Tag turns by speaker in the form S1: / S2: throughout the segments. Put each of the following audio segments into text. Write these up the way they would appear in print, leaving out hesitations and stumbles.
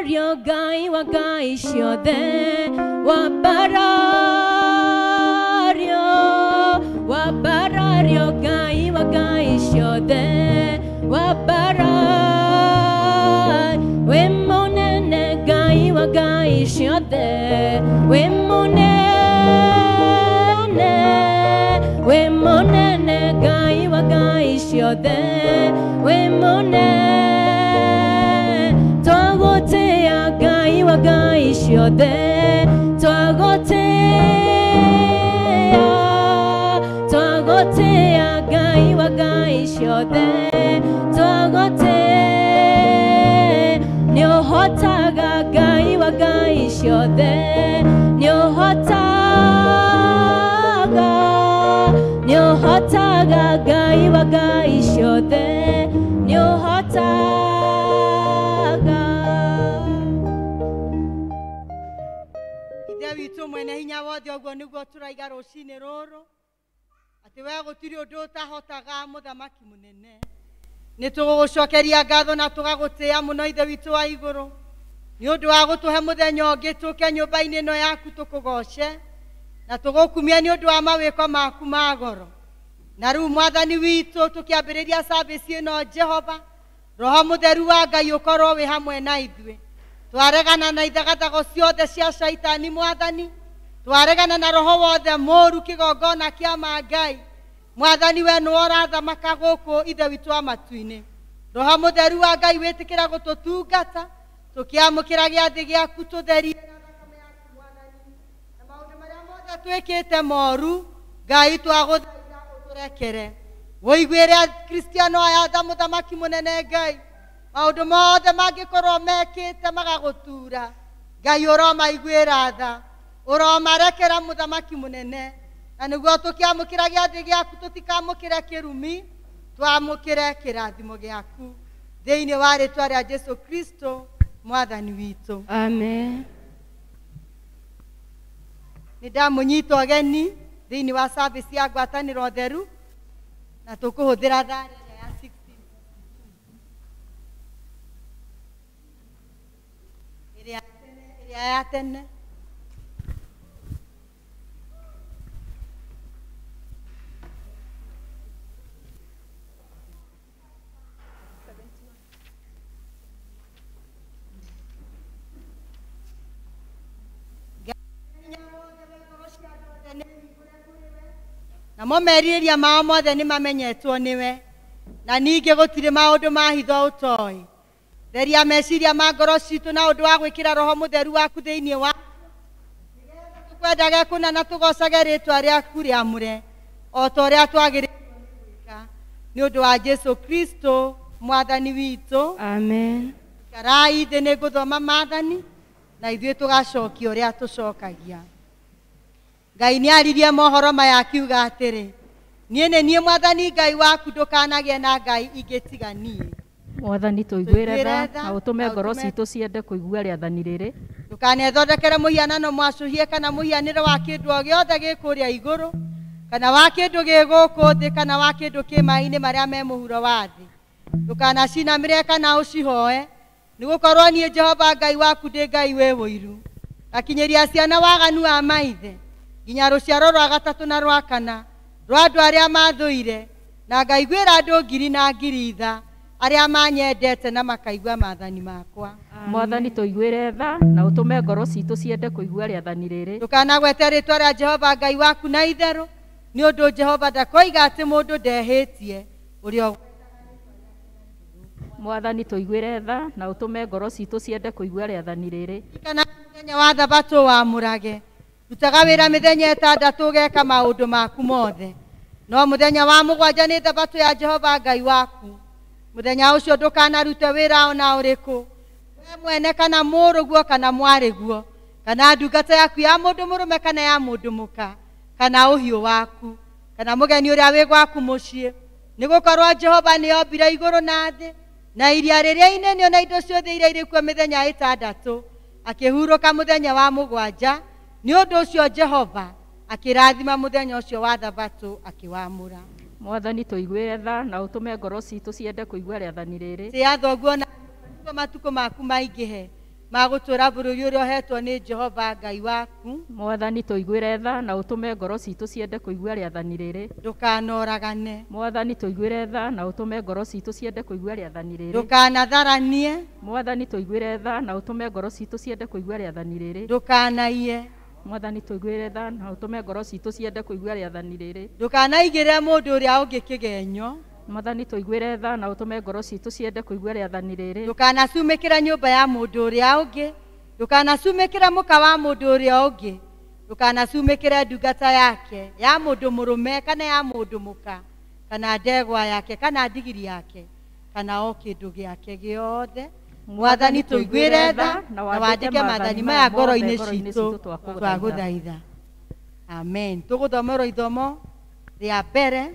S1: Wambarario Ngai wa ngai ciothe, wambarario, wambarario Ngai wa ngai ciothe, wambara, wĩ mũnene Ngai wa ngai ciothe, wĩ mũnene, wĩ mũnene Ngai wa ngai ciothe, wĩ mũnene, twagũtĩĩa Ngai wa ngai ciothe, twagũtĩĩa, twagũtĩĩa Ngai wa ngai ciothe, twagũtĩĩa, nĩũhotaga Ngai wa ngai ciothe, nĩũhotaga, nĩũhotaga Ngai wa ngai ciothe, nĩũhotaga.
S2: Ithe witũ mwene hinya wothe ũguo nĩguo tũraiga rũcinĩ rũrũ atĩ we gũtirĩ ũndũ ũtahotaga mũthamaki mũnene. Nĩ tũgũgũcokeria ngatho na tũgagũtĩĩa mũno Ithe witũ wa igũrũ nĩ ũndũ wa gũtũhe mũthenya ũngĩ tũke nyũmba-inĩ ĩno yaku tũkũgoce na tũgũkumia nĩ ũndũ wa mawĩko maku ma goro. Na rĩu Mwathani witũ tũkĩambĩrĩria service ĩno Jehova, Roho Mũtheru wa Ngai ũkorwo wĩ hamwe na ithuĩ. Twaregana na ithagathago ciothe cia Shaitani Mwathani, twaregana na roho wothe mũũru kĩgongona kĩa ma Ngai. Mwathani we nĩwe ũrathamaka gũkũ Ithe witũ wa matu-inĩ. Roho Mũtheru wa Ngai wĩtĩkĩra gũtũtungata, tũkĩamũkĩra gĩathĩ gĩaku tũtherie na thakame yaku Mwathani. Na maũndũ marĩa mothe twĩkĩte moru, Ngai twagũthaitha ũtũrekere. Wũiguĩre Akristiano aya tha mũthamaki mũnene Ngai, maũndũ mothe mangĩkorwo mekĩte magagũtura, Ngai ũromaiguĩra tha, ũromarekera mũthamaki mũnene. Na nĩguo tũkĩamũkĩra gĩathĩ gĩaku tũtikamũkĩre kĩrumi, twamũkĩre kĩrathimo gĩaku thĩinĩ wa rĩtwa rĩa Jesu Kristo Mwathani witũ.
S1: Amen.
S2: Nĩ ndamũnyita ũgeni thĩinĩ wa service ya ngwatanĩro theru na tũkũhũthĩra thaa ĩrĩa ya 16 ĩrĩa ĩrĩa ya tene. Namo merirĩria mao mothe nĩ mamenyetwo nĩwe, na ningĩ gũtirĩ maũndũ ma hitho ũtoĩ. Theria meciria ma ngoro citũ na ũndũ wa gwĩkĩra Roho Mũtheru waku thĩinĩ wa tũkwendage kũna na tũgocage rĩtwa rĩaku rĩamũre o ta ũrĩa twagĩrĩirwo nĩ gwĩka nĩ ũndũ wa Jesu Kristo Mwathani witũ.
S1: Amen.
S2: Ikarai thĩ, nĩ ngũthoma maathani na ithuĩ tũgacokia ũrĩa tũcokagia. Ngai nĩ aririe mohoro maya akiuga atĩrĩ, niĩ nĩ niĩ Mwathani Ngai waku, ndũkanagĩe na ngai ingĩ tiga niĩ.
S3: Mwathani tũiguĩre tha na ũtũme ngoro citũ ciende kũigua rĩathani rĩrĩ.
S2: Ndũkanethondekere mũhianano mwacũhie kana mũhianĩre wa kĩndũ o gĩothe gĩ kũrĩa igũrũ, kana wa kĩndũ gĩ gũkũ thĩ, kana wa kĩndũ kĩ maĩ-inĩ marĩa me mũhuro wa thĩ. Ndũkanacinamĩrĩre kana ũcihoe, nĩgũkorwo niĩ Jehova Ngai waku ndĩ Ngai wĩ ũiru. Ngakinyĩria ciana waganu wa maithe nginya rũciaro rwa gatatũ na rwa kana rwa andũ arĩa mathũire, na ngaiguĩra andũ ngiri na ngiri tha arĩa manyendete na makaigua maathani makwa.
S3: Mwathani tũiguĩre tha na ũtũme ngoro citũ ciende kũigua rĩathani rĩrĩ.
S2: Ndũkanagwete rĩtwa rĩa Jehova Ngai waku na itherũ, nĩ ũndũ Jehova ndakoiga atĩ mũndũ ndehĩtie ũrĩa.
S3: Mwathani tũiguĩre tha na ũtũme ngoro citũ ciende kũigua rĩathani rĩrĩ.
S2: Kana mũthenya wa thabatũ wamũrage, rutaga wĩra mĩthenya ĩtandatũ ũgeka maũndũ maku mothe, no mũthenya wa mũgwanja nĩ thabatũ ya Jehova Ngai waku. Mũthenya ũcio ndũkanarute wĩra ona ũrĩkũ, we mwene kana mũrũguo kana mwarĩguo, kana ndungata yaku ya mũndũ mũrũme kana ya mũndũ mũka, kana ũhiũ waku, kana mũgeni ũrĩa wĩ gwaku mũciĩ, nĩgũkorwo Jehova nĩombire igũrũ na thĩ na iria rĩrĩa inene na indo ciothe iria irĩ kuo mĩthenya ĩtandatũ, akĩhurũka mũthenya wa mũgwanja. Nĩ ũndũ ũcio Jehova akĩrathima mũthenya ũcio wa thabatũ akĩwamũra.
S3: Mwathani tũiguĩre tha na ũtũme ngoro citũ ciende kũigua rĩathani rĩrĩ.
S2: Tĩa thoguo na matukũ maku maingĩhe, Ma gũtũũra bũrũri ũrĩa ũhetwo nĩ Jehova Ngai waku.
S3: Mwathani tũiguĩre tha na ũtũme ngoro citũ ciende kũigua rĩathani rĩrĩ.
S2: Ndũkanoragane.
S3: Mwathani tũiguĩre tha na ũtũme ngoro citũ ciende kũigua rĩathani rĩrĩ.
S2: Ndũkanatharanie.
S3: Mwathani tũiguĩre tha na ũtũme ngoro citũ ciende kũigua rĩathani rĩrĩ.
S2: Ndũkanaiye.
S3: Mwathani tũiguĩre tha na ũtũme ngoro citũ ciende kũigua rĩathani rĩrĩ.
S2: Ndũkanaigĩrĩre mũndũ ũrĩa ũngĩ kĩgenyo.
S3: Mwathani tũiguĩre tha na ũtũme ngoro citũ ciende kũigua rĩathani rĩrĩ.
S2: Ndũkanacumĩkĩre nyũmba ya mũndũ ũrĩa ũngĩ. Ndũkanacumĩkĩre mũka wa mũndũ ũrĩa ũngĩ. Ndũkanacumĩkĩre ndungata yake ya mũndũ mũrũme kana ya mũndũ mũka, kana ndegwa yake kana ndigiri yake, kana o kĩndũ gĩake gĩothe. Mwathani tũiguĩre tha na wandĩke maathani maya ngoro-inĩ citũ twagũthaitha. Amen. Tũgũthomerwo ithomo rĩa mbere.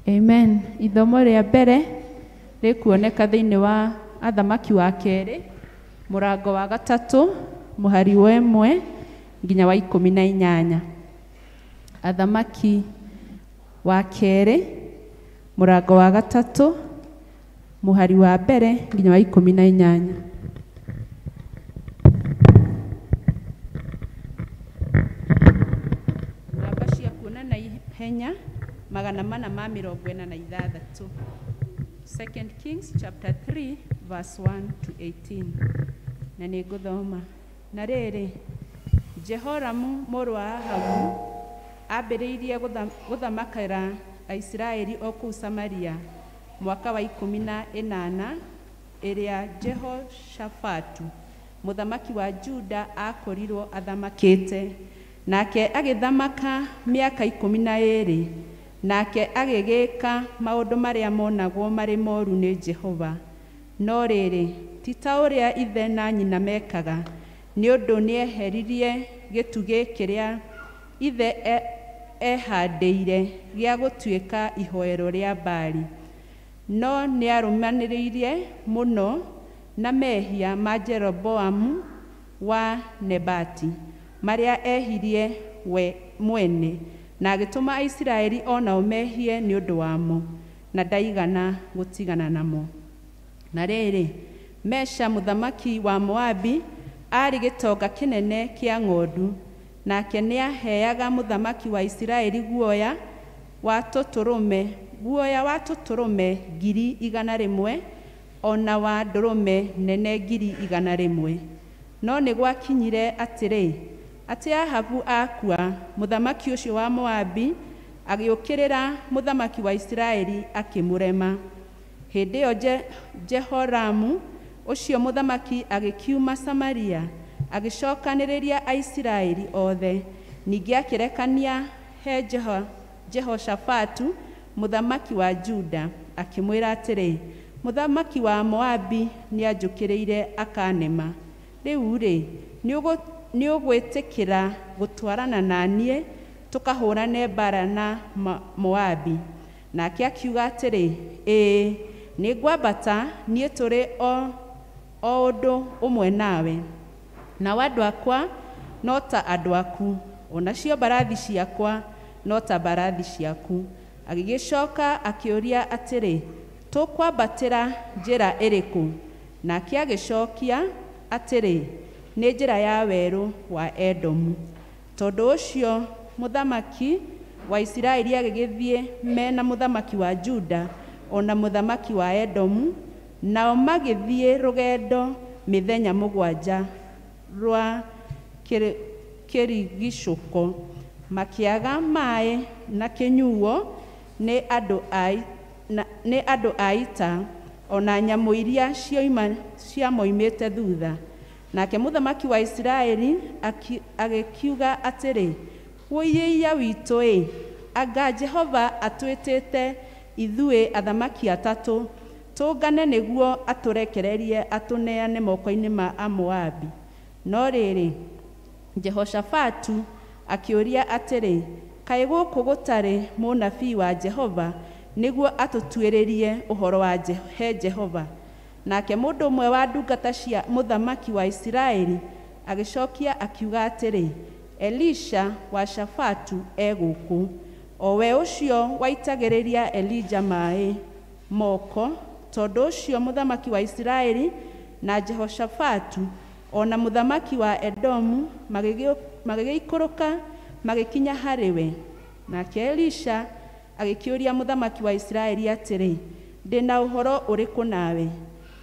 S4: Amen. Ithomo rĩa mbere rĩkuoneka thĩinĩ wa Athamaki wa kerĩ mũrango wa 3 mũhari wa 1 nginya wa 18. Athamaki wa kerĩ mũrango wa 3 mũhari wa 1 nginya wa 18. Namba cia kuonana ihenya 446. 2 Kings chapter 3 verse 1 to 18. Na nĩngũthoma. Na rĩrĩ, Jehoramu mũrũ wa Ahabu ambĩrĩirie gũthamakĩra Aisiraeli o kũu Samaria mwaka wa 18 ĩrĩa Jehoshafatu mũthamaki wa Juda akorirwo athamakĩte. Nake agĩthamaka mĩaka 12. Nake agĩgĩka maũndũ marĩa monagwo marĩ moru nĩ Jehova. No rĩrĩ, ti ta ũrĩa ithe na nyina mekaga, nĩ ũndũ nĩeheririe gĩtugĩ kĩrĩa ithe ehandĩire gĩa gũtuĩka ihoero rĩa Baali. No nĩarũmanĩrĩirie mũno na mehia ma Jeroboamu wa Nebati, marĩa ehirie we mwene, na agĩtũma Aisiraeli o nao mehie nĩ ũndũ wamo, na ndaigana gũtigana namo. Na rĩrĩ, Mesha mũthamaki wa Moabi aarĩ gĩtonga kĩnene kĩa ng'ondu, nake nĩaheaga mũthamaki wa Isiraeli guoya wa tũtũrũme 100,000 ona wa ndũrũme nene 100,000. No nĩ gwakinyire atĩrĩ, atĩ Ahabu akua, mũthamaki ũcio wa Moabi agĩũkĩrĩra mũthamaki wa Isiraeli akĩmũrema. Hĩndĩ ĩyo Jehoramu ũcio mũthamaki agĩkiuma Samaria agĩcokanĩrĩria Aisiraeli othe. Ningĩ akĩrekania he Jehoshafatu mũthamaki wa Juda akĩmwĩra atĩrĩ, mũthamaki wa Moabi nĩanjũkĩrĩire akanema. Rĩu-rĩ, nĩũgwĩtĩkĩra gũtwarana na niĩ tũkahũrane mbaara na Moabi? Nake akiuga atĩrĩ, ĩĩ, nĩngwambata, niĩ tũrĩ o ũndũ ũmwe nawe. Nao andũ akwa no ta andũ aku, o nacio mbarathi ciakwa no ta mbarathi ciaku. Agĩgĩcoka akĩũria atĩrĩ, tũkwambatĩra njĩra ĩrĩkũ? Nake agĩcokia atĩrĩ, nĩ njĩra ya werũ wa Edomu. Tondũ ũcio mũthamaki wa Isiraeli agĩgĩthiĩ mena mũthamaki wa Juda o na mũthamaki wa Edomu, nao magĩthiĩ rũgendo mĩthenya 7 rwa kĩrigicũko, makĩaga maĩ na kĩnyuo nĩ andũ a ita o na nyamũ iria ciamoimĩte thutha. Nake mũthamaki wa Isiraeli agĩkiuga atĩrĩ, wũiya witũ-ĩ, anga Jehova atwĩtĩte ithuĩ athamaki atatũ tũngane nĩguo atũrekererie atũneane moko-inĩ ma Amoabi. No rĩrĩ, Jehoshafatu akĩũria atĩrĩ, kaĩ gũkũ gũtarĩ mũnabii wa Jehova nĩguo atũtuĩrĩrie ũhoro wa he Jehova? Nake mũndũ ũmwe wa ndungata cia mũthamaki wa Isiraeli agĩcokia akiuga atĩrĩ, Elisha wa Shafatu e gũkũ. O we ũcio waitagĩrĩria Elija maĩ moko. Tondũ ũcio mũthamaki wa Isiraeli na Jehoshafatu o na mũthamaki wa Edomu magĩgĩikũrũka magĩkinya harĩ we. Nake Elisha agĩkĩũria mũthamaki wa Isiraeli atĩrĩ, ndĩ na ũhoro ũrĩkũ nawe?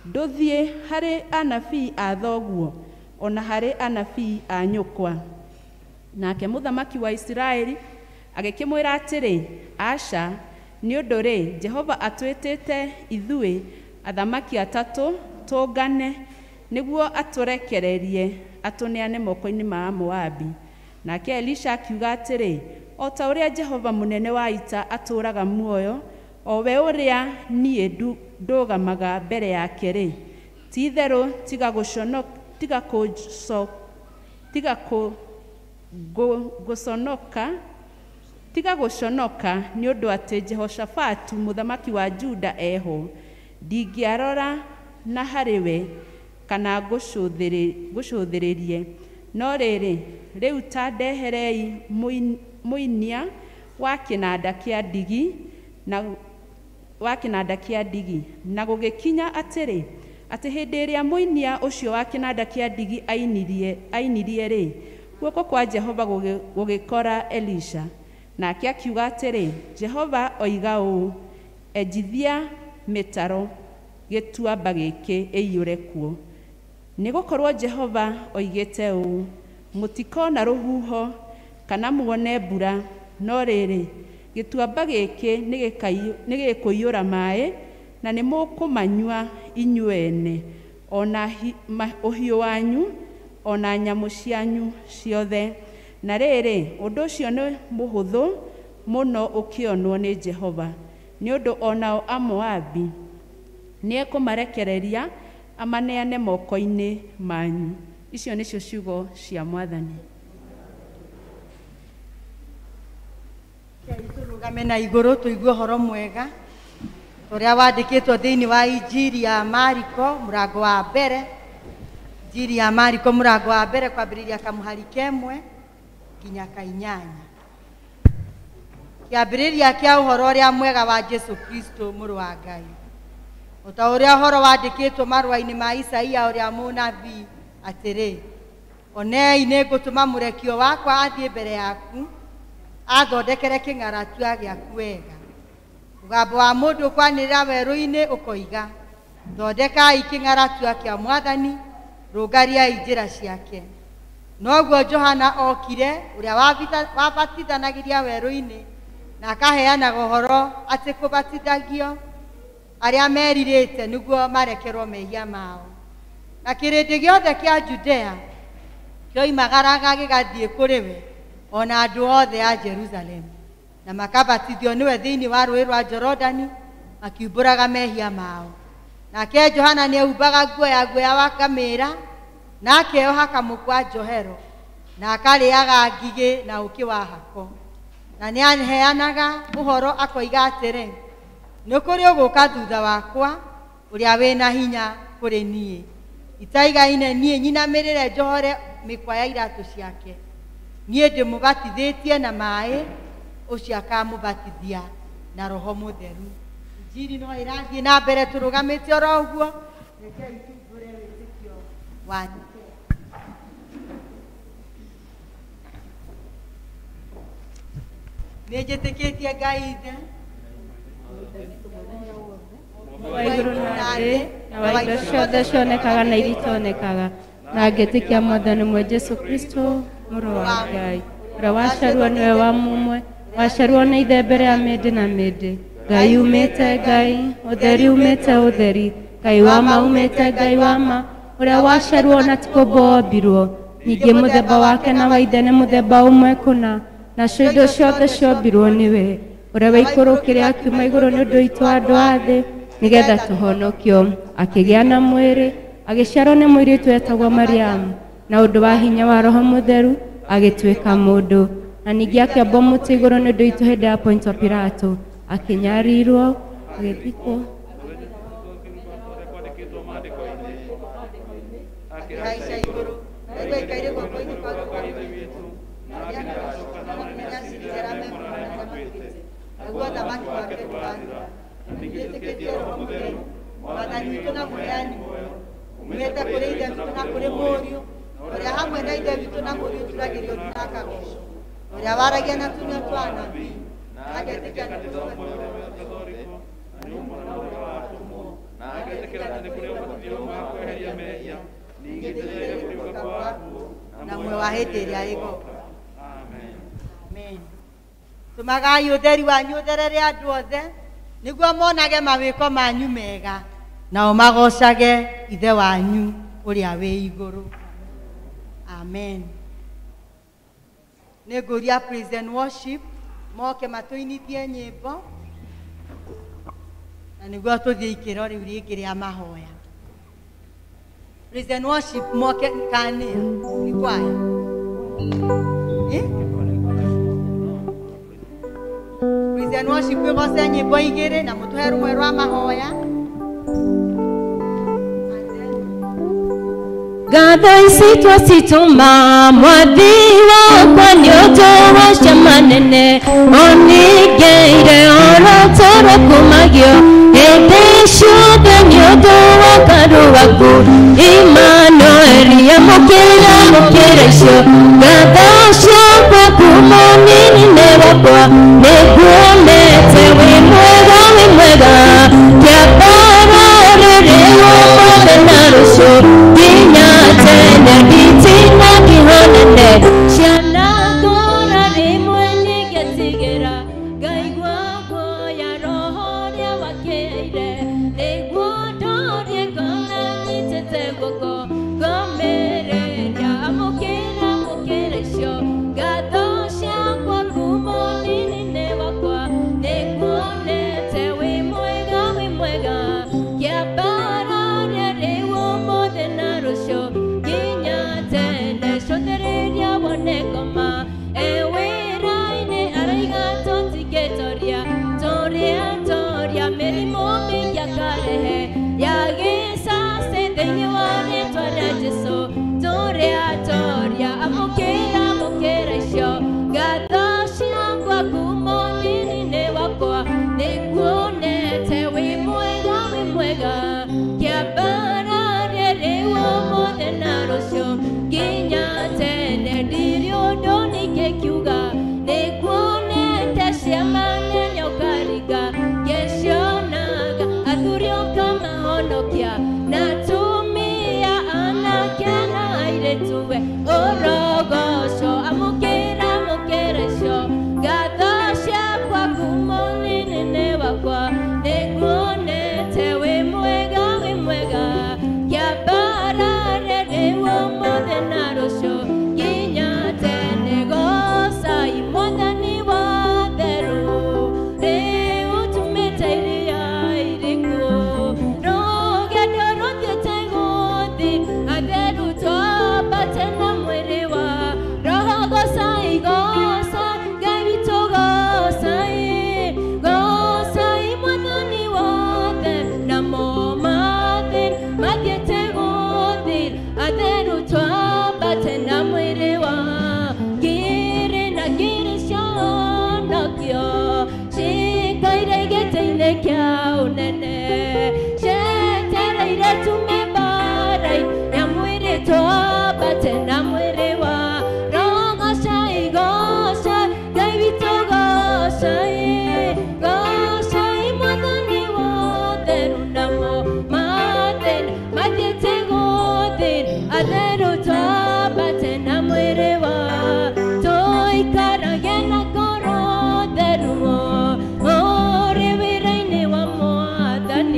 S4: Ndũthiĩ harĩ anabii a thoguo o na harĩ anabii a nyũkwa. Nake mũthamaki wa Isiraeli agĩkĩmwĩra atĩrĩ, aca, nĩ ũndũ rĩ, Jehova atwĩtĩte ithuĩ athamaki atatũ tũngane nĩguo atũrekererie atũneane moko-inĩ ma Moabi. Nake Elisha akiuga atĩrĩ, o ta ũrĩa Jehova mũnene wa ita atũũraga muoyo, o we ũrĩa niĩ ndũgamaga mbere yake rĩ, ti-itherũ tiga gũconoka nĩ ũndũ atĩ Jehoshafatu mũthamaki wa Juda eho. Ndingĩarora na harĩ we kana ngũcũthĩrĩrie. No rĩrĩ, rĩu ta ndeherei mũinia wa kĩnanda kĩa ndigi na gũgĩkinya atĩrĩ, atĩ hĩndĩ ĩrĩa mũinia ũcio wa kĩnanda kĩa ndigi ainirie rĩ, guoko kwa Jehova gũgĩkora Elisha. Nake akiuga atĩrĩ, Jehova oiga ũũ, enjithia mĩtaro gĩtuamba gĩkĩ ĩiyũre kuo. Nĩgũkorwo Jehova oigĩte ũũ, mũtikona rũhuho kana muone mbura, no rĩrĩ, gĩtuamba gĩkĩ nĩgĩkũiyũra maĩ, na nĩmũkũmanyua inyuĩ ene, o na ũhiũ wanyu, o na nyamũ cianyu ciothe. Na rĩrĩ, ũndũ ũcio nĩ mũhũthũ mũno ũkĩonwo nĩ Jehova, nĩ ũndũ o nao Amoabi nĩekũmarekereria amaneane moko-inĩ manyu. Icio nĩcio ciugo cia Mwathani.
S2: Tũrũgame na igũrũ tũigue ũhoro mwega ũrĩa wandĩkĩtwo thĩinĩ wa Injiri ya Mariko mũrango wa mbere. Injiri ya Mariko mũrango wa mbere kwambĩrĩria kamũhari kemwe nginya ka-inyanya. Kĩambĩrĩria kĩa ũhoro ũrĩa mwega wa Jesu Kristo mũrũ wa Ngai. O ta ũrĩa ũhoro wandĩkĩtwo marũa-inĩ ma Isaia ũrĩa mũnabii atĩrĩ, onei nĩngũtũma mũrekio wakwa athiĩ mbere yaku athondekere kĩng'aratua gĩaku wega. Mũgambo wa mũndũ ũkwanĩrĩra werũ-inĩ ũkoiga, thondekai kĩng'aratua kĩa Mwathani, rũngariai njĩra ciake. Noguo Johana okire ũrĩa wabatithanagĩria werũ-inĩ na akaheanaga ũhoro atĩ kũbatithagio arĩa merirĩte nĩguo marekerwo mehia mao. Na kĩrĩndĩ gĩothe kĩa Judea kĩoimagaraga gĩgathiĩ kũrĩ we, o na andũ othe a Jerusalemu, na makabatithio nĩwe thĩinĩ wa rũĩ rwa Jorodani, makiumbũraga mehia mao. Nake Johana nĩehumbaga nguo ya guoya wa ngamĩĩra, na akeoha kamũkwa njohero, na akarĩaga ngigĩ na ũũkĩ wa hako. Na nĩaheanaga ũhoro akoiga atĩrĩ, nĩ kũrĩ ũgũka thutha wakwa ũrĩa wĩna hinya kũrĩ niĩ, itaigaine niĩ nyinamĩrĩre njohore mĩkwa ya iratũ ciake. Niĩ ndĩmũbatithĩtie na maĩ, ũcio akamũbatithia na Roho Mũtheru. Injiri no ĩrathiĩ na mbere tũrũgamĩte oro ũguo. Rekei tumbũre wĩtĩkio wanyu. Nĩnjĩtĩkĩtie Ngai Ithe
S1: wa igũrũ na thĩ, na wa indo ciothe cionekaga na iria itonekaga, na ngĩtĩkia Mwathani ũmwe Jesũ Kristo mũrũ wa Ngai, ũrĩa waciarirwo nĩwe wa mũmwe, waciarirwo nĩ Ithe mbere ya mĩndĩ na mĩndĩ. Ngai umĩte Ngai, ũtheri umĩte ũtheri, Ngai wa ma umĩte Ngai wa ma, ũrĩa waciarirwo na ti kũũmbwo ombirwo. Ningĩ mũthemba wake na wa Ithe nĩ mũthemba ũmwe kũna, nacio indo ciothe ciombirwo nĩwe, ũrĩa waikũrũkire akiuma igũrũ nĩ ũndũ witũ andũ a thĩ, nĩgetha tũhonokio. Akĩgĩa na mwĩrĩ, agĩciarwo nĩ mũirĩtu wetagwo Mariamu, na ũndũ wa hinya wa Roho Mũtheru agĩtuĩka mũndũ. Na ningĩ akĩambwo mũtĩ igũrũ nĩ ũndũ witũ hĩndĩ ya Pontio Pilato, akĩnyarirwo, agĩthikwo,
S2: akĩhaica igũrũ, na aikaire guoko-inĩ kwa Ithe witũ, na Naguo ũthamaki wake ndũgathira. Na ningĩ Roho Mũtheru, Mwathani witũ na mũheani muoyo, umĩte kũrĩ Ithe witũ na kũrĩ Mũriũ, ũrĩa hamwe na Ithe witũ na Mũriũ turagĩrio na akagocwo, ũrĩa waragia na tũnua twa anabii, na agetĩkia kanitha ũmwe
S5: na nĩ ũmwe na ũrĩa watũmwo, na agetĩkĩra atĩ nĩ kũrĩ ũbatithio ũmwe wa kweheria mehia, ningĩ njetereire kũriũka kwa akuũ
S2: na muoyo wa hĩndĩ ĩrĩa ĩgoka.
S5: Amen.
S2: Amen. Tũmagai ũtheri wanyu ũtherere andũ othe, nĩguo monage mawĩko manyu mega, nao magocage Ithe wanyu ũrĩa wĩ igũrũ. Amen. Nĩ ngũria praise and worship moke matũinithie nyĩmbo, na nĩguo tũthiĩ ikĩro rĩu rĩngĩ rĩa mahoya. Praise and worship moke kanĩa nĩ kwaya. Eh? Praise and worship ĩgoce nyĩmbo igĩrĩ na mũtũhe rũmwe rwa mahoya.
S1: Ngatho ici twacitũma mwathi wakwa nĩ ũndũ wa ciama nene oningĩire oro toro kumagio hĩndĩ ciothe nĩ ũndũ wa karu waku Imanueli amũkĩra mũkĩra icio ngatho ciakwa kuma ũnini-inĩ wakwa nĩnguonete wĩ mwega wĩ mwega kĩambara rĩrĩ ũmũthĩ na rũciũ nginya tene nditina kĩhonene ciana ngũra rĩmwe nĩngetigĩra ngaigua guoya roho ũrĩa wakĩire nĩguo ndorie ngona nyitĩte guoko ngomĩrĩria amũkĩra mũkĩra icio ngatho ciakwa kuma ũnini-inĩ wakwa nĩnguonete wĩ mwega wĩ mwega kĩambara rĩu ũmũthĩ na rũciũ nginya tene cũthĩrĩria wone ngoma e wĩra-inĩ araiga tũtingĩtoria tũrĩa toria mĩrimũ mĩingĩ akarehe ya gĩcacĩ thĩinĩ wa rĩtwa rĩa Jesũ tũrĩa toria amũkĩra amũkĩra icio ngatho ciakwa kuma ũnini-inĩ wakwa nĩnguonete wĩ mwega wĩ mwega kĩambara rĩu ũmũthĩ na rũciũ nginya tene ndirĩ ũndũ ningĩkiuga nĩnguonete ciama nene ũkaringa ngĩcionaga athuri ũkamahonokia na atumia anake na airĩtu we ũrogoco amũkĩra amũkĩra icio ngatho ciakwa kuma ũnini-inĩ wakwa nĩnguonete wĩ mwega wĩ mwega kĩambara rĩu ũmũthĩ na rũciũ nginya tene gocai mwathani wa theru rĩu tumĩte iria iriku rũgendo rũthiĩte gũthi atheru twambate na mwĩrĩ wa roho gocai gocai Ngai witũ gocai gocai mwathani wothe namo mathĩ mathiĩte gũthi atheru twambate na mwĩrĩ wa ngiri na ngiri cionokio cikaire gĩtĩ-inĩ kĩa ũnene cietereire tume mbara ya mwĩrĩ twambate na mwĩrĩ wa roho gocai gocai Ngai witũ gocai gocai mwathani wotheru namo mathĩna mathiĩte gũthi atheru twambate na mwĩrĩ wa tũikarage na ngoro theru ũrĩ wĩra-inĩ wa mwathani.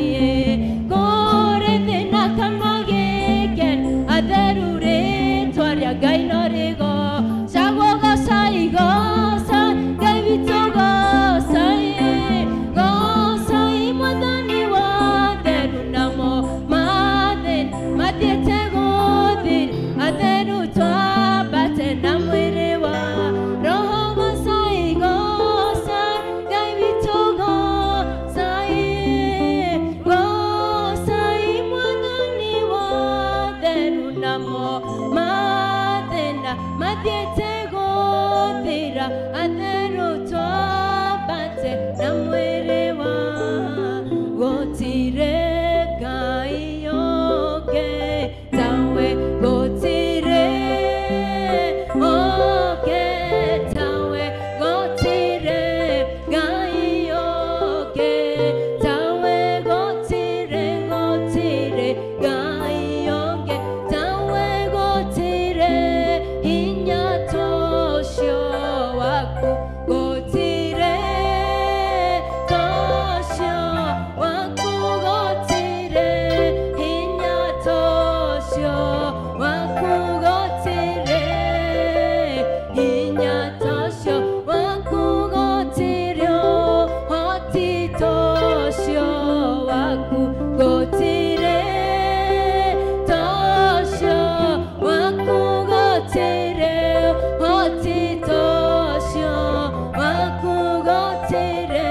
S1: gũtirĩ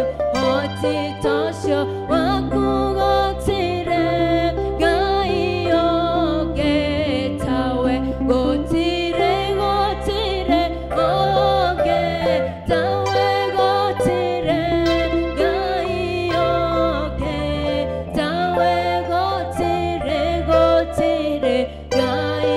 S1: ũhoti ta ũcio waku gũtirĩ Ngai ũngĩ tawe gũtirĩ gũtirĩ ũngĩ tawe gũtirĩ Ngai ũngĩ tawe gũtirĩ gũtirĩ Ngai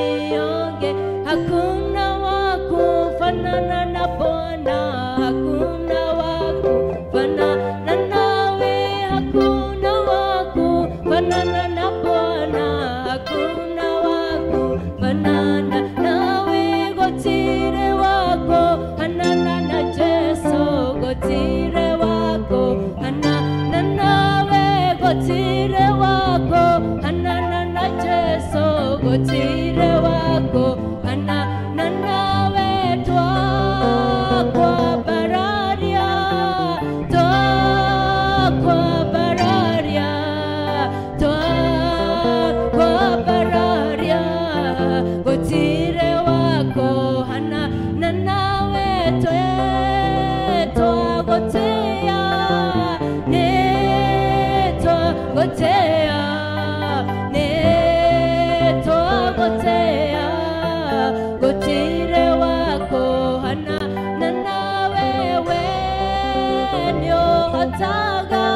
S1: ũngĩ hakuna wa kufanana na Bwana hakuna wa kufanana nawe hakuna wa kufanana na Bwana hakuna wa kufanana nawe gũtirĩ wako hanana na Jesu gũtirĩ wako hanana nawe gũtirĩ wako hanana na Jesu gũtirĩ wako hanana nawe twakwambararia twakwambararia twakwambararia gũtirĩ wako hanana nawe twagũtĩa nĩ twagũtĩa nĩ twagũtĩa gũtirĩ wako hanana nawe we nĩũhotaga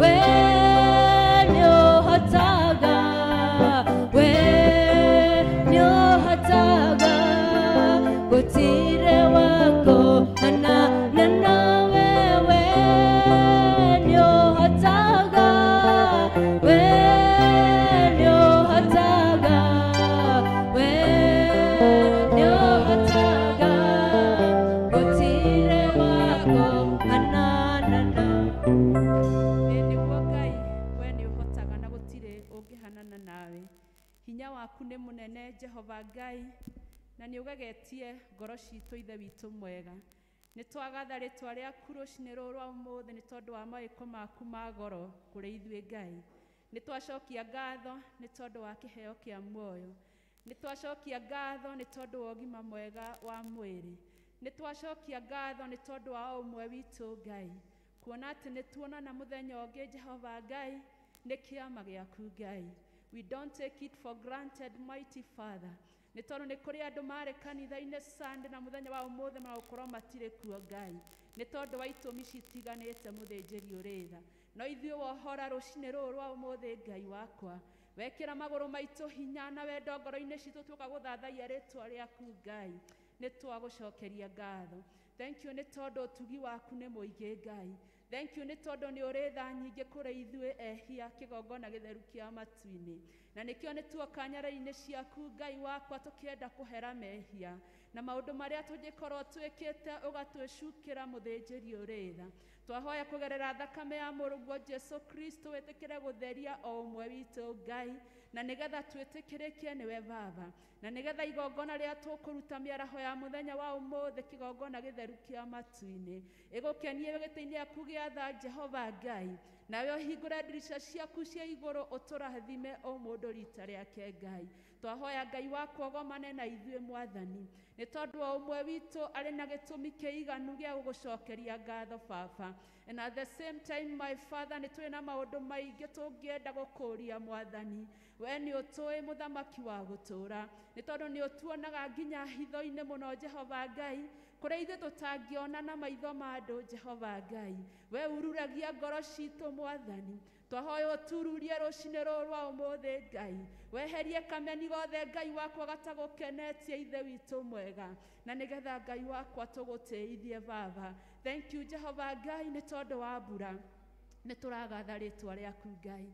S1: we nĩũhotaga we nĩũhotaga gũtirĩ wako hanana nawe we nĩũhotaga we nĩũhotaga we nĩũhotaga gũtirĩ wako hanana nawe.
S4: Ĩ nĩguo Ngai we nĩ ũhotaga na gũtirĩ ũngĩhanana nawe hinya waku nĩ mũnene Jehova Ngai na nĩ ũgegetie ngoro citũ ithe witũ mwega nĩ twagatha rĩtwa rĩaku rũcinĩ rũrũ rwa ũmũthĩ nĩ tondũ wa mawĩko maku ma goro kũrĩ ithuĩ Ngai nĩ twacokia ngatho nĩ tondũ wa kĩheo kĩa muoyo nĩ twacokia ngatho nĩ tondũ wa ũgima mwega wa mwĩrĩ nĩ twacokia ngatho nĩ tondũ wa ũmwe witũ Ngai kuona atĩ nĩ tuonana mũthenya ũngĩ Jehova Ngai nĩ kĩama gĩaku Ngai. We don't take it for granted, mighty Father. Nĩ tondũ nĩ kũrĩ andũ marĩ kanitha-inĩ Sunday na mũthenya wa ũmũthĩ magũkorwo matirĩ kuo Ngai nĩ tondũ wa itũmi citiganĩte mũthĩnjĩri ũrĩ tha no ithuĩ wohora rũcinĩ rũrũ rwa ũmũthĩ Ngai wakwa wekĩra magũrũ maitũ hinya na wendo ngoro-inĩ citũ tuoka gũthathaiya rĩtwa rĩaku Ngai nĩ twagũcokeria ngatho. Thank you nĩ tondũ ũtugi waku nĩ mũingĩ Ngai. Thank you nĩ tondũ nĩ ũrĩ tha nyingĩ kũrĩ ithuĩ ehia kĩgongona gĩtheru kĩa matu-inĩ na nĩkĩo nĩ tuoka nyarĩrĩ-inĩ ciaku Ngai wakwa tũkĩenda kũhera mehia na maũndũ marĩa tũngĩkorwo twĩkĩte ũgatwĩcukĩra mũthĩnjĩri ũrĩ tha twahoya kũgerera thakame ya mũrũguo Jesu Kristo wĩtĩkĩre gũtheria o ũmwe witũ Ngai na nĩgetha twĩtĩkĩrĩke nĩwe Baba na nĩgetha igongona rĩrĩa tũkũruta mĩaraho ya mũthenya wa ũmũthĩ kĩgongona gĩtheru kĩa matu-inĩ ĩgũkenie gĩtĩ-inĩ gĩaku gĩa tha Jehova Ngai nawe ũhingũre ndirica ciaku cia igũrũ ũtũrathime o mũndũ rita rĩake Ngai twahoya Ngai wakwa ũgomane na ithuĩ Mwathani nĩ tondũ o ũmwe witũ arĩ na gĩtũmi kĩiganu gĩa gũgũcokeria ngatho Baba. And at the same time, my Father, nĩ tũrĩ na maũndũ maingĩ tũngĩenda gũkũria Mwathani we nĩ ũtũĩ mũthamaki wa gũtũũra nĩ tondũ nĩ ũtuonaga nginya hitho-inĩ mũno Jehova Ngai kũrĩa ithuĩ tũtangĩona na maitho ma andũ Jehova Ngai we ururagia ngoro citũ Mwathani twahoya ũtururie rũcinĩ rũrũ rwa ũmũthĩ Ngai weherie kameni gothe Ngai wakwa gatagũkenetie ithe witũ mwega na nĩgetha Ngai wakwa tũgũtĩithie Baba. Thank you Jehova Ngai nĩ tondũ wa mbura nĩ tũragatha rĩtwa rĩaku Ngai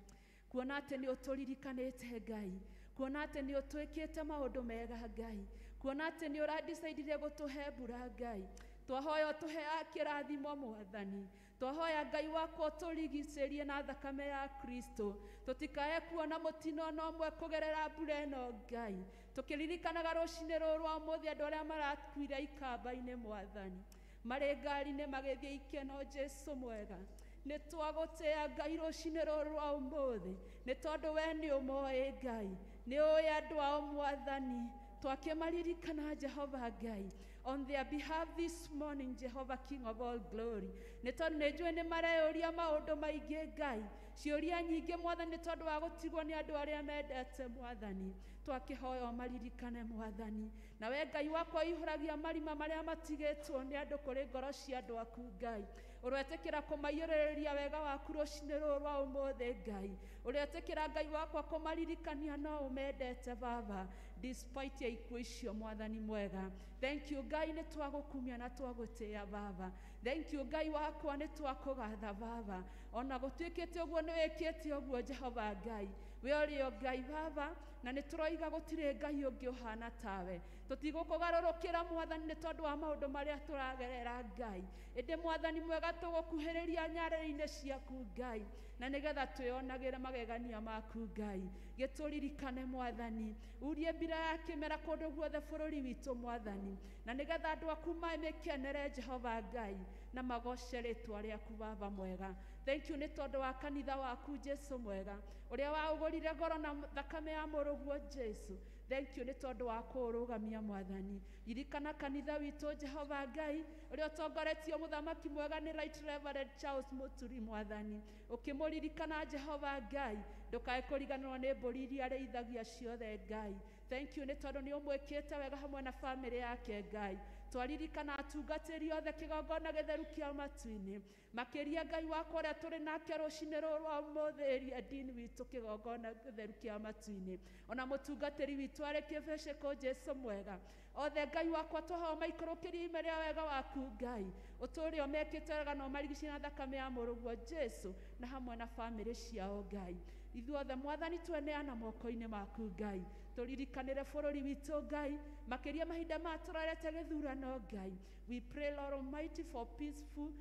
S4: kuona atĩ nĩ ũtũririkanĩte Ngai kuona atĩ nĩ ũtwĩkĩte maũndũ mega Ngai kuona atĩ nĩ ũradicaidire gũtũhe mbura Ngai twahoya ũtũhe kĩrathimo Mwathani twahoya Ngai wakwa ũtũrigicĩrie na thakame ya Kristo tũtikae kuona mũtino ona ũmwe kũgerera mbura ĩno Ngai tũkĩririkanaga rũcinĩ rũrũ rwa ũmũthĩ andũ arĩa marakuire ikamba-inĩ Mwathani marĩ ngari-inĩ magĩthiĩ ikeno Jesu mwega nĩ twagũtĩa Ngai rũcinĩ rũrũ rwa ũmũthĩ nĩ tondũ we nĩ ũmoĩ Ngai nĩ ũĩ andũ ao Mwathani twakĩmaririkana Jehova Ngai On their behalf this morning, Jehovah King of all glory. Nĩ tondũ nĩ njũĩ nĩ mareyũria maũndũ maingĩ Ngai, ciũria nyingĩ Mwathani, nĩ tondũ wa gũtigwo nĩ andũ arĩa mendete Mwathani. Twakĩhoya ũmaririkane Mwathani, na we Ngai wakwa ũihũragia marima marĩa matigĩtwo nĩ andũ kũrĩ ngoro cia andũ aku Ngai. Ũretĩkĩra kũmaiyũrĩrĩria wega waku rũcinĩ rũrũ rwa ũmũthĩ Ngai. Ũretĩkĩra Ngai wakwa kũmaririkania no ũmendete Baba, despite ya ikuũ icio Mwathani mwega. Thank you Ngai, nĩ twagũkumia na twagũtĩĩa Baba. Thank you Ngai wakwa, nĩ twakũgatha Baba. Ona gũtuĩkĩte ũguo nĩ wĩkĩte ũguo Jehova Ngai, we ũrĩ o Ngai Baba, na nĩ tũroiga gũtirĩ Ngai ũngĩ ũhana tawe. Tũtigũkũgarũrũkĩra Mwathani nĩ tondũ wa maũndũ marĩa tũragerera Ngai, ĩndĩ Mwathani mwega tũgũkuhĩrĩria nyarĩrĩ-inĩ ciaku Ngai, na nĩgetha twĩonagĩre magegania maku Ngai. Gĩtũririkane Mwathani, urie mbira ya kĩmera kũndũ guothe bũrũri witũ Mwathani, na nĩgetha andũ aku mamĩkenere Jehova Ngai, na magoce rĩtwa rĩaku Baba mwega. Thank you nĩ tondũ wa kanitha waku Jesu mwega, ũrĩa waũgũrire goro na thakame ya mũrũguo Jesu. Thank you nĩ tondũ wa kũũrũgamia Mwathani. Ririkana kanitha witũ Jehova Ngai, ũrĩa ũtongoretio mũthamaki mwega nĩ Right Reverend Charles Muturi Mwathani. Ũkĩmũririkana Jehova Ngai, ndũkae kũriganĩrwo nĩ mbũri iria arĩithagia ciothe Ngai. Thank you nĩ tondũ nĩ ũmwĩkĩte wega hamwe na bamĩrĩ yake Ngai. Twaririkana atungatĩri othe kĩgongona gĩtheru kĩa matu-inĩ, makĩria Ngai wakwa ũrĩa tũrĩ nake rũcinĩ rũrũ rwa ũmũthĩ, ĩria dini witũ kĩgongona gĩtheru kĩa matu-inĩ, ona mũtungatĩri witũ arĩ kĩbeceko Jesu mwega. Othe Ngai wakwa twahoya maikũrũkĩrie ime rĩa wega waku Ngai, ũtũũre ũmekĩte wega na ũmarigicĩrie na thakame ya mũrũguo Jesu, na hamwe na bamĩrĩ ciao Ngai. Ithuothe Mwathani tweneana moko-inĩ maku Ngai, tũririkanĩre bũrũri witũ Ngai, makĩria mahinda maya tũrorete gĩthurano Ngai. We pray Lord Almighty for peaceful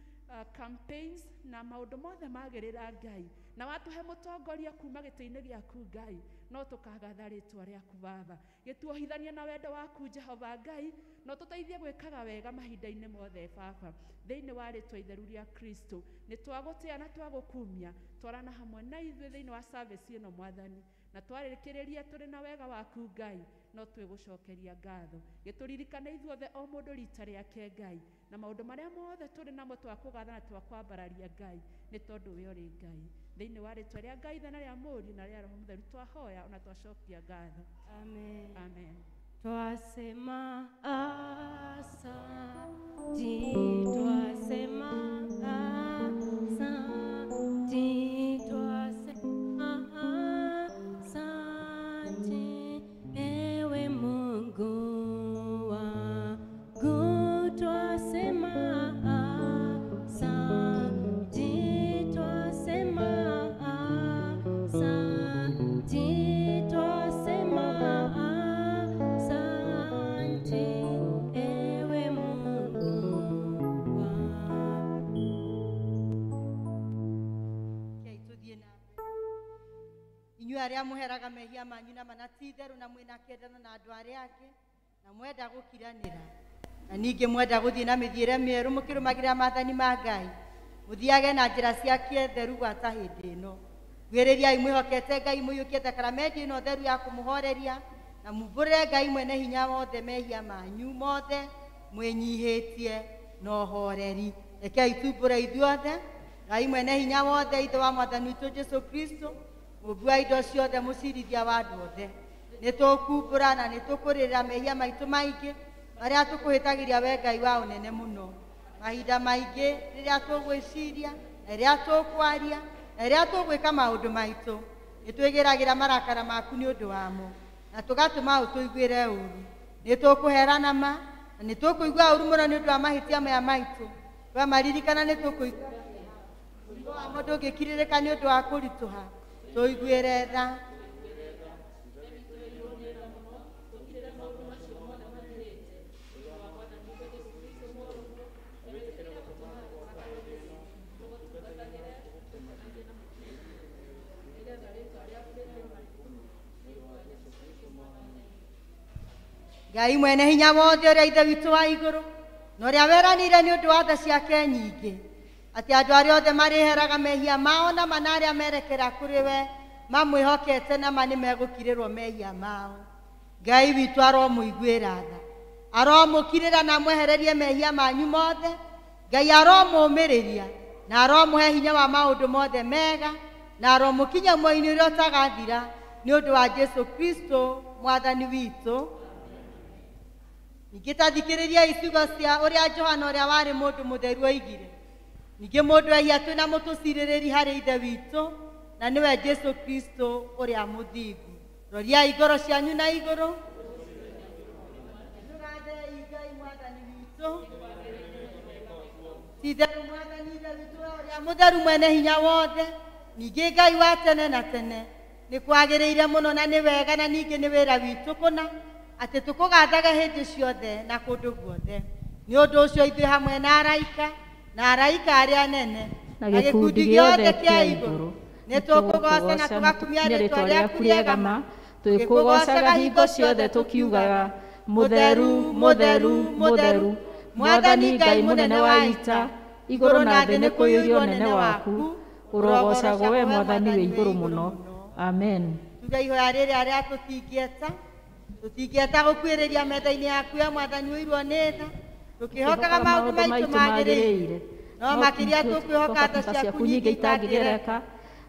S4: campaigns na maũndũ mothe magĩrĩra Ngai, na watũhe mũtongoria kuma gĩtĩ-inĩ gĩaku Ngai, no tũkagatha rĩtwa rĩaku Baba. Gĩtuohithanie na wendo waku Jehova Ngai, no tũteithie gwĩkaga wega mahinda-inĩ mothe Baba, thĩinĩ wa rĩtwa itheru rĩa Kristo. Nĩ twagũtĩa na twagũkumia, twarana hamwe na ithuĩ thĩinĩ wa service ĩno Mwathani, na twarĩkĩrĩria tũrĩ na wega waku Ngai, no twĩgũcokeria ngatho. Gĩtũririkane ithuothe o mũndũ rita rĩake Ngai, na maũndũ marĩa mothe tũrĩ namo twakũgatha na twakwambararia Ngai, nĩ tondũ we ũrĩ Ngai. Thĩinĩ wa rĩtwa rĩa Ngai Ithe na rĩa Mũriũ na rĩa Roho Mũtheru twahoya ona twacokia ngatho.
S1: Amen.
S4: Amen.
S1: Twasema asante, twasema asante, twasema asante, ewe Mungu wangu. Twasema asante, twasema asante, twasema asante, ewe Mungu wangu.
S2: Rekei tũthiĩ na mbere. Inyuĩ arĩa mũheraga mehia manyu na mana ti itherũ, na mwĩna kĩendano na andũ arĩa angĩ, na mwenda gũkiranĩra, na ningĩ mwenda gũthiĩ na mĩthiĩre mĩerũ mũkĩrũmagĩrĩra maathani ma Ngai, mũthiage na njĩra cia kĩetheru gwata hĩndĩ ĩno. Gwĩrĩriai mwĩhokete Ngai, mũiyũkie thakramenti ĩno theru ya kũmũhoreria, na mumbũrĩre Ngai mwene hinya wothe mehia manyu mothe mwĩnyihĩtie na ũhoreri. Rekei tumbũre ithuothe Ngai mwene hinya wothe, Ithe wa Mwathani witũ Jesu Kristo, mũmbi wa indo ciothe, mũcirithia wa andũ othe. Nĩ tũkumbũra na nĩ tũkũrĩrĩra mehia maitũ maingĩ marĩa tũkũhĩtagĩria we Ngai wa ũnene mũno. Mahinda maingĩ rĩrĩa tũgwĩciria, na rĩrĩa tũkwaria, na rĩrĩa tũgwĩka maũndũ maitũ, nĩ twĩgĩragĩra marakara maku nĩ ũndũ wamo, na tũgatũma ũtũiguĩre ũru. Nĩ tũkũherana ma, na nĩ tũkũigua ũru mũno nĩ ũndũ wa mahĩtia maya maitũ. Twamaririkana nĩ tũkũigua mũrigo wamo ndũngĩkirĩrĩka nĩ ũndũ wa kũritũha. Tũiguĩre tha. Ngai mwene hinya wothe, ũrĩa Ithe witũ wa igũrũ, na ũrĩa weranĩire nĩ ũndũ wa tha ciake nyingĩ, atĩ andũ arĩa othe marĩheraga mehia mao na mana arĩa merekera kũrĩ we mamwĩhokete na ma nĩ megũkirĩrwo mehia mao. Ngai witũ aromũiguĩra tha, Aromũkirĩra na amwehererie mehia manyu mothe. Ngai aromũũmĩrĩria na aromũhe hinya wa maũndũ mothe mega na aromũkinya muoyo-inĩ ũrĩa ũtagathira nĩ ũndũ wa Jesu Kristo mwathani witũ. Ningĩ ta thikĩrĩriai ciugo cia ũrĩa Johana ũrĩa warĩ mũndũ mũtheru oigire. Ningĩ mũndũ ehia twĩna mũtũcirĩrĩri harĩ Ithe witũ na nĩwe Jesu Kristo ũrĩa mũthingu. Roriai ngoro cianyu na igũrũ. Tũgathei Ngai mwathani witũ. Ti itherũ mwathani Ithe witũ we ũrĩa mũtheru mwene hinya wothe, ningĩ Ngai wa tene na tene, nĩ kwagĩrĩire mũno na nĩ wega na ningĩ nĩ wĩra witũ kũna atĩ tũkũgathage hĩndĩ ciothe na kũndũ guothe. Nĩ ũndũ ũcio ithuĩ hamwe na araika na araika arĩa anene
S3: na gĩkundi gĩothe kĩa igũrũ
S2: nĩ tũkũgooca na tũgakumia rĩĩtwa rĩaku rĩega ma,
S3: twĩkũgoocaga hingo ciothe tũkiugaga mũtheru mũtheru mũtheru mwathani Ngai mũnene wa ita, igũrũ na thĩ nĩ kũiyũrio ũnene waku, ũrogocagwo we mwathani wĩ igũrũ mũno. Amen.
S2: Tuge ihoya rĩrĩ arĩa tũtingĩeta tũtingĩeta gũkuĩrĩria metha-inĩ yaku ya mwathani ũirwo nĩ tha, tũkĩhokaga maũndũ maitũ magĩrĩire, no makĩria tũkwĩhoka tha ciaku
S3: nyingĩ itangĩgereka.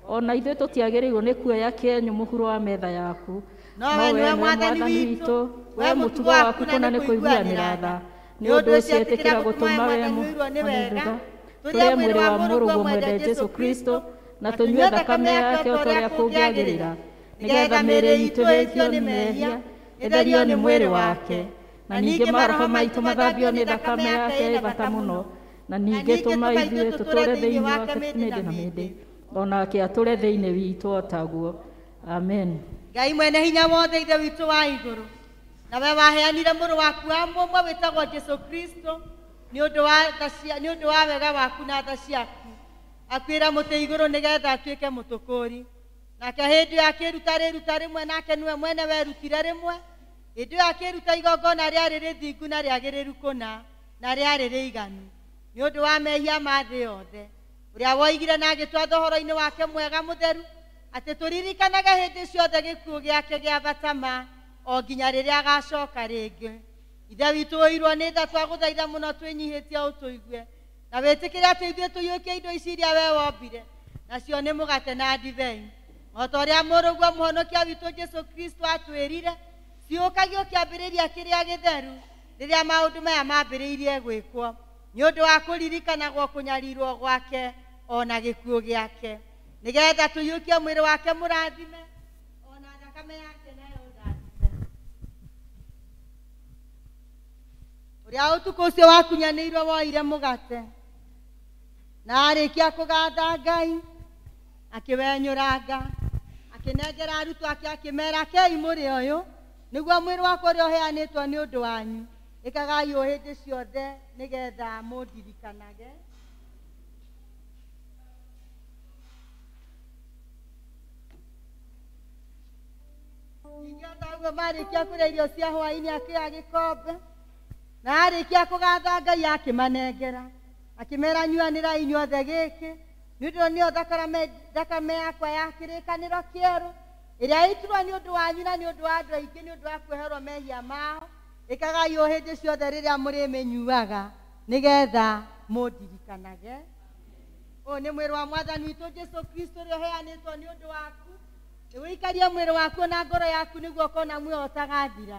S3: Ona ithuĩ tũtiagĩrĩirwo nĩ kuoya kĩenyũ mũhuro wa metha yaku,
S2: no we nĩwe mwathani witũ,
S3: we mũtugo waku kũna nĩ kũiguanĩra tha. Nĩ ũndũ ũcio ĩtĩkĩra gũtũma we ũirwo nĩ wega tũrĩe mwĩrĩ wa mũrũguo mwende Jesu Kristo na tũnyue thakame yake o ta ũrĩa kũngĩagĩrĩra, nĩgetha mĩĩrĩ itũ ĩhĩtio nĩ mehia ĩtherio nĩ mwĩrĩ wake, na ningĩ maroho maitũ mathambio nĩ thakame yake ĩ bata mũno, na ningĩ tũma ithuĩ tũtũũre thĩinĩ wake mĩndĩ na mĩndĩ, onake atũũre thĩinĩ witũ o taguo. Amen.
S2: Ngai mwene hinya wothe Ithe witũ wa igũrũ, nawe waheanire mũrũ waku wa mũmwe wĩtagwo Jesu Kristo nĩ ũndũ wa wega waku na tha ciaku, akuĩra mũtĩ igũrũ nĩgetha atuĩke mũtũkũri. Nake hĩndĩ ĩyo akĩruta rĩruta rĩmwe, nake nĩwe mwene werutire rĩmwe. Hĩndĩ ĩyo akĩruta igongona rĩarĩ rĩthingu na rĩagĩrĩru kũna na rĩarĩ rĩiganu nĩ ũndũ wa mehia ma thĩ yothe, ũrĩa woigire na agĩtwatha ũhoro-inĩ wake mwega mũtheru atĩ tũririkanage hĩndĩ ciothe gĩkuũ gĩake gĩa bata ma o nginya rĩrĩa agacoka rĩngĩ. Ithe witũ ũirwo nĩ tha, twagũthaitha mũno twĩnyihĩtie ũtũigue na wĩtĩkĩre atĩ ithuĩ tũiyũkie indo ici iria we wombire, nacio nĩ mũgate na ndibei, o ta ũrĩa mũrũguo mũhonokia witũ Jesu Kristo atwĩrire, ciũkagio kĩambĩrĩria kĩrĩa gĩtheru rĩrĩa maũndũ maya mambĩrĩirie gwĩkwo nĩ ũndũ wa kũririkanagwo kũnyarirwo gwake ona gĩkuũ gĩake, nĩgetha tũiyũkie mwĩrĩ wake mũrathime ona thakame yake nayo ndathime. Ũrĩa ũtukũ ũcio wakunyanĩirwo woire mũgate na arĩkia kũgatha Ngai akĩwenyũranga akĩnengera arutwo ake akĩmera, kei mũrĩ ũyũ nĩguo mwĩrĩ wakwa ũrĩa ũheanĩtwo nĩ ũndũ wanyu, ĩkagai ũũ hĩndĩ ciothe nĩgetha mũndirikanage. Ningĩ o ta ũguo marĩkia kũrĩa irio cia hwaĩ-inĩ akĩoya gĩkombe na arĩkia kũgatha Ngai akĩmanengera akĩmera, nyuanĩrai inyuothe gĩkĩ nĩ ũndũ nĩyo thakame yakwa ya kĩrĩkanĩro kĩerũ ĩrĩa ĩitirwo nĩ ũndũ wanyu na nĩ ũndũ wa andũ aingĩ nĩ ũndũ wa kuoherwo mehia mao. Ĩkagai ũũ hĩndĩ ciothe rĩrĩa mũrĩmĩnyuaga nĩgetha mũndirikanage. Ũyũ nĩ mwĩrĩ wa mwathani witũ Jesu Kristo ũrĩa ũheanĩtwo nĩ ũndũ waku. Nĩwĩikarie mwĩrĩ waku na ngoro yaku nĩguo ũkona muoyo ũtagathira.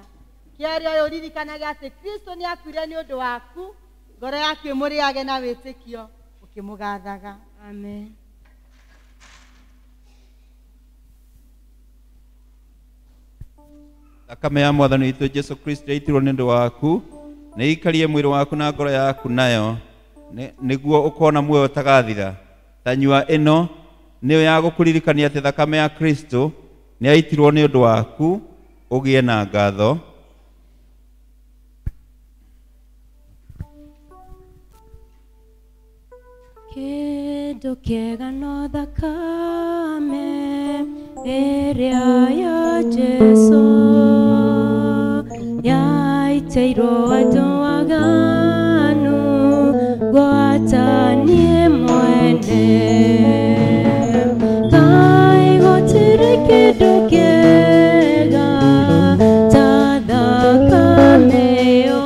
S2: Kĩarĩ ũyũ ũririkanage atĩ Kristo nĩ akuire nĩ ũndũ waku, ngoro yaku ĩmũrĩage na wĩtĩkio ũkĩmũgathaga.
S1: Amen.
S5: Thakame ya mwathani witũ Jesu Kristo ĩitirwo nĩ ũndũ waku, nĩ ĩikarie mwĩrĩ waku na ngoro yaku nayo nĩguo ũkona muoyo ũtagathira. Tanyua ĩno nĩyo ya gũkũririkania atĩ thakame ya Kristo nĩ yaitirwo nĩ ũndũ waku, ũgĩe na ngatho.
S1: Kĩndũ kĩega no thakame ĩrĩa ya Jesu yaitĩirwo andũ aganu gwata niĩ mwene. Kaĩ gũtirĩ kĩndũ kĩega ta thakame ĩyo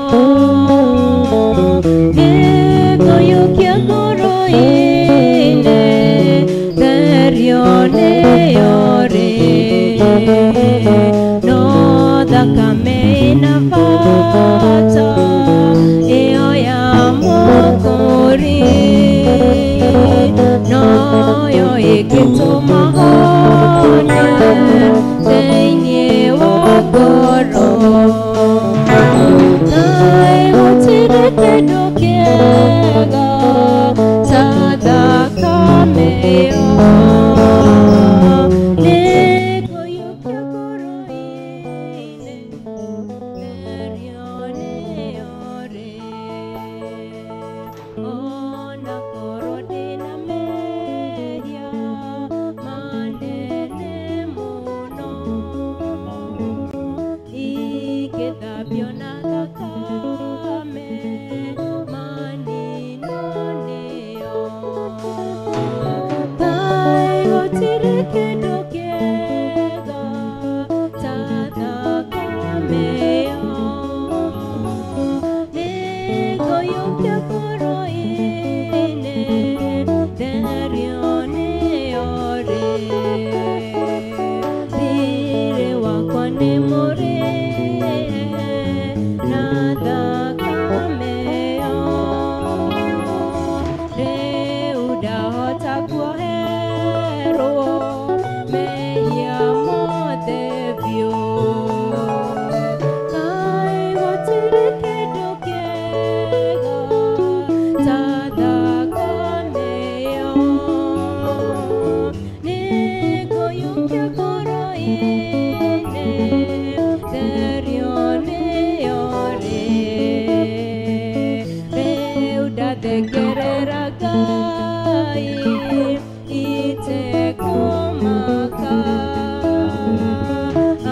S1: Ngai itekumaka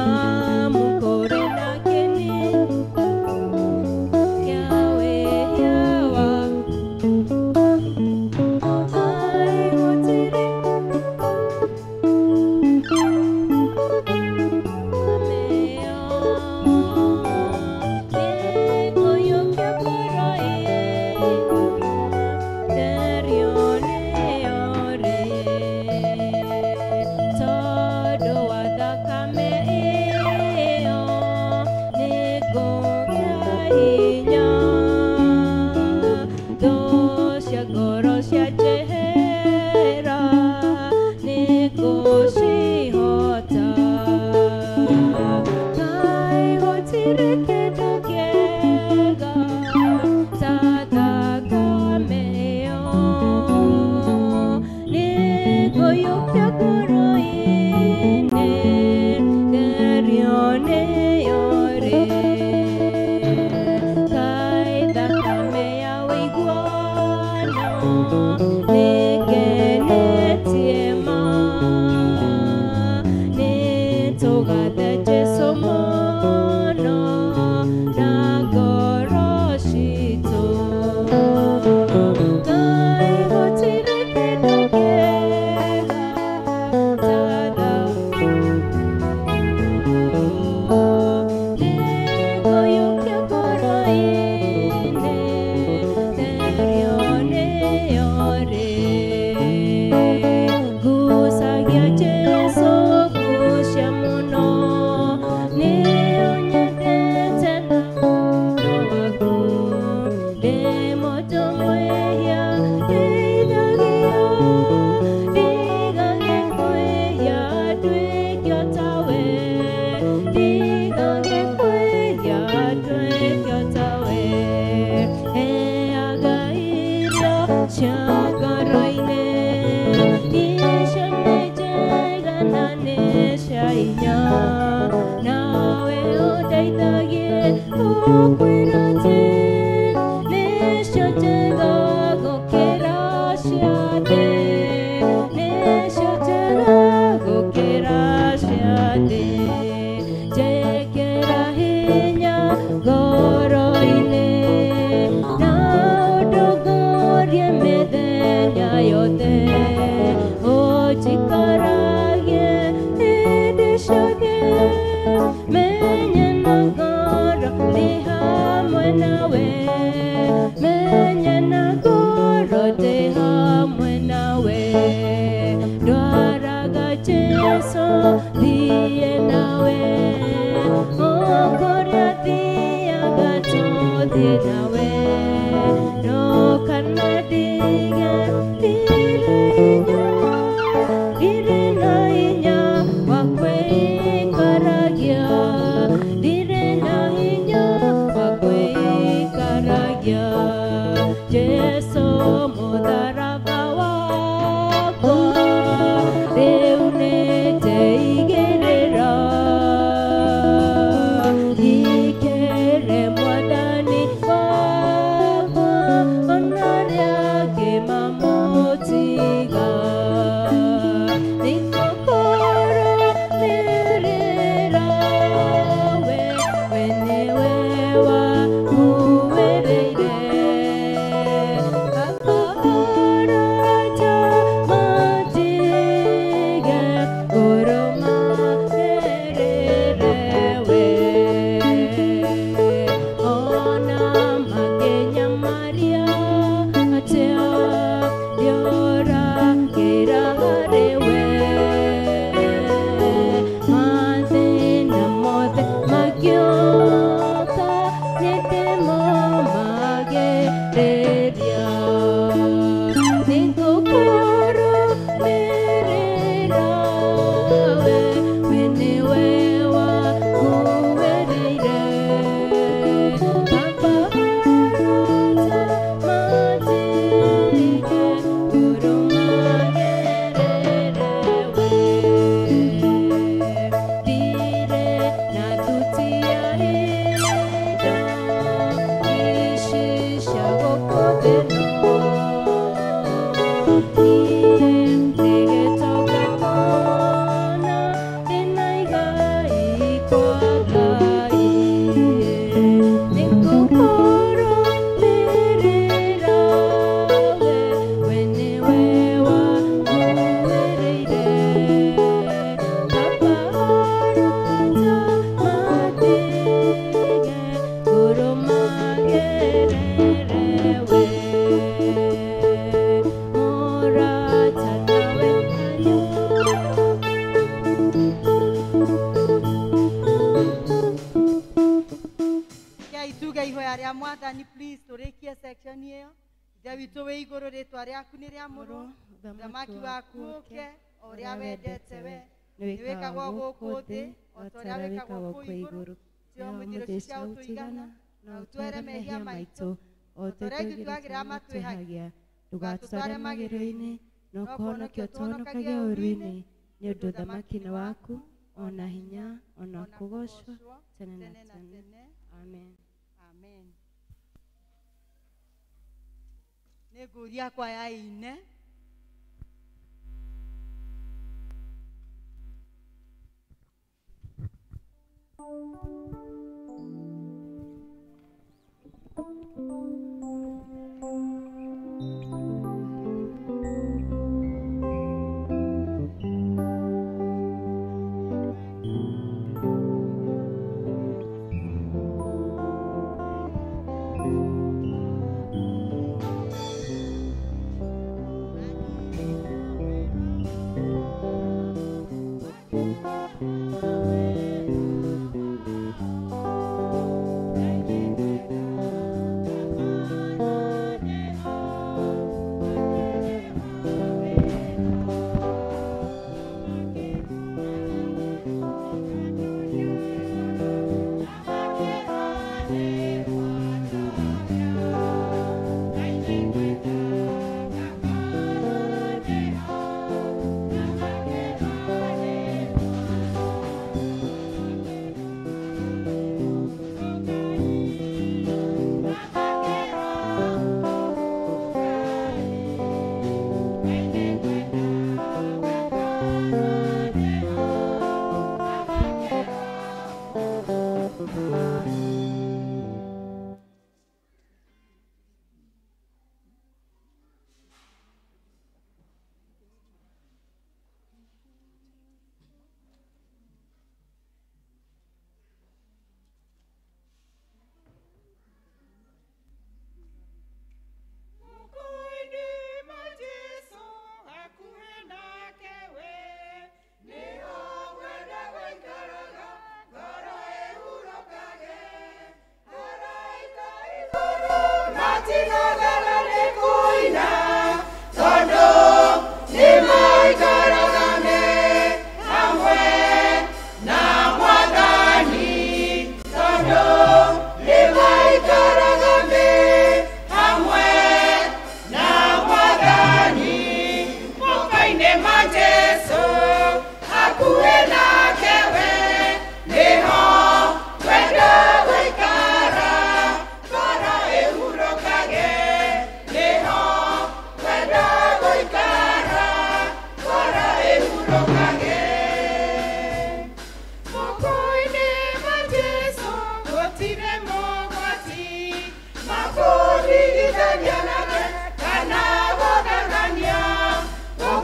S1: amu kũrĩ na kĩni kĩa wĩhia wa Ai gũtirĩ Ngoro cia njehera nĩngũcihota. Ngai gũtirĩ kĩndũ kĩega ta thakame ĩyo. Nĩngũiyũkia ngoro-inĩ, therio nĩyo rĩ. Ngai thakame ya ũiguano nĩngenetie ma. Nĩtũgathe Jesũ mũno na ngoro citũ. Ngai gũtirĩ kĩndũ kĩega ta Nĩngũiyũkia ngoro-inĩ, therio nĩyo rĩ. Ngucagia Jesũ, ngucia mũno, nĩũnyendete na wendo waku. Ndĩ mũndũ mwĩhia, ndeithagia, ndigage kwĩhia, nduĩke o tawe. Ndigage kwĩhia, nduĩke o tawe. Heaga irio cia ngoro-inĩ, icio nĩ njega na nĩ cia hinya. Nawe ũndeithagie gũkwĩra atĩ nĩcio njega gũkĩra cia thĩ, nĩcio njega gũkĩra cia thĩ. Njĩkĩra hinya ngoro-inĩ na ũndongorie mĩthenya yothe, ũnjikaragie hĩndĩ ciothe, menye na ngoro ndĩ hamwe nawe, menye na ngoro ndĩ hamwe nawe. Ndwaraga Jesũ thiĩ nawe, o kũrĩa thiaga tũthiĩ nawe. Ndũkanandige ndirĩ hinya, ndirĩ na hinya wa kwĩikaragia, ndirĩ na hinya wa kwĩikaragia. Jesũ mũtharaba wakwa rĩu nĩndeigĩrĩra. Ikere mwathani wakwa ona arĩa angĩ mamũtiga. Nĩngũkũrũmĩrĩra we, we nĩwe wanguĩrĩire. Arata mandige ngũrũmagĩrĩre we. Ona makĩnyamaria atĩa,
S2: Thamaki waku ũke o ũrĩa wendete we nĩwĩkagwo gũkũ thĩ o ta ũrĩa wĩkagwo kũu igũrũ. Tũhe mũthiro cia ũtũigana na ũtwere mehia maitũ o ta ũrĩa ithuĩ twagĩrĩra matwĩhagia. Ndũgatũtware magerio-inĩ no kũhonokia ũtũhonokagie ũũru-inĩ, nĩ ũndũ ũthamaki nĩ waku ona hinya ona kũgoocwo tene na tene. Amen. Amen. Nĩ ngũria kwaya ine.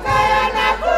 S6: Kana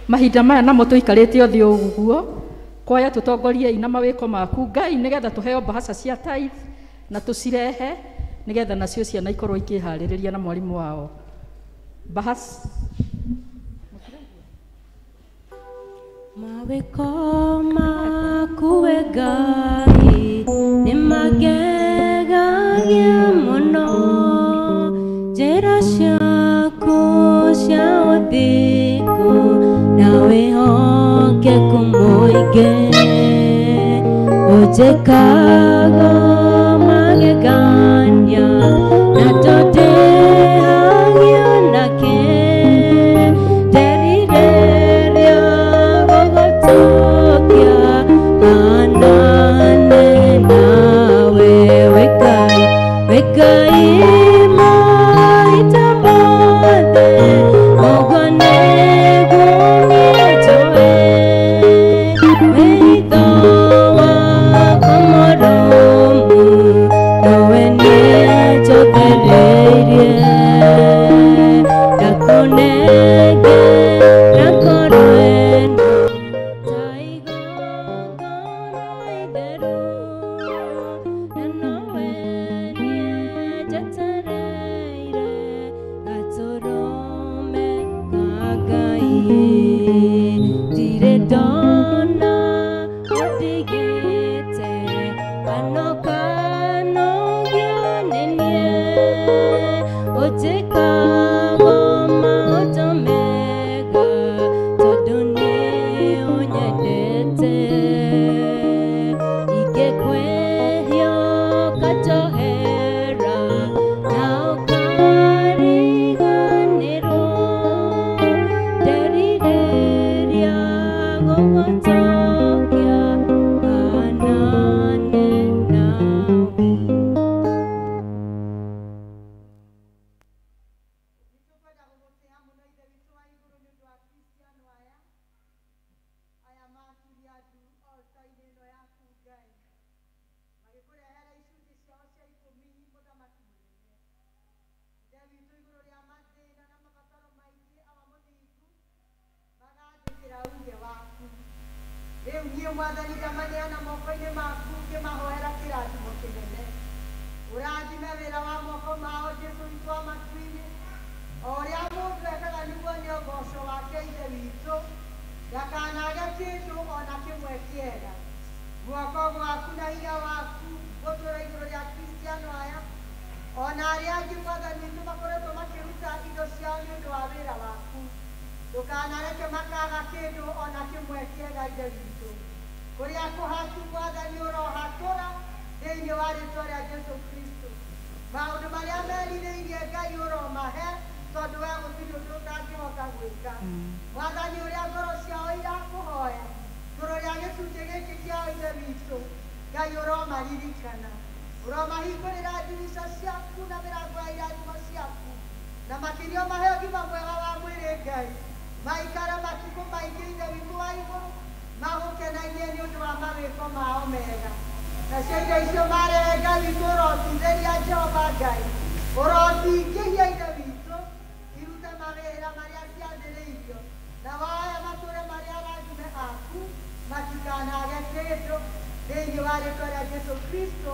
S3: Mahinda maya namo tũikarĩte ũthĩ ũguo kwaya tũtongorie ina mawĩko maku Ngai nĩgetha tũheo mbahaca cia tithe na tũcirehe nĩgetha nacio ciana ikorwo ikĩharĩrĩria na mwarimũ wao. Bahas
S1: Mawĩko maku we Ngai nĩmangegagia mũno, njĩra ciaku cia ũthingu na wĩhokeku mũingĩ, ũnjĩkaga magegania na tũndĩhagio nakĩ, nderirĩria gũgũtũkia hanane nawe we Ngai, we Ngai maita mothe, ũguo nĩguo niĩ njũĩ, wĩtho wakwa mũrũmu nowe niĩ njothereirie, ndakũnengera ngoro ĩno ta igongona itheru, na nowe niĩ njetereire gatũrũme ka Ngai. Ndirĩ ndona ũndigĩte kana ũkanogio nĩ niĩ, ũnjĩkaga maũndũ mega tondũ nĩ ũnyendete. Ingĩkwĩhia ũkanjohera na ũkariganĩrwo, nderirĩria gũgũtokia hanane nawe.
S2: Nĩtũkwenda gũgũtĩa mũno Ithe witũ wa igũrũ nĩ ũndũ wa Kristiano aya aya maturia ndu altar-inĩ ĩno yaku Ngai, magĩkũrehera icunjĩ ciao cia ikũmi mũthamaki mũnene. Ithe witũ igũrũ rĩa mathĩna na mabataro maingĩ awa mũthingu magathĩkĩra uge waku. Rĩu niĩ Mwathani ndamaneana moko-inĩ maku ngĩmahoera kĩrathimo kĩnene. Ũrathime wĩra wa moko mao Jesũ witũ wa matu-inĩ, o ũrĩa mũndũ ekaga nĩguo nĩ ũgoco wake Ithe witũ, ndakanage kĩndũ ona kĩmwe kĩega. Guoko gwaku na hinya waku gũtũũra igũrũ rĩa Kristiano aya ona arĩa angĩ Mwathani witũ makoretwo makĩruta indo ciao nĩ ũndũ wa wĩra waku. Ndũkanareke makaga kĩndũ ona kĩmwe kĩega Ithe witũ. Kũrĩa kũhatu Mwathani ũrohatũra thĩinĩ wa rĩtwa rĩa Jesũ Kristo. Maũndũ marĩa merirĩirie Ngai ũromahe tondũ we gũtirĩ ũndũ ũtangĩhota gwĩka. Mwathani ũrĩa ngoro ciao irakũhoya igũrũ rĩa gĩcunjĩ gĩkĩ kĩao Ithe witũ, Ngai ũromaririkana, ũromahingũrĩra ndirica ciaku na mĩrango ya irathimo ciaku, na makĩria ũmahe ũgima mwega wa mwĩrĩ Ngai, maikare matukũ maingĩ Ithe witũ wa igũrũ, magũkenagie nĩ ũndũ wa mawĩko mao mega. Nacio indo icio marehe Ngai witũ ũrocitheria Jehova Ngai, ũrocingĩhia Ithe witũ, irute mawĩra marĩa ciathĩrĩirio, na waya matũre marĩa arathime aku matikanage kĩndũ thĩinĩ wa rĩtwa rĩa Jesũ Kristo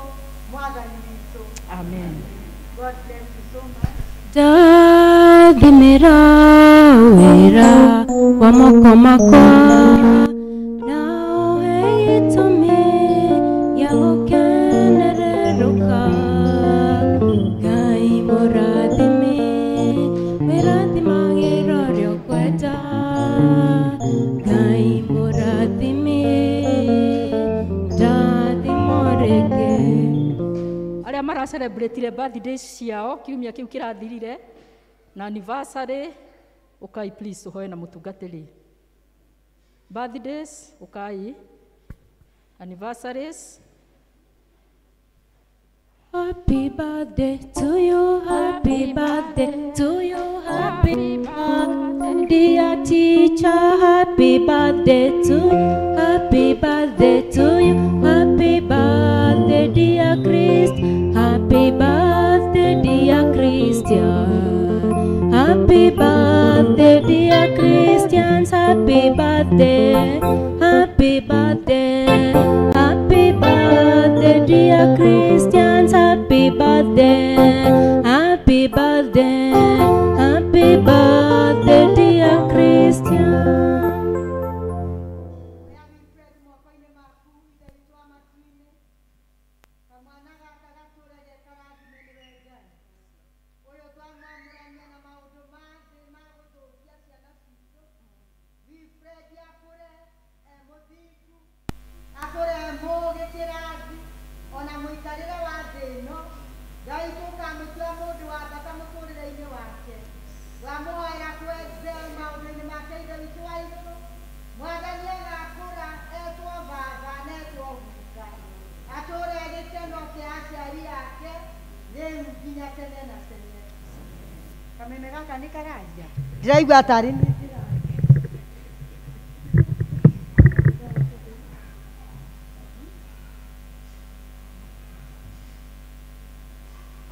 S2: Mwathani witũ.
S3: Amen.
S2: God bless you so much.
S1: Ndathimĩra wĩra wa moko makwa na ũhe gĩtũmi gĩa gũkenererũka. Ngai mũrathime, wĩrathimagĩra ũrĩa ũkwenda. Ngai mũrathime, ndathimwo rĩngĩ.
S3: Arĩa maracerebratire birthday ciao kiumia kĩu kĩrathirire na anniversary, ũkai please ũhoe na mũtungatĩri. Birthdays ũkai, anniversaries.
S1: Happy birthday to you, happy birthday to you, happy birthday, dear teacher, happy birthday to you, happy birthday to you, happy birthday, dear Christ, happy birthday, dear Christian, happy birthday, dear Christians, happy
S2: Wilfred akũre e mũthingu, akũre e mũũgĩ kĩrathi, ona mũikarĩre wa thĩ ĩno. Ngai tũkamũtua mũndũ wa bata mũtũrĩre-inĩ wake. Twamũhoera kũ-excel maũndũ-inĩ make Ithe witũ wa igũrũ. Mwathani agakũra etwo baba na etwo guka. Atũre gĩkeno kĩa aciari ake rĩu nginya tene na tene. Kameme gaka nĩ kararia. Ndĩraigua tarĩ niĩ ndĩraria.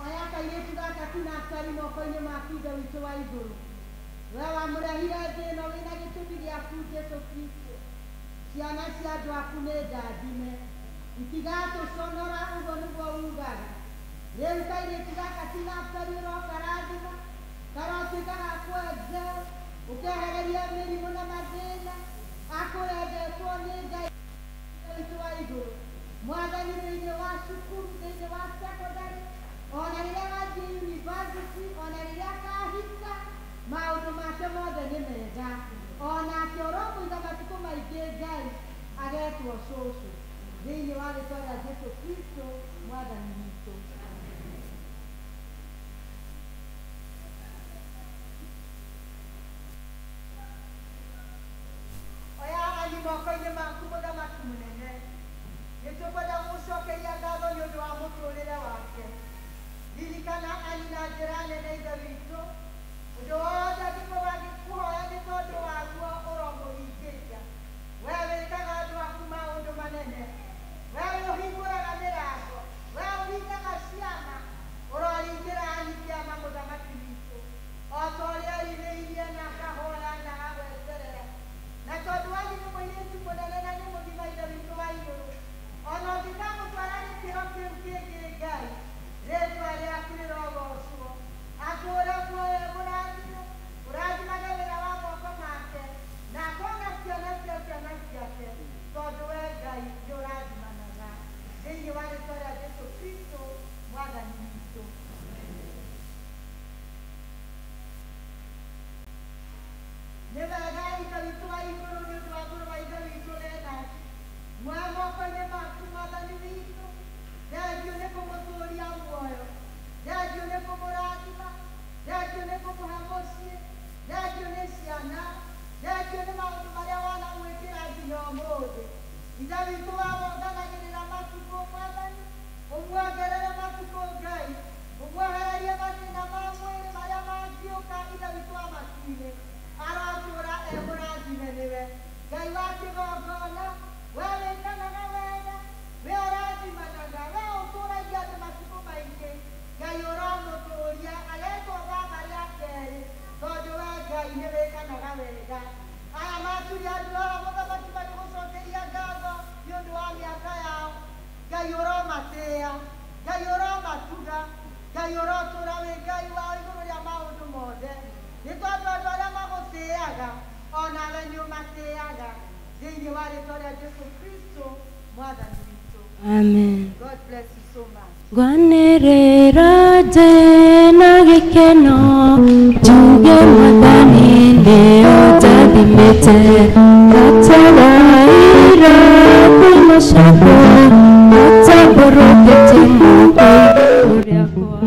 S2: Oya kairĩtu gaka tu Naftali moko-inĩ maku Ithe witũ wa igũrũ. We wamũrehire thĩ ĩno wĩna gĩtũmi gĩaku Jesũ Kristo. Ciana cia andũ aku nĩ ndathime. Itigatũconora ũguo nĩguo ugaga. Rĩu kairĩtu gaka ti Naftali ũrokarathima, karotuĩka ga kũ-excel, ũkehereria mĩrimũ na mathĩna, akũrendetwo nĩ Ngai witũ wa igũrũ. Mwathani thĩinĩ wa cukuru, thĩinĩ wa secondary, ona rĩrĩa agathiĩ university, ona rĩrĩa akahika, maũndũ make mothe nĩ mega. Onake ũromũiga matukũ maingĩ Ngai agetwo cũcũ. Thĩinĩ wa rĩtwa rĩa Jesũ Kristo Mwathani witũ. Oya ani moko-inĩ maku mũthamaki mũnene. Nĩ tũkwenda gũgũcokeria ngatho nĩ ũndũ wa mũtũrĩre wake. Ririkana ani na njĩra nene Ithe witũ. Ũndũ wothe angĩkorwo agĩkũhoya nĩ tondũ waguo ũromũhingĩria. We wĩkaga andũ aku maũndũ manene. We ũhingũraga mĩrango. We ũringaga ciama. Ũroringĩra ani kĩama mũthamaki witũ. O ta ũrĩa oirĩirie na akahoya na agweterera. Na tondũ wanyu nĩ mũirĩtu mũnene na nĩ mũgima Ithe witũ wa igũrũ. Ona ũngĩkamũtwara gĩkĩro kĩu kĩngĩ Ngai, rĩtwa rĩaku rĩrogocwo. Atũũre muoyo mũrathime, ũrathimage wĩra wa moko make, na akona ciana cia ciana ciake, tondũ we Ngai nĩ ũrathimanaga. Thĩinĩ wa rĩtwa rĩa Jesũ Kristo Mwathani witũ. Nĩ wega Ithe witũ wa igũrũ nĩ ũndũ wa mũrũ wa Ithe witũ Leonard. Muoya moko-inĩ maku Mwathani witũ. Thengiũ nĩ kũmũtũũria muoyo. Thengiũ nĩ kũmũrathima. Thengiũ nĩ kũmũhe mũciĩ. Thengiũ nĩ ciana. Thengiũ nĩ maũndũ marĩa wanamwĩkĩra nginya ũmũthĩ. Ithe witũ wawonganagĩrĩra matukũ Mwathani. Ũmuongerere matukũ Ngai. Ũmwehererie mathĩna ma mwĩrĩ marĩa mangĩũka Ithe witũ wa matu-inĩ. Arotũũra e mũrathime nĩwe. Ngai wa kĩgongona, we wĩkanaga wega, we ũrathimanaga, we ũtũũragia andũ matukũ maingĩ. Ngai ũromũtũũria, agetwo baba rĩa kerĩ, tondũ we Ngai nĩ wĩkanaga wega. Aya maturia andũ aya mũthamaki magĩgũcokeria ngatho nĩ ũndũ wa mĩaka yao. Ngai ũromatĩĩa, Ngai ũromatuga, Ngai ũrotũũra wĩ Ngai wao igũrũ rĩa maũndũ mothe. Nĩ tondũ andũ arĩa magũtĩĩaga, onawe nĩ ũmatĩĩaga. Thĩinĩ wa rĩtwa rĩa Jesũ Kristo Mwathani witũ.
S1: Amen.
S2: God bless you so much.
S1: Ngwanĩrĩra ndĩ na gĩkeno, njuge Mwathani nĩ ũndathimĩte. Ngatara irathimo ciakwa, ũtambũrũkĩtie moko igũrũ rĩakwa.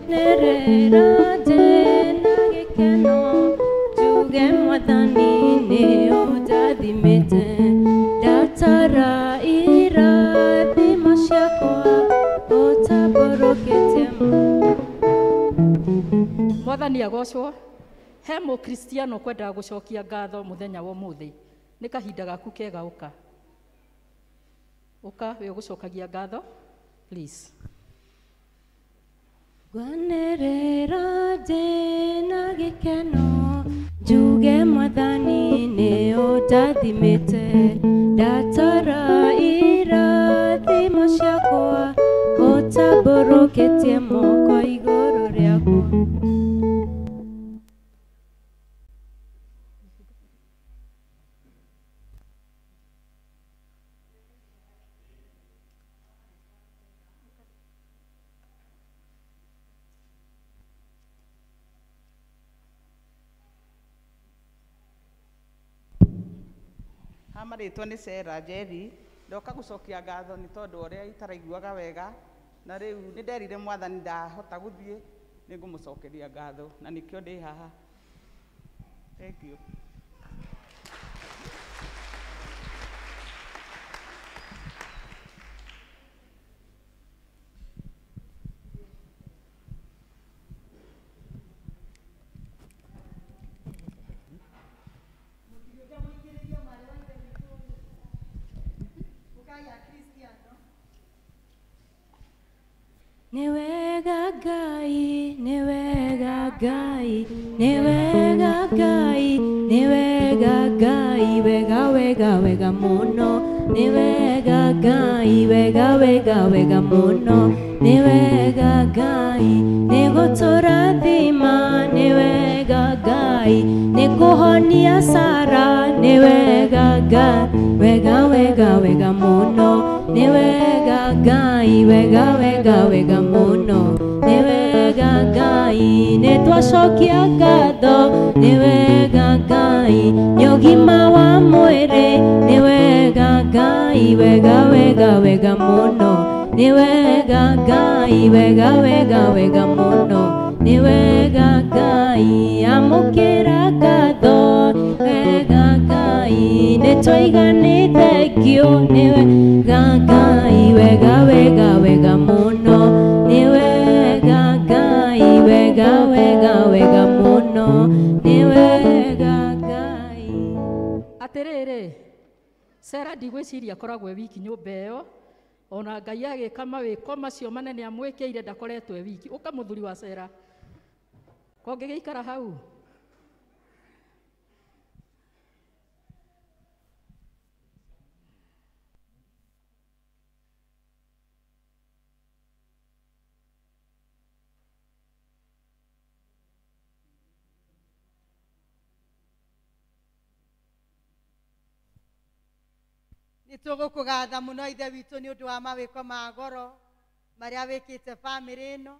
S1: Ngwanĩrĩra ndĩ na gĩkeno, njuge Mwathani nĩ ũndathimĩte. Ndatara irathimo ciakwa, ũtambũrũkĩtie moko.
S3: Mwathani agocwo. He mũkristiano kwendaga gũcokia ngatho mũthenya wa ũmũthĩ. Nĩ kahinda gaku kega ũka. Ũka wĩ ũgũcokagia ngatho, please.
S1: Ngwanĩrĩra ndĩ na gĩkeno, njuge Mwathani nĩ ũndathimĩte. Ndatara irathimo ciakwa, ũtambũrũkĩtie moko igũrũ rĩakwa.
S6: Amarĩtwo nĩ Sarah Njeri, ndoka gũcokia ngatho nĩ tondũ ũrĩa itaraiguaga wega, na rĩu nĩ nderire mwathani ndahota gũthiĩ nĩ ngũmũcokeria ngatho na nĩkĩo ndĩ haha. Thank you.
S1: Nĩ wega Ngai, nĩ wega Ngai, nĩ wega Ngai, nĩ wega Ngai, wega wega wega mũno. Nĩ wega Ngai, wega wega wega mũno. Nĩ wega Ngai, nĩ gũtũrathima, nĩ wega Ngai, nĩ kũhonia Sara, nĩ wega Ngai, wega wega wega mũno. Nĩ wega Ngai, wega wega wega mũno. Nĩ wega Ngai, nĩ twacokia ngatho. Nĩ wega Ngai, nĩ ũgima wa mwĩrĩ. Nĩ wega Ngai, wega wega wega mũno. Nĩ wega Ngai, wega wega wega mũno. Nĩ wega Ngai, amũkĩra ngatho. Wega Ngai, nĩ twaiga nĩ thengio. Nĩ wega Ngai, wega wega wega mũno. Nĩ wega Ngai, wega wega wega mũno. Nĩ wega Ngai.
S3: Atĩrĩrĩ, Sarah ndigwĩciria akoragwo e wiki nyũmba ĩyo, ona Ngai agĩka mawĩko macio manene amwĩkĩire ndakoretwo e wiki. Ũka mũthuri wa Sarah, kongĩgĩikara hau.
S2: Nĩ tũgũkũgatha mũno ithe witũ nĩ ũndũ wa mawĩko ma goro marĩa wĩkĩte bamĩrĩ ĩno,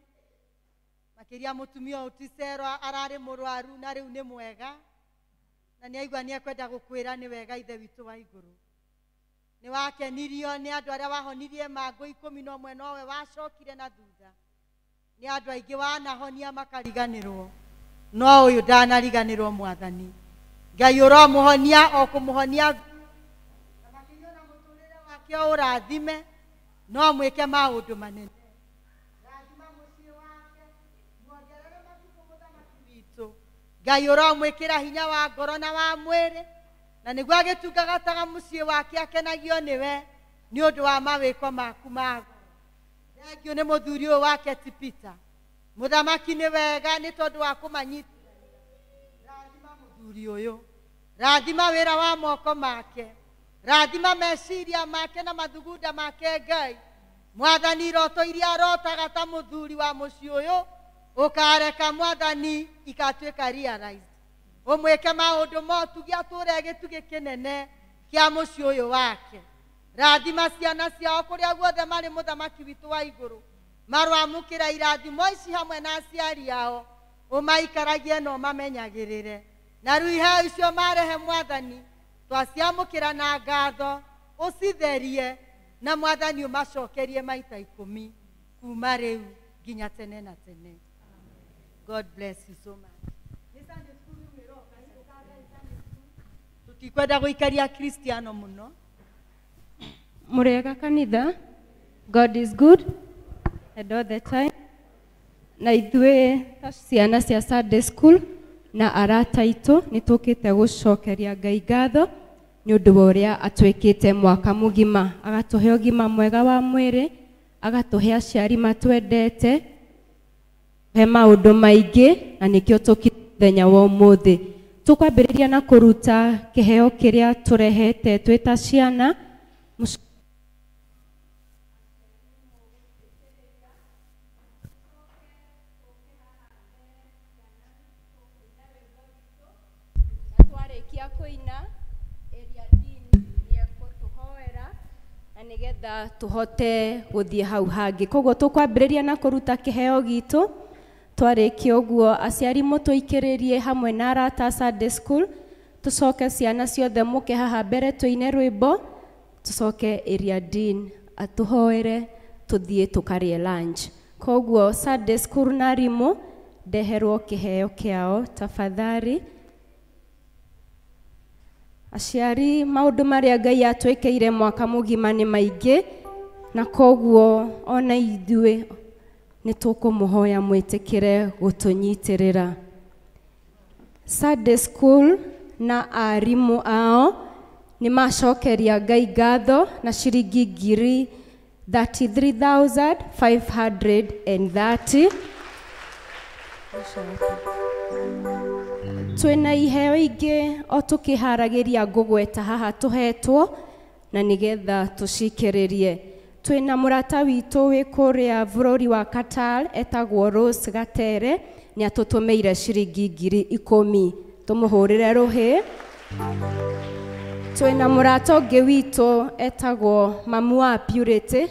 S2: makĩria mũtumia ũyũ ti Sarah ararĩ mũrwaru na rĩu nĩ mwega, na nĩ aigua nĩ ekwenda gũkwĩra nĩ wega ithe witũ wa igũrũ. Nĩ wakenirio nĩ andũ arĩa wahonirie mangũ 11 nowe wacokire na thutha. Nĩ andũ aingĩ wanahonia makariganĩrwo, no ũyũ ndanariganĩrwo mwathani. Ngai ũromũhonia o kũmũhonia wake ũrathime, no mwĩke maũndũ manene. Rathima mũciĩ wake, muongerere matukũ mũthamaki witũ. Ngai ũromwĩkĩra hinya wa ngoro na wa mwĩrĩ, na nĩguo agĩtungataga mũciĩ wake akenagio nĩwe nĩ ũndũ wa mawĩko maku ma goro. Thengio nĩ mũthuri ũyũ wake ti Peter. Mũthamaki nĩ wega nĩ tondũ wa kũmanyita. Rathima mũthuri ũyũ, rathima wĩra wa moko make, rathima meciria make na mathugunda make Ngai. Mwathani iroto iria arotaga ta mũthuri wa mũciĩ ũyũ ũkareka mwathani ikatuĩka realized. Ũmwĩke maũndũ motugi atũre gĩtugĩ kĩnene kĩa mũciĩ ũyũ wake. Rathima ciana ciao kũrĩa guothe marĩ mũthamaki witũ wa igũrũ, maroamũkĩra irathimo ici hamwe na aciari ao, ũmaikaragie na ũmamenyagĩrĩre. Na rĩu iheo icio marehe mwathani twaciamũkĩra na ngatho, ũcitherie na mwathani ũmacokerie maita 10 kuma rĩu nginya tene na tene. God bless you so much. Tũtikwenda gũikaria Kristiano mũno.
S1: Mũrĩega kanitha, God is good and all the time. Na ithuĩ ta ciana cia Sunday school na arata aitũ nĩ tũkĩte gũcokeria Ngai ngatho nĩ ũndũ wa ũrĩa atwĩkĩte mwaka mũgima, agatũhe ũgima mwega wa mwĩrĩ, agatũhe aciari matwendete, he maũndũ maingĩ, na nĩkĩo tũkĩte mũthenya wa ũmũthĩ. Tũkwambĩrĩria na kũruta kĩheo kĩrĩa tũrehete twĩ ta ciana. Twarĩkia kũina, ĩrĩa Dean nĩekũtũhoera na nĩgetha tũhote gũthiĩ hau hangĩ. Koguo tũkwambĩrĩria na kũruta kĩheo gitũ. Twarĩkia ũguo aciari mũtũikĩrĩrie hamwe na arata a Sunday school, Tũcoke ciana ciothe mũke haha mbere tũine rwĩmbo, tũcoke area dean atũhoere tũthiĩ tũkarĩe lunch. Koguo Sunday school na arimũ ndeherwo kĩheo kĩao tafadhali. Aciari, maũndũ marĩa Ngai atwĩkĩire mwaka mũgima nĩ maingĩ, na koguo ona ithuĩ nĩ tũkũmũhoya mwĩtĩkĩre gũtũnyitĩrĩra. Sunday school na arimũ ao nĩ macokeria Ngai ngatho na ciringi ngiri 33,530. Twĩna iheo ingĩ o tũkĩharagĩria ngũgweta haha tũhetwo na nĩgetha tũcikĩrĩrie. Twĩna mũrata witũ wĩ kũrĩa bũrũri wa Qatar etagwo Rose Gatere, nĩ atũtũmĩire ciringi 10,000, tũmũhũrĩre rũhĩ. Twĩna mũrata ũngĩ witũ etagwo Mamu wa Purity,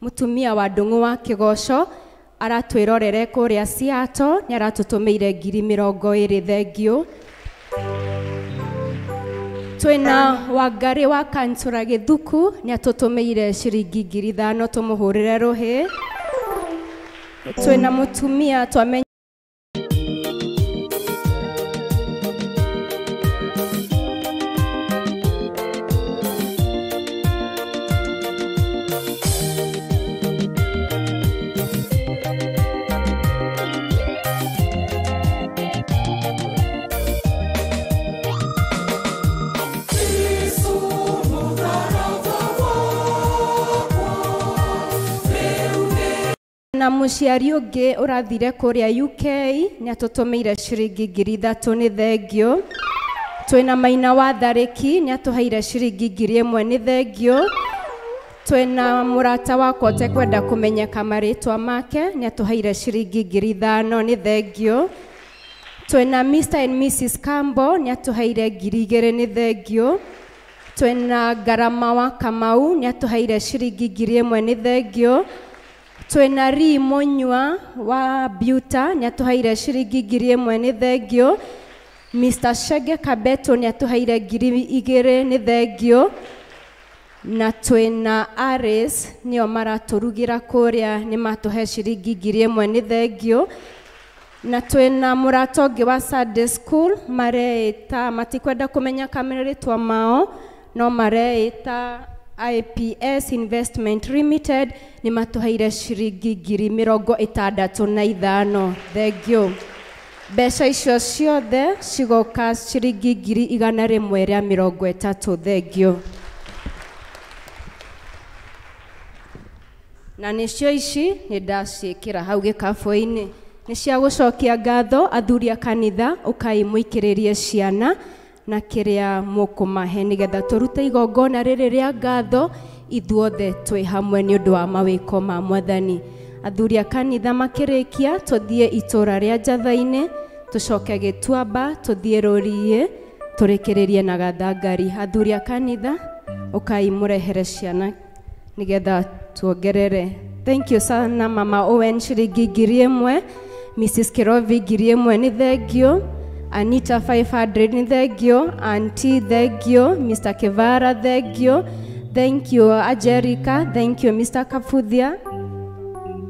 S1: mũtumia wa Ndung'u wa Kĩgoco, aratwĩrorere kũrĩa Seattle, nĩ aratũtũmĩire 20,000, thengiũ. Twĩna Wangarĩ wa Kansura Gĩthuku, nĩ atũtũmĩire ciringi 5,000, tũmũhũrĩre rũhĩ. Twĩna mũtumia twamenya na mũciari ũngĩ ũrathire kũrĩa UK nĩ atũtũmĩire ciringi 3,000, nĩ thengiũ. Twĩna Maina wa Tharĩki, nĩ atũheire ciringi 1,000, nĩ thengiũ. Twĩna mũrata wakwa ũtekwenda kũmenyeka marĩtwa make, nĩ atũheire ciringi 5,000, nĩ thengiũ. Twĩna Mr and Mrs Campbell, nĩ atũheire 2,000, nĩ thengiũ. Twĩna Ngarama wa Kamau, nĩ atũheire ciringi 1,000, nĩ thengiũ. Twĩna Rii Mũnyua wa Buta, nĩ atũheire ciringi 1,000, nĩ thengiũ. Mr Shege Kabeto nĩ atũheire 2,000, nĩ thengiũ. Na twĩna Aris, nĩo maratũrugĩra kũrĩa, nĩ matũhe ciringi 1,000, nĩ thengiũ. Na twĩna mũrata ũngĩ wa Sunday school, mareĩta, matikwenda kũmenya marĩtwa mao, no mareĩta IPS Investment Limited, nĩ matũheire ciringi 65,000, thengiũ. Mbeca icio ciothe cigoka ciringi 130,000, thengiũ. Na nĩcio ici nĩ ndaciĩkĩra hau gĩkabũ-inĩ. Nĩ cia gũcokia ngatho athuri a kanitha, ũkai mũikĩrĩrie ciana na kĩrĩa mũkũmahe nĩgetha tũrute igongona rĩrĩ rĩa ngatho ithuothe twĩ hamwe nĩ ũndũ wa mawĩko ma Mwathani. Athuri a kanitha makĩrĩkia tũthiĩ itũra rĩa Njatha-inĩ, tũcoke Gĩtuamba, tũthiĩ Rũriĩ, tũrĩkĩrĩrie na Gathangari. Athuri a kanitha ũkai mũrehere ciana nĩgetha tuongerere. Thank you sana Mama Owen, ciringi 1,000, Mrs Kirovi 1,000, nĩ thengiũ. Anita 500, nĩ thengiũ. Auntie thengiũ. Mr Kivara thengiũ. Thank you Angelica, thank you Mr Kabuthia,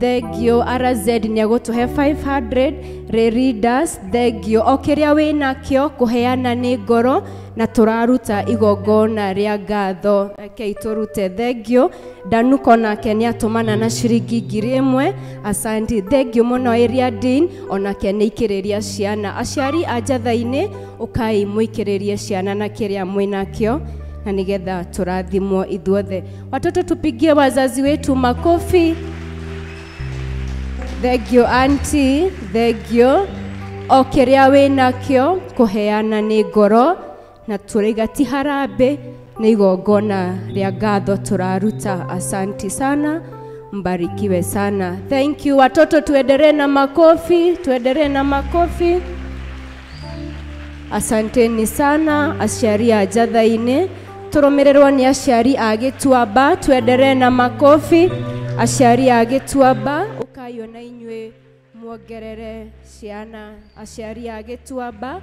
S1: thengiũ. RZ nĩ egũtũhe 500. Reridas thengiũ. O kĩrĩa wĩnakĩo kũheana nĩ ngoro, na tũraruta igongona rĩa ngatho, rekei tũrute, thengiũ. Danuko nake nĩ atũmana na ciringi 1,000, asanti, thengiũ mũno. Area Dean onake nĩ ikĩrĩria ciana. Aciari a Njatha-inĩ ũkai mũikĩrĩrie ciana na kĩrĩa mwĩnakĩo na nĩgetha tũrathimwo ithuothe. Watoto, tupigie wazazi wetu makofi. Thengiũ auntie, thengiũ. O kĩrĩa wĩnakĩo kũheana nĩ ngoro, na tũraiga ti harambĩ, nĩ igongona rĩa ngatho tũraruta. Asanti sana, mbarikiwe sana. Thank you watoto, tuendelee na makofi, tuendelee na makofi. Asanteni sana aciari a Njatha-inĩ, tũrũmĩrĩrwo nĩ aciari a Gĩtuamba, tuendelee na makofi. Aciari a Gĩtuamba, ũkai ona inyuĩ muongerere ciana. Aciari a Gĩtuamba,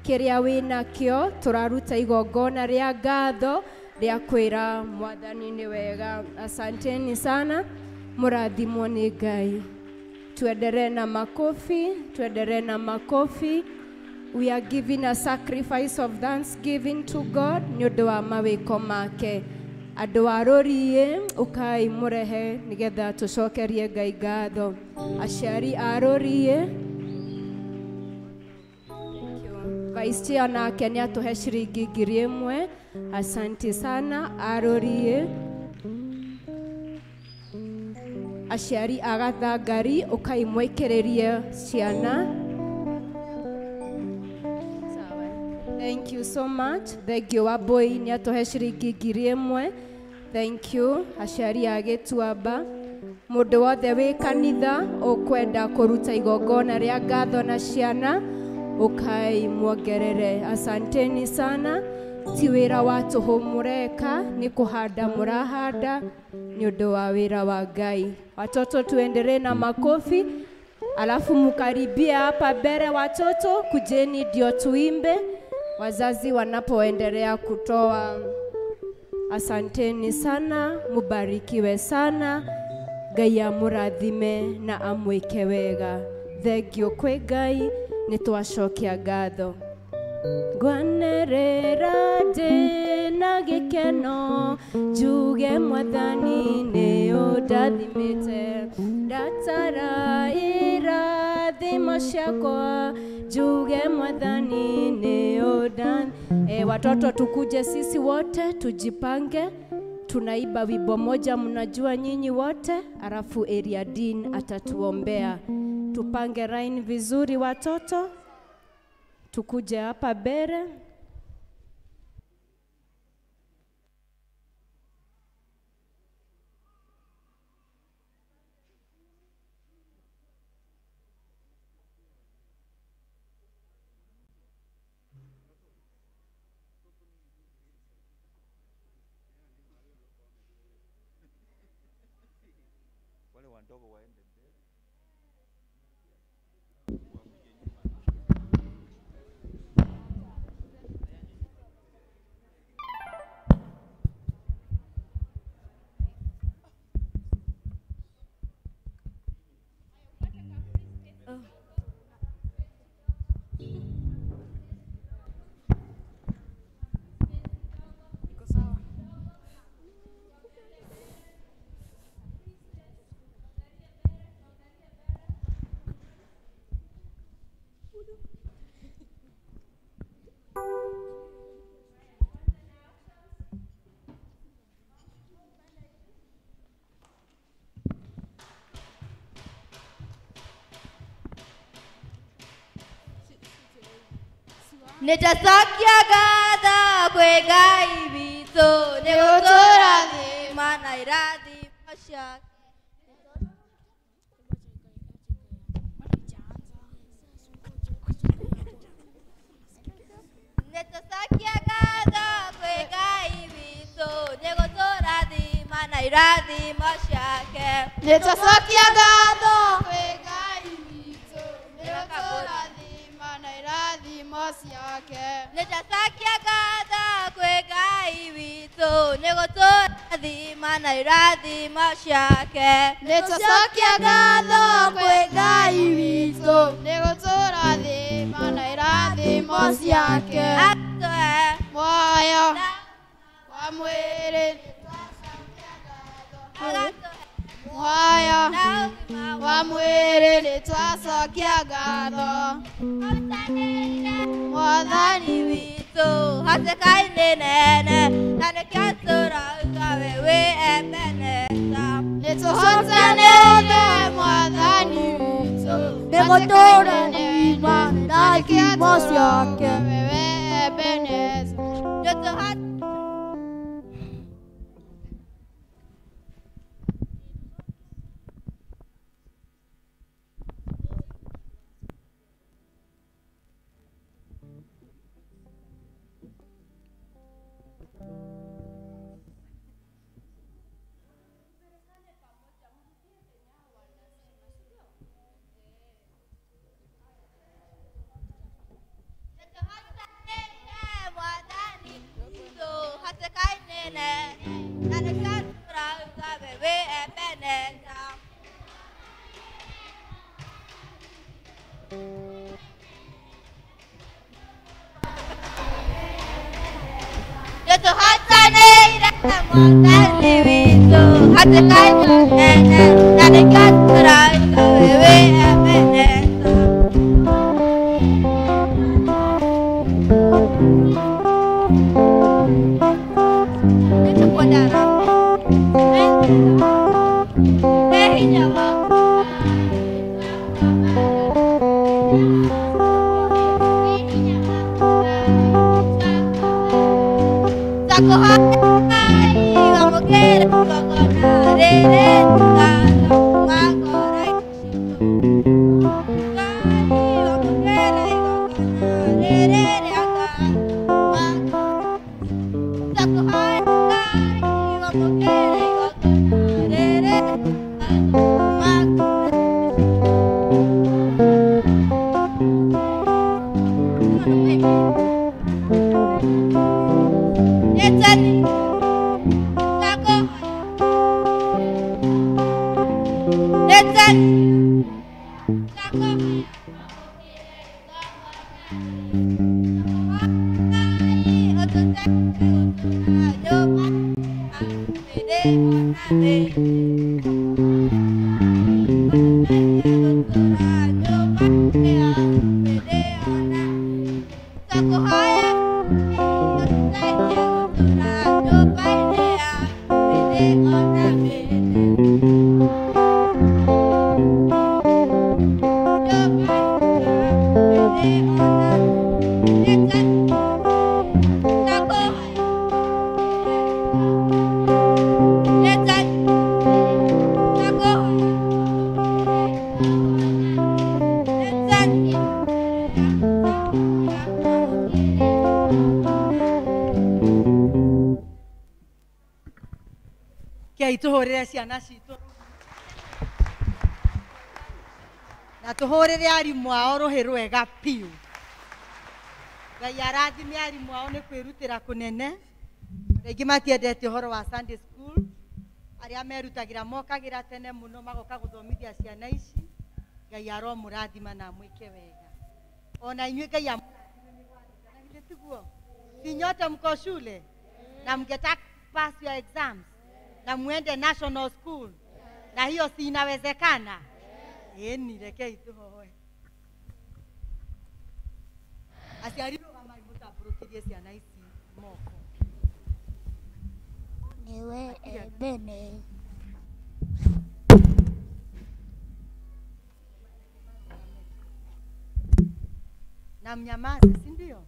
S1: Kĩrĩa wĩnakĩo tũraruta igongona rĩa ngatho rĩa kwĩra Mwathani nĩ wega. Asanteni sana, mũrathimwo nĩ Ngai. Tuendelee na makofi, tuendelee na makofi. We are giving a sacrifice of thanksgiving to God nĩ ũndũ wa mawĩko make. Andũ a rũriĩ ũkai mũrehe nĩgetha tũcokerie Ngai ngatho. Aciari a rũriĩ, Vice Chair nake nĩ atũhe ciringi 1,000. Asante sana arũriĩ. Aciari a Gathangari ũkai mwĩkĩrĩrie ciana. Thank you so much. Thank you Wambui nĩ atũhe ciringi 1,000. Thank you aciari a Gĩtuamba. Mũndũ wothe wĩ kanitha ũkwenda kũruta igongona rĩa ngatho na ciana ukai muongerere. Asanteni sana. Ti wĩra wa tũhũ mũreka, nĩ kũhanda mũrahanda nĩ ũndũ wa wĩra wa Ngai. Watoto tuendelee na makofi, alafu mkaribia hapa mbele watoto, kujeni ndio tuimbe wazazi wanapoendelea kutoa. Asanteni sana, mubarikiwe sana. Ngai amũrathime na amwĩke wega. Thank you kwĩ Ngai, nĩ twacokia ngatho. Ngwanĩrĩra ndĩ na gĩkeno, njuge Mwathani nĩ ũndathimĩte. Ndatara irathimo ciakwa, njuge Mwathani nĩ ũndathimĩte. Watoto tukuje sisi wote tujipange. Tunaiba wimbo moja mnajua nyinyi wote, alafu Area Dean atatuombea. Tupange line vizuri watoto, tukuje hapa mbele.
S5: Wale wadogo waende mbele.
S7: Nĩndacokia ngatho kwĩ Ngai witũ nĩ gũtũrathima na irathimo ciake. Nĩtũcokia ngatho kwĩ Ngai witũ nĩ gũtũrathima na irathimo ciake.
S8: Nĩtũcokia ngatho kwĩ Ngai witũ nĩ gũtũrathima na irathimo ciake.
S7: Nĩtũcokia ngatho kwĩ Ngai witũ nĩ gũtũrathima na irathimo ciake.
S8: Nĩtũcokia ngatho kwĩ Ngai witũ nĩ gũtũrathima na irathimo ciake.
S7: Atũhe
S8: muoyo wa mwĩrĩ, muoyo wa mwĩrĩ, nĩtwacokia ngatho
S7: Mwathani witũ hatĩka-inĩ nene, na nĩkĩo tũrauga we wĩ Ebeneza.
S8: Nĩtũhotanĩte Mwathani witũ
S7: nĩ gũtũrathima na irathimo ciake.
S8: We wĩ Ebeneza.
S7: Nĩtũhotanĩte Mwathani witũ hatĩka-inĩ nene na nĩkĩo tũrauga we wĩ Ebeneza.
S2: Tuhurire ciana citũ na tuhurire arimũ ao rũhĩ rwega piũ. Ngai arathime arimũ ao nĩ kwĩrutĩra kũnene. Rĩngĩ matiendete ũhoro wa Sunday school, arĩa merutagĩra mokagĩra tene mũno magoka gũthomithia ciana ici. Ngai aromũrathima na amwĩke wega. Ona inyuĩ Ngai amũrathime nĩ gwathika, na githĩ tiguo? Si nyote mko shule na mngetaka pass your exams na muende national school, na hiyo si inawezekana? Ĩni, rekei tuhoe. Aciari rũgamai mũtambũrũkĩrie ciana ici moko.
S9: Niwe Ebene.
S2: Na mnyamaze, si ndio?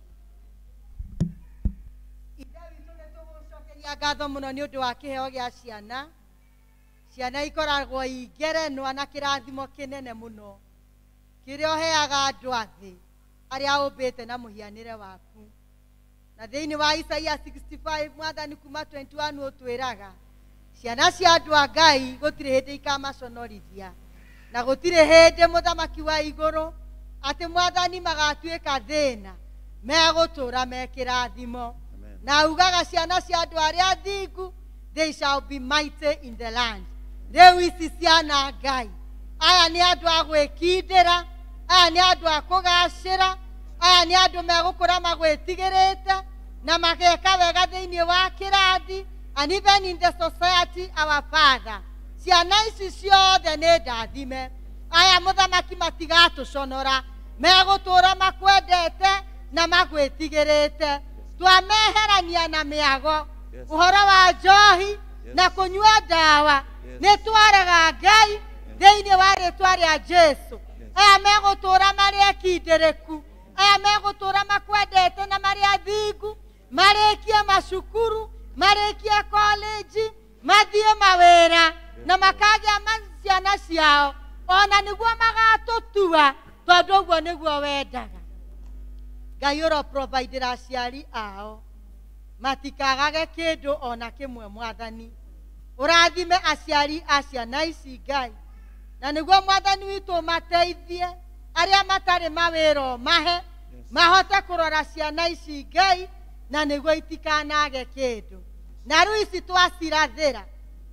S2: Ngatho muno ni undu wa kiheo gia ciana. Ciana ikoragwo ingerenwa na kirathimo kinene muno kiria uheaga andu a thi aria umbite na muhianire waku. Na thiini wa Isaia 65 Mwathani kuma 21 utwiraga ciana cia andu a Ngai gutiri hindi ikamaconorithia na gutiri hindi muthamaki wa iguru ati Mwathani magatuika thina megutura me kirathimo. Na ugaga ciana cia andu aria athingu, they shall be mighty in the land. Rĩu ici ciana Ngai, aya nĩ andũ a gwĩkindĩra, aya nĩ andũ a kũgacĩra, aya nĩ andũ megũkũra magwĩtigĩrĩte na mageka wega thĩinĩ wa kĩrathi and even in the society, our Father. Ciana ici ciothe nĩ ndathime. Aya mũthamaki matigatũconora, megũtũra makwendete na magwĩtigĩrĩte. Twameherania na mĩago, ũhoro wa njohi na kũnyua ndawa, nĩ twaraga Ngai thĩinĩ wa rĩtwa rĩa Jesũ. Aya megũtũra marĩ ekindĩrĩku, aya megũtũra makwendete na marĩ athingu, marĩkie macukuru, marĩkie college, mathiĩ mawĩra na makagĩa ciana ciao, ona nĩguo magatũtua, tondũ ũguo nĩguo wendaga. Ngai ũroprovidera aciari ao matikagage kĩndũ ona kĩmwe. Mwathani ũrathime aciari a ciana ici Ngai, na nĩguo Mwathani witũ mateithie arĩa matarĩ mawĩra ũmahe mahote kũrora ciana ici Ngai, na nĩguo itikanage kĩndũ. Na rĩu ici twacirathĩra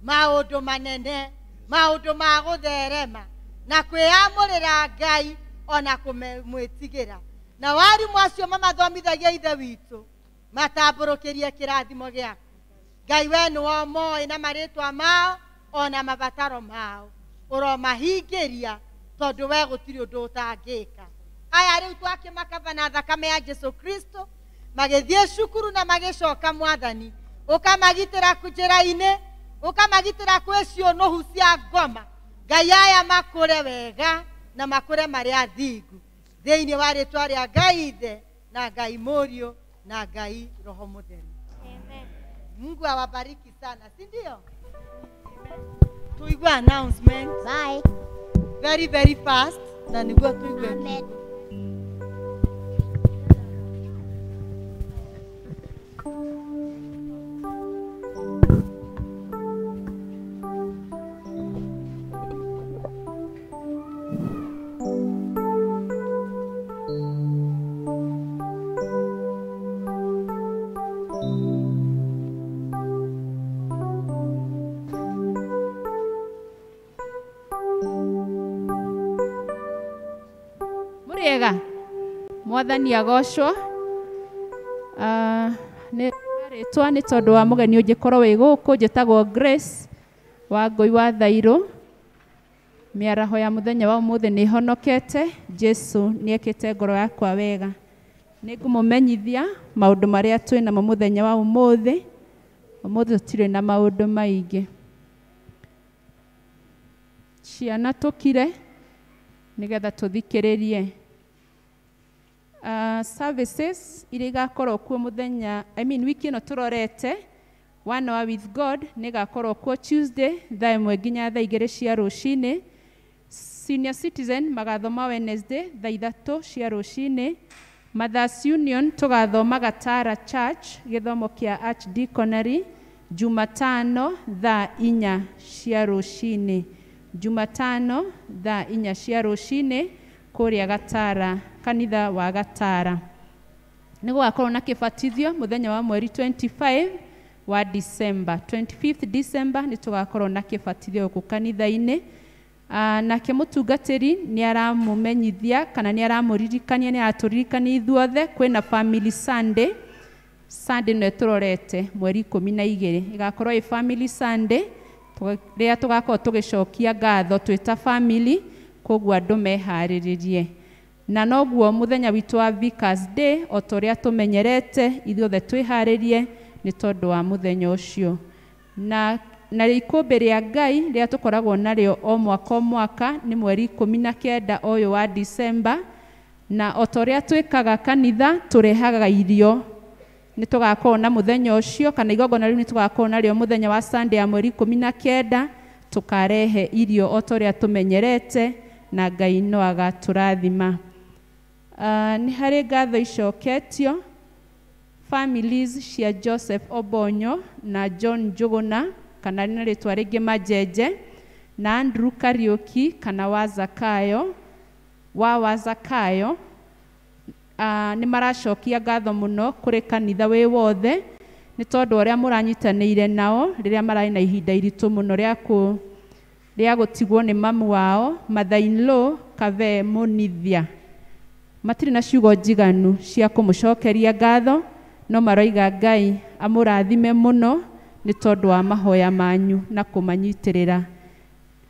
S2: maũndũ manene, maũndũ ma gũtherema na kwĩyamũrĩra Ngai ona kũmwĩtigĩra. Na warimũ acio mamathomithagia Ithe witũ matambũrũkĩrie kĩrathimo gĩaku. Ngai we nĩwe ũmoĩ na marĩtwa mao ona mabataro mao, ũromahingĩria tondũ we gũtirĩ ũndũ ũtangĩka. Aya rĩu twakĩmakaba na thakame ya Jesu Kristo, magĩthiĩ cukuru na magĩcoka Mwathani, ũkamagitĩra njĩra-inĩ, ũkamagitĩra kwĩ ciũnũhu cia ngoma. Ngai aya makũre wega na makũre marĩ athingu, thĩinĩ wa rĩtwa rĩa Ngai Ithe na Ngai Mũriũ na Ngai Roho Mũtheru.
S7: Amen.
S2: Mungu awabariki sana, si ndio? Tuigue announcement.
S9: Bye.
S2: Very very fast na niguo tuigue.
S9: Amen.
S4: Muriega Mwathani agocwo. Nĩ rĩtwa nĩ tondũ wa mũgeni ũngĩkorwo wĩ gũkũ, njĩtagwo Grace wa Ngũi wa Thairũ. Mĩaraho ya mũthenya wa ũmũthĩ nĩ honokete, Jesu nĩ ekĩte ngoro yakwa wega. Nĩ ngũmũmenyithia maũndũ marĩa twĩ namo mũthenya wa ũmũthĩ. Ũmũthĩ tũtirĩ na maũndũ maingĩ. Ciana tũkire nĩgetha tũthikĩrĩrie. Services iria igakorwo kuo mũthenya, I mean wiki ĩno tũrorete, One Hour with God nĩ ĩgakorwo kuo Tuesday thaa 1 nginya thaa 2 cia rũcinĩ. Senior Citizen magathoma Wednesday thaa 3 cia rũcinĩ. Mothers Union tũgathoma Gatara Church gĩthomo kĩa Archdeaconry Jumatano thaa 4 cia rũcinĩ. Jumatano thaa 4 cia rũcinĩ kũrĩa Gatara, kanitha wa Gatara. Nĩ gũgakorwo na kĩbatithio mũthenya wa mweri 25 wa December. 25th December nĩ tũgakorwo na kĩbatithio gũkũ kanitha-inĩ. Nake mũtungatĩri nĩ aramũmenyithia kana nĩ aramũririkania, nĩ aratũririkania ithuothe kwĩna Family Sunday. Sunday nĩyo tũrorete mweri 12 ĩgakorwo ĩ Family Sunday rĩrĩa tũgakorwo tũgĩcokia ngatho twĩ ta family, koguo andũ meharĩrĩrie. Na noguo mũthenya witũ wa Vicars Day o ta ũrĩa tũmenyerete ithuothe twĩharĩrie nĩ tondũ wa mũthenya ũcio. Na ikũmbĩ rĩa Ngai rĩrĩa tũkoragwo narĩo o mwaka o mwaka nĩ mweri 19 ũyũ wa December. Na o ta ũrĩa twĩkaga kanitha tũrehaga irio, nĩ tũgakorwo na mũthenya ũcio kana igongona rĩu nĩ tũgakorwo narĩo mũthenya wa Sunday ya mweri 19, tũkarehe irio o ta ũrĩa tũmenyerete na Ngai no agatũrathima. Nĩ harĩ ngatho icoketio families cia Joseph Obonyo na John Njuguna kana na rĩtwa rĩngĩ Majenje na Andrew Kariuki kana wa Zakayo wa Zakayo. Nĩ maracokia ngatho mũno kũrĩ kanitha wĩ wothe nĩ tondũ ũrĩa mũranyitanĩire nao rĩrĩa mararĩ na ihinda iritũ mũno rĩa gũtigwo nĩ mamu wao mother-in-law Kave Munithia. Matirĩ na ciugo njiganu cia kũmũcokeria ngatho, no maroiga Ngai amũrathime mũno nĩ tondũ wa mahoya manyu na kũmanyitĩrĩra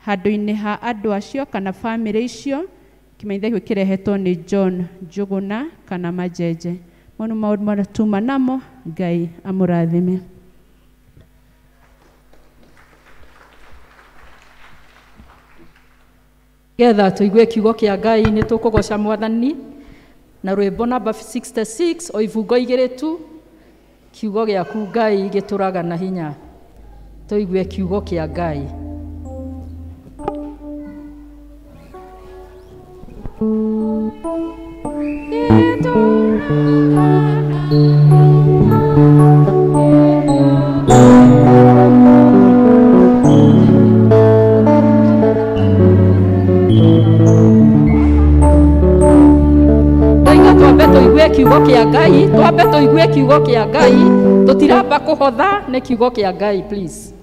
S4: handũ-inĩ ha andũ acio kana bamĩrĩ icio. Kĩmenyithia gĩkĩ kĩrehetwo nĩ John Njuguna kana Majenje. Mau nĩ maũndũ marĩa tuma namo, Ngai amũrathime.
S3: Getha tũigue kiugo kĩa Ngai nĩ tũkũgoca Mwathani na rwĩmbo namba 66 o ibungo 2 tu. Kiugo gĩaku Ngai gĩtũraga na hinya, tũigue kiugo kĩa Ngai. Ndoiga twambe tũigue kiugo kĩa Ngai, twambe tũigue kiugo kĩa Ngai, tũtiramba kũhotha nĩ kiugo kĩa Ngai please.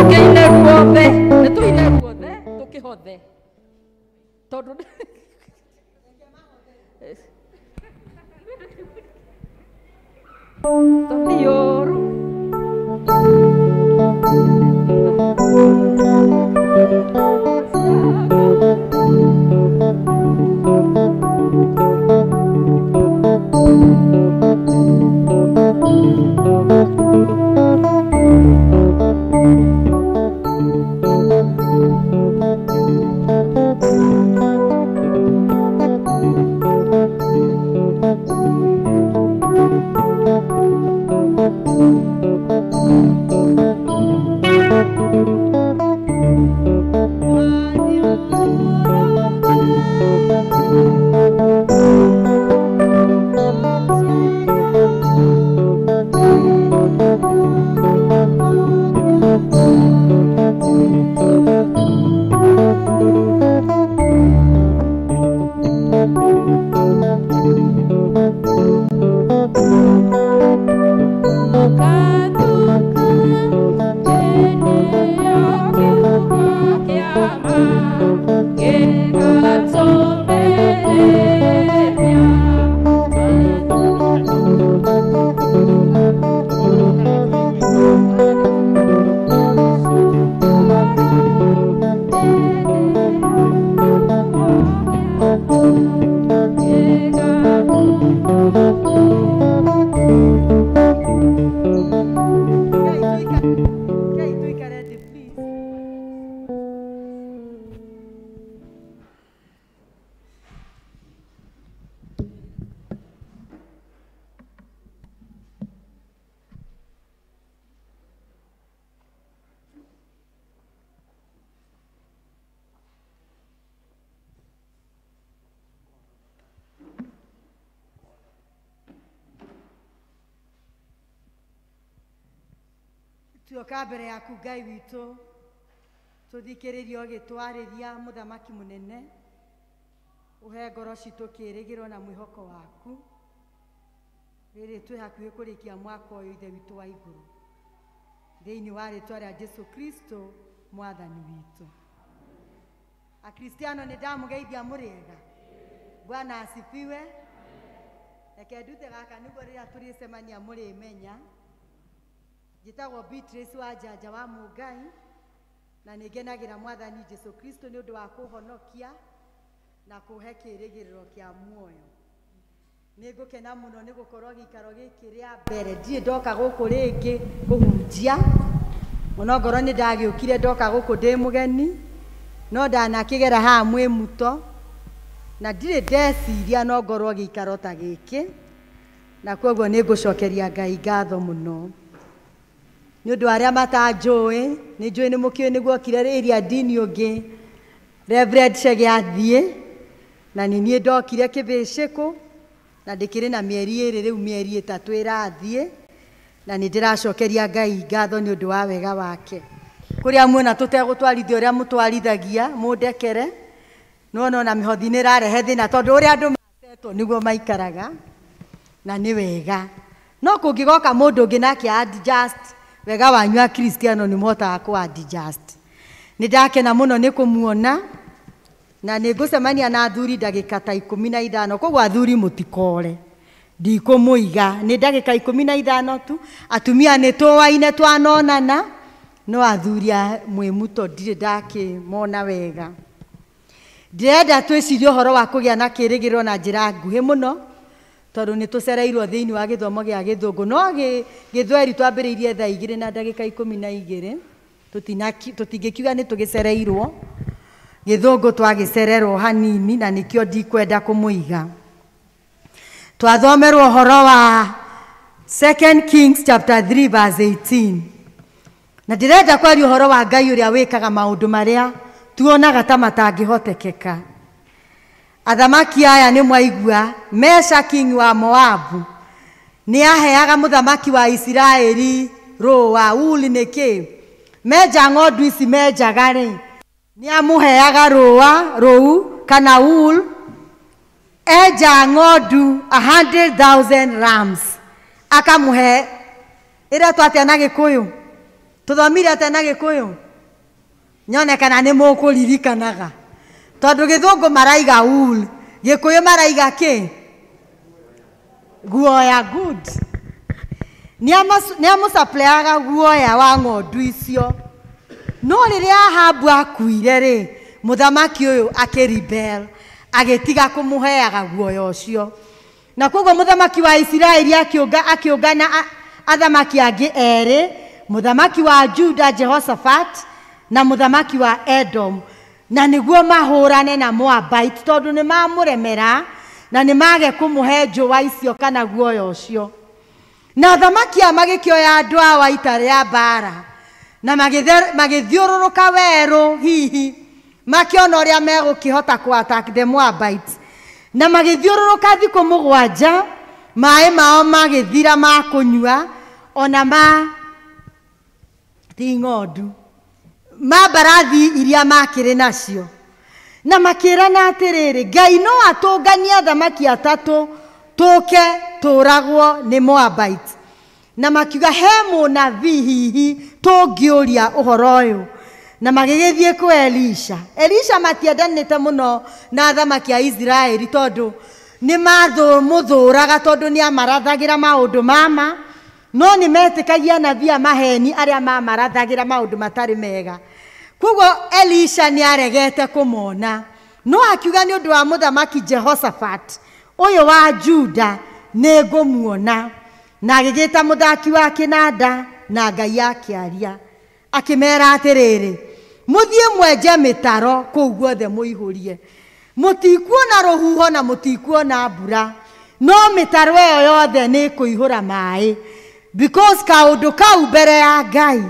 S3: Tũkĩine ruothe, nĩ tũine ruothe tũkĩhothe tondũ tũthiũrũ.
S2: Ngai tuikare thĩ, please. Tuoka mbere yaku Ngai witũ, tũthikĩrĩrie ũgĩtwarĩria mũthamaki mũnene, ũhe ngoro citũ kĩĩrĩgĩrĩro na mwĩhoko waku. Rĩrĩ twĩ hakuhĩ kũrĩkia mwaka ũyũ, Ithe witũ wa igũrũ, thĩinĩ wa rĩtwa rĩa Jesu Kristo mwathani witũ. Akristiano nĩ ndamũgeithia mũrĩega. Bwana asifiwe. Reke ndute gaka nĩguo rĩrĩa tũrĩcemania mũrĩmenya. Njĩtagwo Beatrice wa Njanja wa Mũngai, na nĩ ngenagĩra mwathani Jesu Kristo nĩ ũndũ wa kũhonokia na kũhe kĩĩrĩgĩrĩro kĩa muoyo. Nĩ ngũkena mũno nĩ gũkorwo gĩikaro gĩkĩ rĩa mbere, ndirĩ ndoka gũkũ rĩngĩ kũhunjia, onongorwo nĩ ndagĩũkire ndoka gũkũ ndĩ mũgeni, no ndanakĩgera haha mwĩ muto, na ndirĩ ndeciria no ngorwo gĩikaro ta gĩkĩ, na koguo nĩ ngũcokeria Ngai ngatho mũno. Nĩ ũndũ wa arĩa matanjũĩ, nĩ njũĩ nĩ mũkĩũĩ nĩguo okire area ndini ũngĩ, Reverend Chege athiĩ, na nĩ niĩ ndokire kĩbĩcĩkũ, na ndĩkĩrĩ na mĩeri ĩrĩ rĩu, mĩeri ĩtatũ ĩrathiĩ, na nĩ ndĩracokeria Ngai ngatho nĩ ũndũ wa wega wake. Kũrĩa muona tũtegũtwarithia ũrĩa mũtwarithagia, mũndekere, no ona mĩhothi nĩ ĩrarehe thĩna tondũ ũrĩa andũ matetwo nĩguo maikaraga, na nĩ wega. No kũngĩgoka mũndũ ũngĩ nake adjust, wega wanyu Akristiano nĩ mũhotaga kũ adjust. Nĩ ndakena mũno nĩ kũmuona, na nĩ ngũcemania na athuri ndagĩka ta 15, koguo athuri mũtikore, ndikũmũiga, nĩ ndagĩka 15 tu. Atumia nĩ tũwaine twanonana, no athuri a mwĩ muto ndirĩ ndakĩmona wega. Ndĩrenda twĩcirie ũhoro wa kũgĩa na kĩĩrĩgĩrĩro na njĩra nguhĩ mũno, tondũ nĩ tũcereirwo thĩinĩ wa gĩthomo gĩa gĩthũngũ, no gĩthweri twambĩrĩirie thaa 2 na ndagĩka 12, tũtingĩkiuga nĩ tũgĩcereirwo. Gĩthũngũ twagĩcererwo hanini, na nĩkĩo ndikwenda kũmũiga. Twathomerwo ũhoro wa 2 Kings chapter 3 verse 18, na ndĩrenda kwaria ũhoro wa Ngai ũrĩa wĩkaga maũndũ marĩa tuonaga ta matangĩhotekeka. Athamaki aya nĩ mwaigua, Mesha king wa Moabu nĩ aheaga mũthamaki wa Isiraeli rũa. Uli nĩ kĩ? Menja ng'ondu ici menjaga rĩ, nĩ amũheaga rũa rũu kana wool. Enja ng'ondu 100,000 rams akamũhe, ĩretwo atĩa na Gĩkũyũ? Tũthomire atĩa na Gĩkũyũ? Nyone kana nĩ mũkũririkanaga. Tondũ Gĩthũngũ maraiga wool, Gĩkũyũ maraiga kĩ? Guoya. Good. Nĩ amũcaplayaga guoya wa ng'ondu icio. No rĩrĩa Ahabu akuire rĩ, mũthamaki ũyũ akĩrebel, agĩtiga kũmũheaga guoya ũcio. Na koguo mũthamaki wa Isiraeli akĩũngana athamaki angĩ erĩ, mũthamaki wa Juda Jehoshaphat na mũthamaki wa Edom, na nĩguo mahũrane na Moabite tondũ nĩ mamũremera na nĩ mage kũmũhe njũa icio kana guoya ũcio. Na athamaki aya magĩkĩoya andũ ao a ita rĩa mbara na magĩthiũrũrũka werũ hihi makĩona ũrĩa megũkĩhota kũ attack the Moabites. Na magĩthiũrũrũka thikũ 7, maĩ mao magĩthira ma kũnyua ona ma ti ng'ondu ma mbarathi iria makĩrĩ nacio. Na makĩrana atĩrĩrĩ, Ngai no atũnganie athamaki 3 tũke tũragwo nĩ Moabites. Na makiuga he mũnabii hihi tũngĩũria ũhoro ũyũ. Na magĩgĩthiĩ kwĩ Elisha. Elisha matiendanĩte mũno na athamaki a Isiraeli tondũ nĩ mamũthũraga tondũ nĩ amarathagĩra maũndũ mama, no nĩ metĩkagia anabii a maheni arĩa mamarathagĩra maũndũ matarĩ mega. Koguo Elisha nĩ aregete kũmona, no akiuga nĩ ũndũ wa mũthamaki Jehoshaphat ũyũ wa Juda nĩ ngũmuona. Na agĩgĩta mũthaki wa kĩnanda na Ngai akĩaria akĩmera atĩrĩrĩ, mũthiĩ mwenje mĩtaro kũu guothe mũihũrie, mũtikuona rũhuho na mũtikuona mbura, no mĩtaro ĩyo yothe nĩ ĩkũihũra maĩ, because kaũndũ kau mbere ya Ngai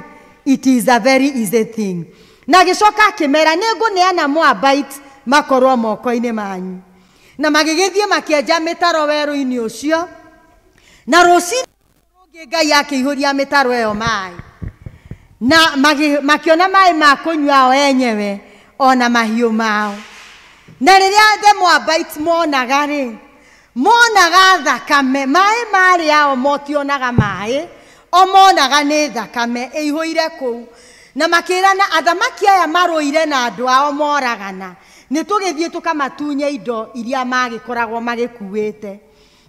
S2: it is a very easy thing. Na agĩcoka akĩmera nĩ ngũneana Moabites makorwo moko-inĩ manyu. Na magĩgĩthiĩ makĩenja mĩtaro werũ-inĩ ũcio, na rũcinĩ rũngĩ Ngai akĩihũria mĩtaro ĩyo maĩ, na makĩona maĩ ma kũnyua o enyewe ona mahiũ mao. Na rĩrĩa the Moabites monaga rĩ, monaga thakame, maĩ marĩ ao motionaga maĩ, o monaga nĩ thakame ĩihũire kũu. Na makĩrana athamaki aya marũire na andũ ao moragana, nĩ tũgĩthiĩ tũkamatunye indo iria magĩkoragwo magĩkuĩte.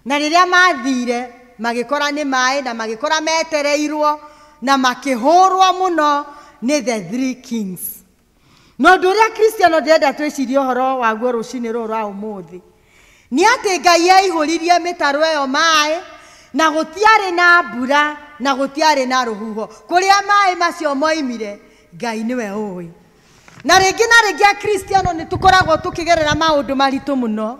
S2: Na rĩrĩa mathire magĩkora nĩ maĩ, na magĩkora metereirwo na makĩhũrwo mũno nĩ the 3 kings. No ũndũ ũrĩa Kristiano ndĩrenda twĩcirie ũhoro waguo rũcinĩ rũrũ rwa ũmũthĩ nĩ atĩ Ngai aihũririe mĩtaro ĩyo maĩ, na gũtiarĩ na mbura na gũtiarĩ na rũhuho. Kũrĩa maĩ macio moimire Ngai nĩwe ũĩ. Na rĩngĩ na rĩngĩ Akristiano nĩ tũkoragwo tũkĩgerera maũndũ maritũ mũno,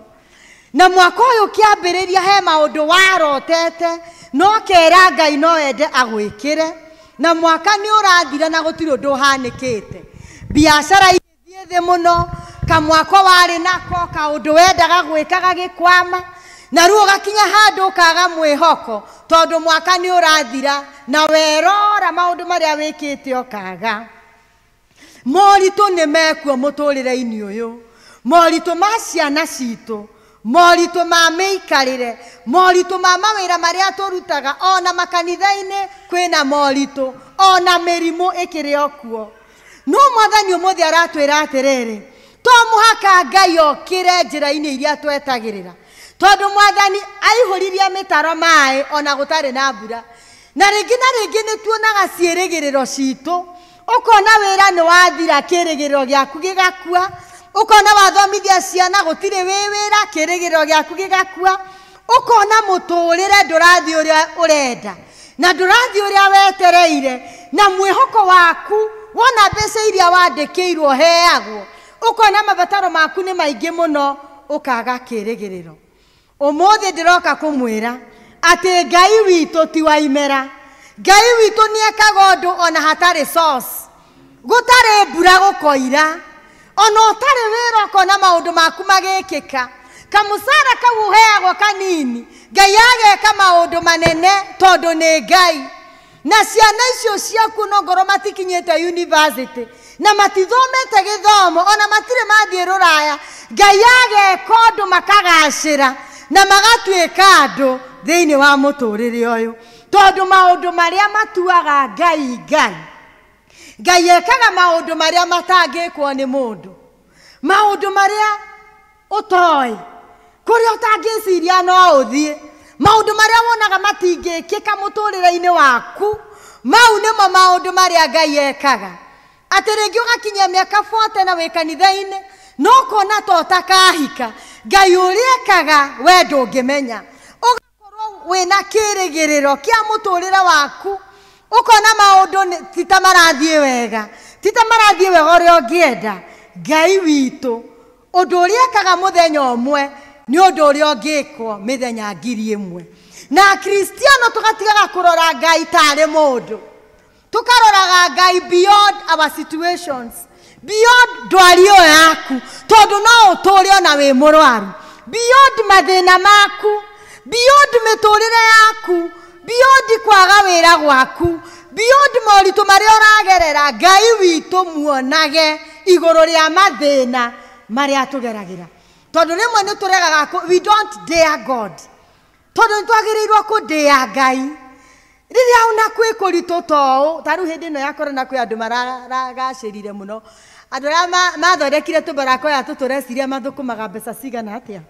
S2: na mwaka ũyũ ũkĩambĩrĩria he maũndũ warotete no kera Ngai no ende agwĩkĩre, na mwaka nĩ ũrathira na gũtirĩ ũndũ ũhanĩkĩte. Biacara igĩthiĩ thĩ mũno, kamwako warĩ nako, kaũndũ wendaga gwĩka gagĩkwama, na rĩu ũgakinya handũ ũkaga mwĩhoko tondũ mwaka nĩ ũrathira na werora maũndũ marĩa wĩkĩte ũkaga. Moritũ nĩ mekuo mũtũrĩre-inĩ ũyũ, moritũ ma ciana citũ, moritũ ma mĩikarĩre, moritũ ma mawĩra marĩa tũrutaga, ona makanitha-inĩ kwĩna moritũ, ona mĩrimũ ĩkĩrĩ o kuo. No Mwathani ũmũthĩ aratwĩra atĩrĩrĩ, to mũhaka Ngai okĩre njĩra-inĩ iria twetagĩrĩra, tondũ Mwathani aihũririe mĩtaro maĩ ona gũtarĩ na mbura. Na rĩngĩ na rĩngĩ nĩ tuonaga ciĩrĩgĩrĩro citũ, ũkona wĩra nĩ wathira kĩrĩgĩrĩro gĩaku gĩgakua, ũkona wathomithia ciana gũtirĩ wĩ wĩra kĩrĩgĩrĩro gĩaku gĩgakua, ũkona mũtũrĩre ndũrathiĩ ũrĩa ũrenda na ndũrathiĩ ũrĩa wetereire, na mwĩhoko waku wona mbeca iria wandĩkĩirwo heagwo, ũkona mabataro maku nĩ maingĩ mũno, ũkaga kĩrĩgĩrĩro. Ũmũthĩ ndĩroka kũmwĩra atĩ Ngai witũ ti wa imera. Ngai witũ nĩ ekaga ũndũ ona hatarĩ source, gũtarĩ mbura gũkoira, ona ũtarĩ wĩra ũkona maũndũ maku magĩkĩka. Kamũcara kau ũheagwo kanini, Ngai ageka maũndũ manene tondũ nĩ Ngai. Na ciana icio ciaku no ngorwo matikinyĩte university na matithomete gĩthomo ona matirĩ mathiĩ rũraya, Ngai ageka ũndũ makagacĩra na magatuĩka andũ thĩinĩ wa mũtũrĩre ũyũ, tondũ maũndũ marĩa matuaga Ngai Ngai Ngai ekaga maũndũ marĩa matangĩkwo nĩ mũndũ, maũndũ marĩa ũtoĩ, kũrĩa ũtangĩciria no ũthiĩ, maũndũ marĩa wonaga matingĩkĩka mũtũrĩre-inĩ waku, mau nĩmo maũndũ marĩa Ngai ekaga. Atĩ rĩngĩ ũgakinyia mĩaka 40 na wĩ kanitha-inĩ no kona ta ũtakahika, Ngai ũrĩa ekaga we ndũngĩmenya. Ũgakorwo wĩna kĩrĩgĩrĩro kĩa mũtũrĩre waku, ũkona maũndũ ti ta marathiĩ wega, ti ta marathiĩ wega ũrĩa ũngĩenda. Ngai witũ ũndũ ũrĩa ekaga mũthenya ũmwe nĩ ũndũ ũrĩa ũngĩkwo mĩthenya 1000. Na Akristiano tũgatigaga kũrora Ngai tarĩ mũndũ, tũkaroraga Ngai beyond our situations, beyond ndwari ĩyo yaku, tondũ no ũtũre ona wĩ mũrwaru, beyond mathĩna maku, beyond mĩtũrĩre yaku, beyond kwaga wĩra gwaku, beyond moritũ marĩa ũragerera. Ngai witũ muonage igũrũ rĩa mathĩna marĩa tũgeragĩra, tondũ rĩmwe nĩ tũregaga, we don't dare God, tondũ nĩ twagĩrĩirwo kũndĩa Ngai. Rĩrĩa ona kwĩ kũritũ ta ũũ, ta rĩu hĩndĩ ĩno ya korona kwĩ andũ maragacĩrire mũno, andũ arĩa mathondekire tũbarakoya tũtũreciria mathũkũmaga mbeca cigana atĩa,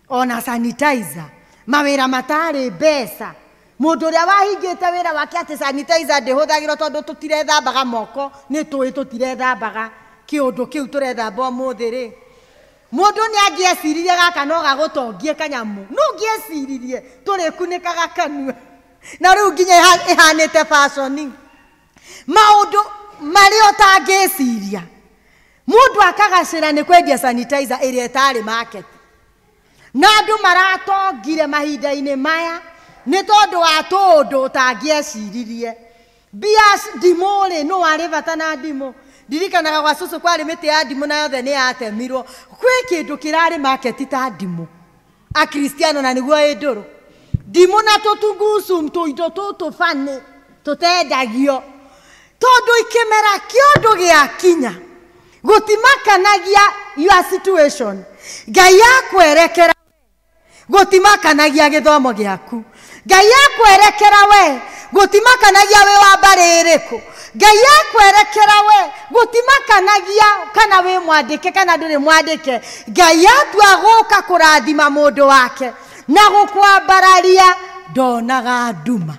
S2: ona sanitizer, mawĩra matarĩ mbeca. Mũndũ ũrĩa wahingĩte wĩra wake atĩ sanitizer ndĩhũthagĩrwo tondũ tũtirethambaga moko, nĩ tũĩ tũtirethambaga kĩũndũ kĩu tũrethamba ũmũthĩ rĩ, mũndũ nĩ angĩeciririe gaka no gagũtongie kanyamũ, no ũngĩeciririe tũrĩkunĩkaga kanua, na rĩu nginya ĩhanĩte fashion. Maũndũ marĩa ũtangĩciria, mũndũ akagacĩra nĩ kwendia sanitizer ĩrĩa ĩtarĩ market, na andũ maratongire mahinda-inĩ maya nĩ tondũ wa tũũndũ ũtangĩeciririe. Mbia ndimũ rĩ, nũ warĩ bata na ndimũ? Ndirikanaga gwa cũcũ kwarĩ mĩtĩ ya ndimũ na yothe nĩ yatemirwo. Kwĩ kĩndũ kĩrarĩ market ta ndimũ, Akristiano, na nĩguo ĩ ndũrũ. Ndimũ na tũtungucu tũindo tũtũ bani tũtendagio, tondũ ikĩmera kĩũndũ gĩakinya gũtimakanagia your situation. Ngai akwerekera gũtimakanagia gĩthomo gĩaku, Ngai akwerekera we gũtimakanagia wĩ wa mbarĩ ĩrĩkũ, Ngai akwerekera we gũtimakanagia kana wĩ mwandĩke kana ndũrĩ mwandĩke. Ngai atua gũka kũrathima mũndũ wake na gũkwambararia ndonaga nduma.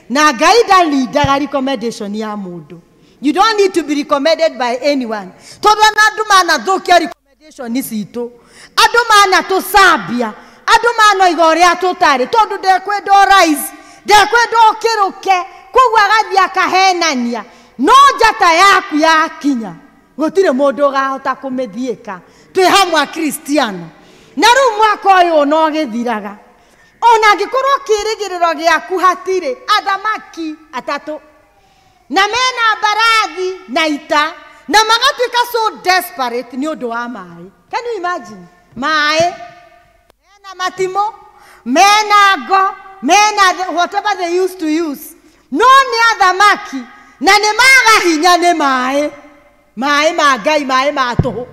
S2: Na Ngai ndarindaga recommendation ya mũndũ. You don't need to be recommended by anyone, tondũ ona andũ manathũkia recommendation citũ, andũ manatũcambia, andũ manoiga ũrĩa tũtarĩ, tondũ ndekwenda ũrise, ndekwenda ũkĩrũke, koguo agathiĩ akahenania. No njata yaku yakinya gũtirĩ mũndũ ũkahota kũmĩthiĩka. Twĩ hamwe Akristiano, na rĩu mwaka ũyũ no ũgĩthiraga, ona angĩkorwo kĩrĩgĩrĩro gĩaku hatirĩ, athamaki atatũ na mena mbarathi na ita na magatuĩka so desperate nĩ ũndũ wa maĩ. Can you imagine? Maĩ mena matimũ, mena ngo, mena whatever they used to use, no nĩ athamaki na nĩ maga hinya nĩ maĩ, maĩ ma Ngai, maĩ ma tũhũ,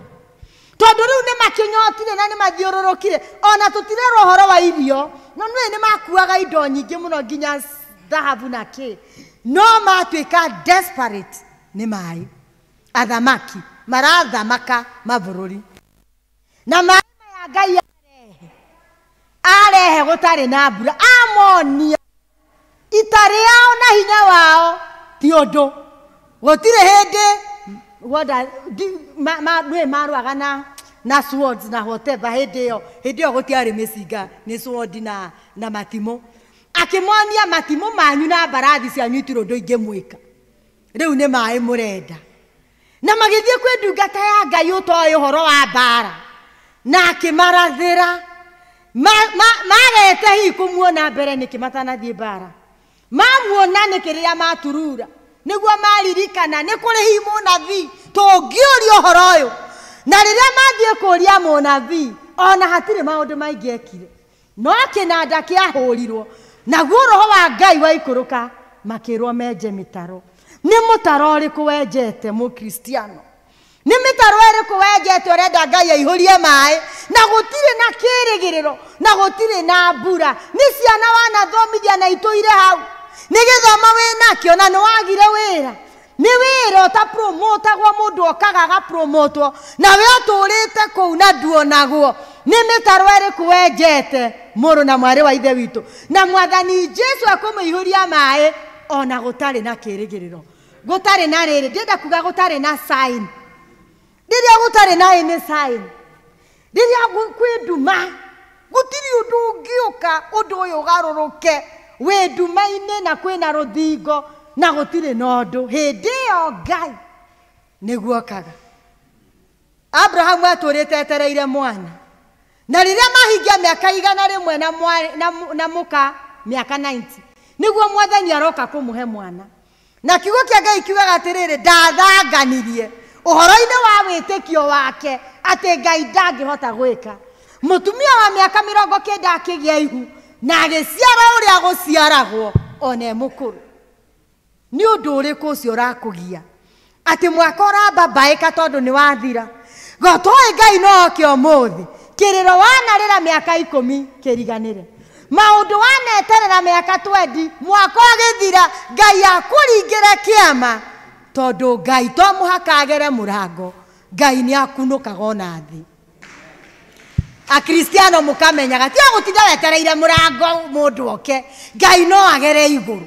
S2: tondũ rĩu nĩ makĩnyotire na nĩ mathiũrũrũkire. Ona tũtirerwo ũhoro wa irio, no nĩ nĩ makuaga indo nyingĩ mũno nginya thahabu na kĩ, no matuĩka desperate nĩ maĩ. Athamaki marathamaka mabũrũri na maĩ maya Ngai arehe gũtarĩ na mbura, amonia ita rĩao na hinya wao ti ũndũ. Gũtirĩ hĩndĩ nĩ marũaga na swords na whatever. Hĩndĩ ĩyo gũtiarĩ mĩcinga, nĩ sword na matimũ. Akĩmonia matimũ manyu na mbarathi cianyu itirĩ ũndũ ingĩmwĩka, rĩu nĩ maĩ mũrenda. Na magĩthiĩ kwĩ ndungata ya Ngai ũtoĩ ũhoro wa mbara, na akĩmarathĩra. Magete hihi kũmuona mbere nĩkĩ matanathiĩ mbara, mamuona nĩkĩ rĩrĩa maturura, nĩguo maririkana nĩ kũrĩ hihi mũnabii tũngĩũria ũhoro ũyũ. Na rĩrĩa mathiĩ kũũria mũnabii, ona hatirĩ maũndũ maingĩ ekire, no kĩnanda kĩahũrirwo, naguo roho wa Ngai waikũrũka, makĩrwo menje mĩtaro. Nĩ mũtaro ũrĩkũ wenjete mũkristiano? Nĩ mĩtaro ĩrĩkũ wenjete ũrenda Ngai aihũrie maĩ, na gũtirĩ na kĩrĩgĩrĩro, na gũtirĩ na mbura? Nĩ ciana wanathomithia na itũire hau, nĩ gĩthomo wĩnakĩo na nĩ wagire wĩra, Nĩ wĩra ũtapromotagwo mũndũ okaga agapromotwo na we ũtũrĩte kũu na nduonagwo. Nĩ mĩtaro ĩrĩkũ wenjete mũrũ na mwarĩ wa ithe witũ? Na mwathani Jesu akũmĩihũria maĩ ona gũtarĩ na kĩrĩgĩrĩro, gũtarĩ na rĩrĩ, ndĩrenda kuga gũtarĩ na sign. Rĩrĩa gũtarĩ na any sign, rĩrĩa kwĩ nduma, gũtirĩ ũndũ ũngĩũka ũndũ ũyũ ũgarũrũke. Wĩ nduma-inĩ na kwĩna rũthingo na gũtirĩ na ũndũ, hĩndĩ ĩyo Ngai nĩguo okaga. Abrahamu atũrĩte etereire mwana, na rĩrĩa mahingia mĩaka 100 na mũka mĩaka 90 nĩguo mwathani aroka kũmũhe mwana. Na kiugo kĩa Ngai kiugaga atĩrĩrĩ, ndathanganirie ũhoro-inĩ wa wĩtĩkio wake atĩ Ngai ndangĩhota gwĩka. Mũtumia wa mĩaka 90 akĩgĩa ihu na agĩciara ũrĩa gũciaragwo ona e mũkũrũ. Nĩ ũndũ ũrĩkũ ũcio ũrakũgia atĩ mwaka ũrambambaĩka tondũ nĩ wathira? Gotoĩ Ngai no oke ũmũthĩ, kĩrĩro wanarĩra mĩaka 10 kĩriganĩre, maũndũ waneterera mĩaka 20 mwaka ũgĩthira, Ngai akũringĩre kĩama, tondũ Ngai to mũhaka agere mũrango, Ngai nĩ akunũkaga ona thĩ. Akristiano mũkamenyaga tiga gũtinda wetereire mũrango mũndũ oke, Ngai no agere igũrũ,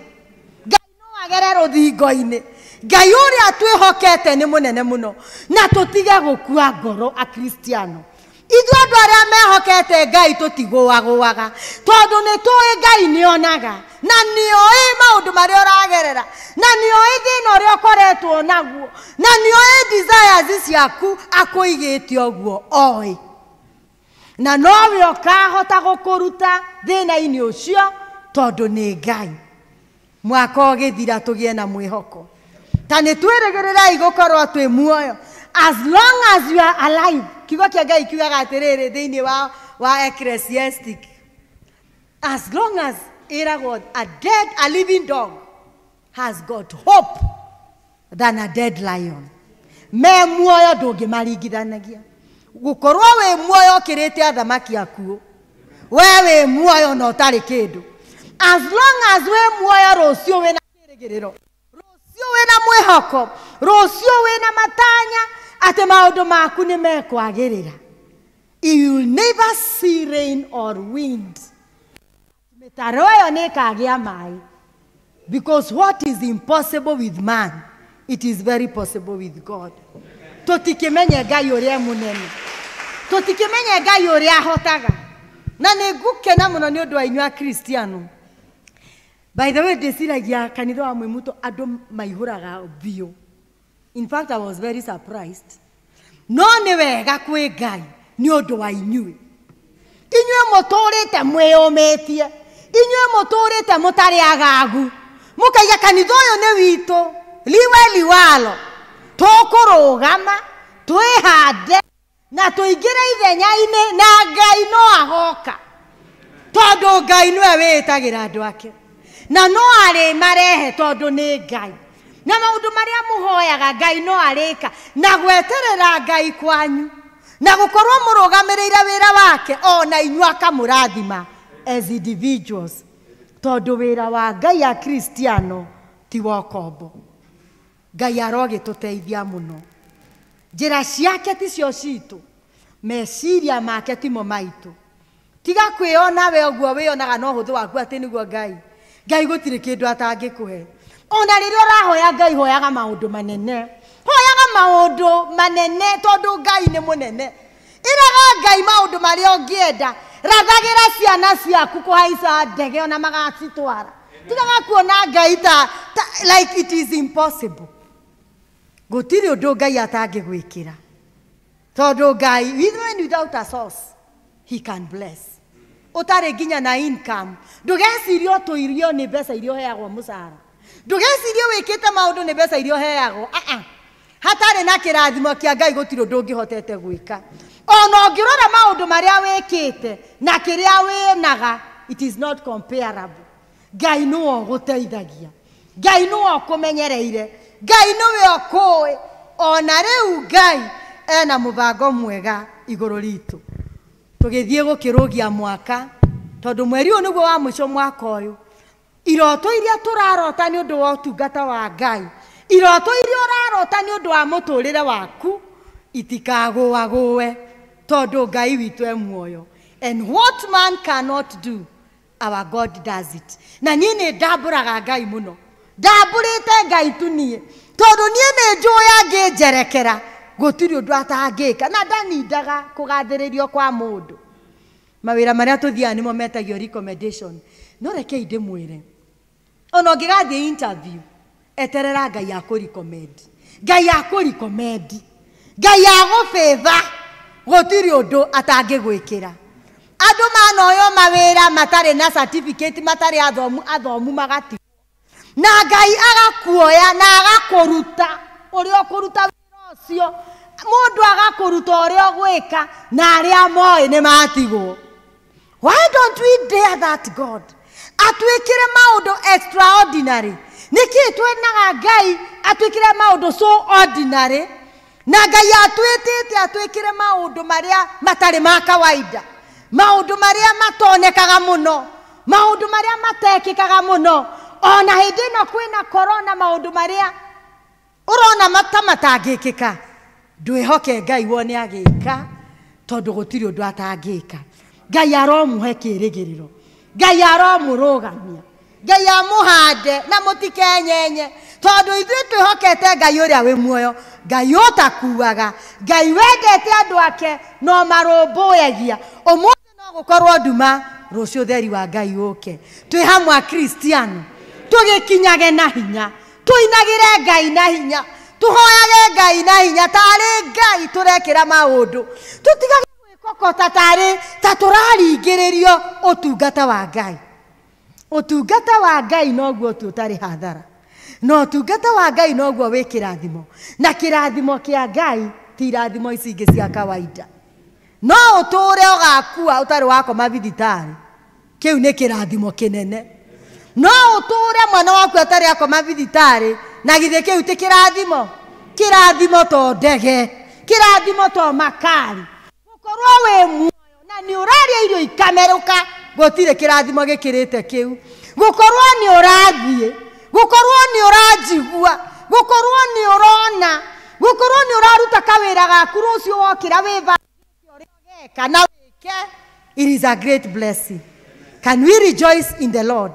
S2: Ngai no agere rũthingo-inĩ. Ngai ũrĩa twĩhokete nĩ mũnene mũno, na tũtige gũkua ngoro Akristiano. Ithuĩ andũ arĩa mehokete Ngai tũtigũagũaga, tondũ nĩ tũĩ Ngai nĩonaga na nĩoĩ maũndũ marĩa ũragerera, na nĩoĩ thĩna ũrĩa ũkoretwo naguo, na nĩoĩ desires ciaku akũigĩte ũguo oĩ, na nowe ũkahota gũkũruta thĩna-inĩ ũcio tondũ nĩ Ngai. Mwaka ũgĩthira tũgĩe na mwĩhoko, ta nĩ twĩrĩgĩrĩrai gũkorwo twĩ muoyo as long as you are alive. Kiugo kĩa Ngai kiugaga atĩrĩrĩ thĩinĩ wa Ecclesiastic, as long as ĩragwo a living dog has got hope than a dead lion. Me muoyo ndũngĩmaringithanagia. Gũkorwo wĩ muoyo ũkĩrĩte athamaki akuũ, we wĩ muoyo na ũtarĩ kĩndũ. As long as wĩ muoyo, rũciũ wĩna kĩrĩgĩrĩro, rũciũ wĩna mwĩhoko, rũciũ wĩna matanya atĩ maũndũ maku nĩ mekwagĩrĩra. You will never see rain or wind. Mĩtaro ĩyo nĩ ĩkagĩa maĩ, because what is impossible with man, it is very possible with God. Tũtikĩmenye Ngai ũrĩa mũnene, tũtikĩmenye Ngai ũrĩa ahotaga. Na nĩ ngũkena mũno nĩ ũndũ wa inyuĩ Akristiano. By the way, ndĩciragia kanitha wa Mwĩmuto andũ maihũraga biũ. In fact, I was very surprised. No nĩ wega kwĩ Ngai nĩ ũndũ wa inyuĩ. Inyuĩ mũtũrĩte mwĩyũmĩtie, inyuĩ mũtũrĩte mũtarĩ agagu, mũkaiga kanitha ũyũ nĩ witũ, liwe liwalo, tũkũrũgama twĩhande na tũingĩre ithenya-inĩ, na Ngai no agoka, tondũ Ngai nĩwe wĩĩtagĩra andũ ake, na no arĩ marehe tondũ nĩ Ngai. Na maũndũ marĩa mũhoyaga Ngai no arĩka, na gweterera Ngai kwanyu, na gũkorwo mũrũgamĩrĩire wĩra wake, ona inyuĩ akamũrathima as individuals, tondũ wĩra wa Ngai Akristiano ti wa ũkombo. Ngai arogĩtũteithia mũno. Njĩra ciake ticio citũ, meciria make timo maitũ. Tiga kwĩona we ũguo wĩonaga no ũhũthũ waku atĩ nĩguo Ngai. Ngai gũtirĩ kĩndũ atangĩkũhe. Ona rĩrĩa ũrahoya Ngai, hoyaga maũndũ manene, hoyaga maũndũ manene tondũ Ngai nĩ mũnene. Ĩraga Ngai maũndũ marĩa ũngĩenda, rathagĩra ciana ciaku kũhaica ndege ona magacitwara. Tigaga kuona Ngai ta like it is impossible. Gũtirĩ ũndũ Ngai atangĩgwĩkĩra, tondũ Ngai even without a source he can bless. Ũtarĩ nginya na income, ndũgecirie ũtũirio nĩ mbeca iria ũheagwo mũcara, ndũgecirie wĩkĩte maũndũ nĩ mbeca iria ũheagwo. Hatarĩ na kĩrathimo kĩa Ngai gũtirĩ ũndũ ũngĩhotete gwĩka. Ona ũngĩrora maũndũ marĩa wĩkĩte na kĩrĩa wĩnaga, it is not comparable. Ngai nĩwe ũgũteithagia, Ngai nĩwe ũkũmenyereire, Ngai nĩwe ũkũĩ. Ona rĩu Ngai ena mũbango mwega igũrũ ritũ. Tũgĩthiĩ gũkĩrũgia mwaka, tondũ mweri ũyũ nĩguo wa mũico mwaka ũyũ. Iroto iria tũrarota nĩ ũndũ wa ũtungata wa Ngai Iroto iria ũrarota nĩ ũndũ wa mũtũrĩre waku itikagũagũe, tondũ Ngai witũ e muoyo. And what man cannot do, our God does it. Na niĩ nĩ ndambũraga Ngai mũno, ndambũrĩte Ngai tu niĩ, tondũ niĩ nĩ njũĩ angĩnjerekera gũtirĩ ũndũ atangĩka, na ndanindaga kũgathĩrĩrio kwa mũndũ. Mawĩra marĩa tũthiaga nĩmo metagio recommendation. No rekei ndĩmwĩre, ona ũngĩgathiĩ interview, eterera Ngai akũrecommend, Ngai akũrecommend, Ngai agũfavor, gũtirĩ ũndũ atangĩgwĩkĩra. Andũ manoywo mawĩra matarĩ na certificate, matarĩ athomu, athomu magatigwo, na Ngai agakuoya na agakũruta ũrĩa ũkũruta wĩra ũcio, mũndũ agakũruta ũrĩa ũgwĩka, na arĩa moĩ nĩ matigwo. Why don't we dare that God atwĩkĩre maũndũ extraordinary? Nĩkĩ twenaga Ngai atwĩkĩre maũndũ so ordinary, na Ngai atwĩtĩte atwĩkĩre maũndũ marĩa matarĩ ma kawaida, maũndũ marĩa matonekaga mũno, maũndũ marĩa matekĩkaga mũno. Ona hĩndĩ ĩno kwĩna corona, maũndũ marĩa ũrona mata matangĩkĩka, ndwĩhoke Ngai wone agĩka, tondũ gũtirĩ ũndũ atangĩka. Ngai aromũhe kĩĩrĩgĩrĩro, Ngai aromũrũgamia, Ngai amũhande na mũtikenyenye, tondũ ithuĩ twĩhokete Ngai ũrĩa wĩ muoyo, Ngai ũtakuaga, Ngai wendete andũ ake no marũmbũyagia. Ũmũthĩ no gũkorwo nduma, rũciũ ũtheri wa Ngai ũke. Twĩ hamwe Akristiano, tũgĩkinyage na hinya, tũinagĩre Ngai na hinya, tũhoyage Ngai na hinya, tarĩ Ngai tũrekĩra maũndũ, tũtigage gwĩkokota tarĩ ta tũraringĩrĩrio ũtungata wa Ngai. Ũtungata wa Ngai noguo tu ũtarĩ hathara, na ũtungata wa Ngai noguo wĩ kĩrathimo, na kĩrathimo kĩa Ngai ti irathimo ici ingĩ cia kawaida. No ũtũre ũgakua ũtarĩ wakoma thibitarĩ, kĩu nĩ kĩrathimo kĩnene. No ũtũre mwana waku atarĩ akoma thibitarĩ, na githĩ kĩu ti kĩrathimo? Kĩrathimo to ndege, kĩrathimo to makari. Gũkorwo wĩ muoyo na nĩ ũrarĩa irio ikamerũka, gũtirĩ kĩrathimo gĩkĩrĩte kĩu. Gũkorwo nĩ ũrathiĩ, gũkorwo nĩ ũranjigua, gũkorwo nĩ ũrona, gũkorwo nĩ ũraruta kawĩra gaku rũciũ wokĩra wĩbangĩte ũrĩa ũgeka na wĩke, it is a great blessing. Can we rejoice in the Lord?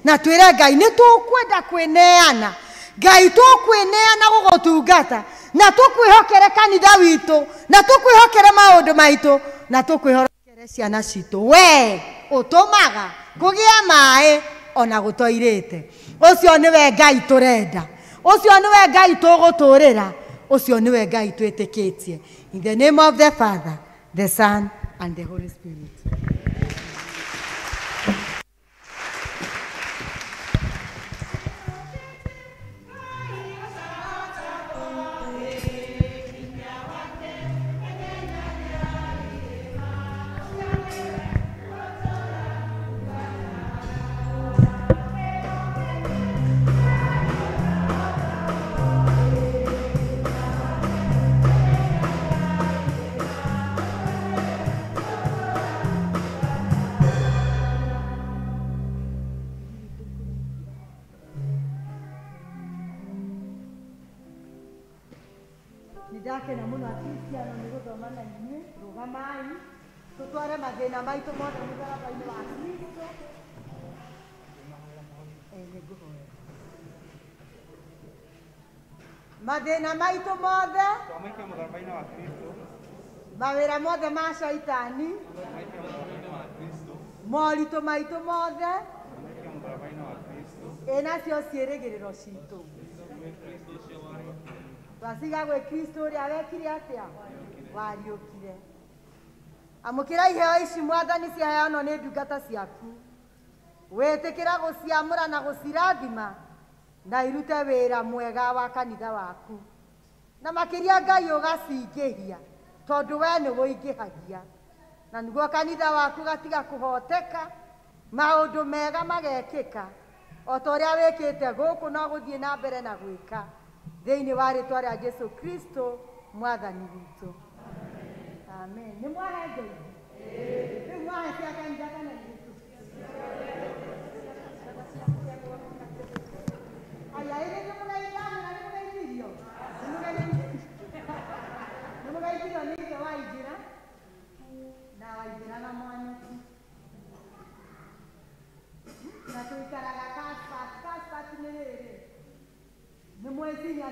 S2: Na twĩre Ngai nĩ tũkwenda kwĩneana, Ngai tũkwĩneana gũgũtungata, na tũkwĩhokere kanitha witũ, na tũkwĩhokere maũndũ maitũ, na tũkwĩhokere ciana citũ. We ũtũmaga kũgĩa maĩ ona gũtoirĩte. Ũcio nĩwe Ngai tũrenda, ũcio nĩwe Ngai tũgũtũrĩra, ũcio nĩwe Ngai twĩtĩkĩtie. In the name of the Father, the Son, and the Holy Spirit. Ndakena mũno Akristiano nĩ gũthoma na inyuĩ. Rũgamai tũtware mathĩna maitũ mothe mũtharaba-inĩ wa Kristo. Nĩngũhoya. Mathĩna maitũ mothe, mawĩra mothe ma caitani, moritũ maitũ mothe, ĩ nacio ciĩrĩgĩrĩro citũ twaciga gwĩ Kristo ũrĩa wekire atĩa, wariũkire. Amũkĩra iheo ici Mwathani ciaheanwo nĩ ndungata ciaku, wĩtĩkĩra gũciamũra na gũcirathima, na irute wĩra mwega wa kanitha waku, na makĩria Ngai ũgacingĩhia, tondũ we nĩ ũingĩhagia, na nĩguo kanitha waku gatiga kũhoteka, maũndũ mega magekĩka o ta ũrĩa wĩkĩte gũkũ no gũthiĩ na mbere na gwĩka, thĩinĩ wa rĩtwa rĩa Jesu Kristo Mwathani witũ. Amen. Nĩ mwahe ngeithi? Rĩu mwahe cia kanitha kana irĩkũ? Aya, ĩrĩ nĩ mũraigana, nĩ mũraigana.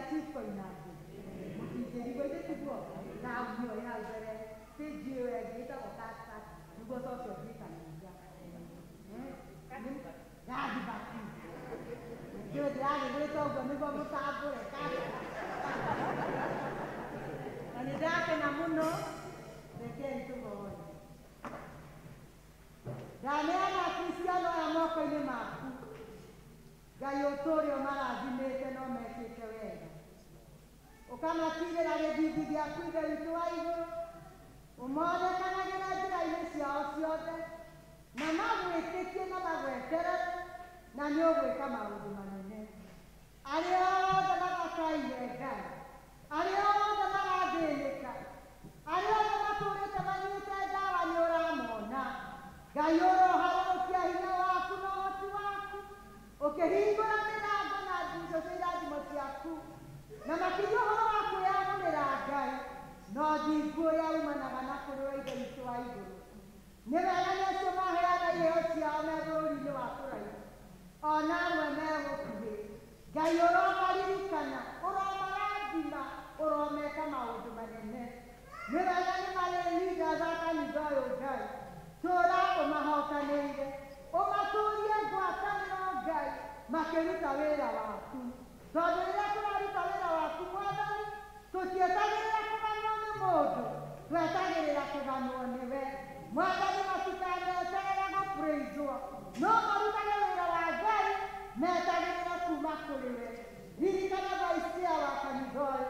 S2: Chief Koinange mũtingĩrigwo ithe tiguo na hau nĩyo ĩ hau mbere stage ĩyo ĩngĩ ĩtagwo Cathcart nĩguo ũcoke ũthiĩ kanitha. Gathibati nĩkĩo ndĩragĩgwĩta ũguo nĩguo mũtambũre na nĩ ndakena mũno. Rekei tũhoe. Ndaneana Akristiano aya moko-inĩ maku Ngai ũtũũre ũmarathimĩte no mekĩte wega ũkamatigĩra gĩthithi gĩaku Ithe witũ wa igũrũ ũmonekanagĩra njĩra-inĩ ciao ciothe na magwĩtĩkie na magweterere na nĩ ũgwĩka maũndũ manene. Arĩa othe mabataire Ngai, arĩa othe marathĩnĩka, arĩa othe matũũrĩte manyuĩte ndawa nĩ ũramona. Ngai ũroharũrũkia hinya waku na ũhoti waku ũkĩhingũra mĩrango na ndirica cia irathimo ciaku na makĩria ũhoro wa kwĩyamũrĩra Ngai no thingu ũrĩa umanaga na kũrĩ we Ithe witũ wa igũrũ. Nĩ wega nĩ acio maheana iheo ciao me bũrũri-inĩ wa kũraihu ona amwe me gũkuhĩ. Ngai ũromaririkana, ũromarathima, ũromeka maũndũ manene. Nĩ wega nĩ marĩ leaders a kanitha ũyũ Ngai tũra ũmahotanĩire ũmatũrie ngwatanĩro Ngai makĩruta wĩra waku tondũ rĩrĩa tũraruta wĩra waku Mwathani tũtietagĩrĩra kũganwo nĩ mũndũ, twetagĩrĩra kũganwo nĩwe. Mwathani matikaneterere gũpraiswo no marutage wĩra wa Ngai metagĩrĩre kuma kũrĩ we. Ririkana vice chair wa kanitha ũyũ,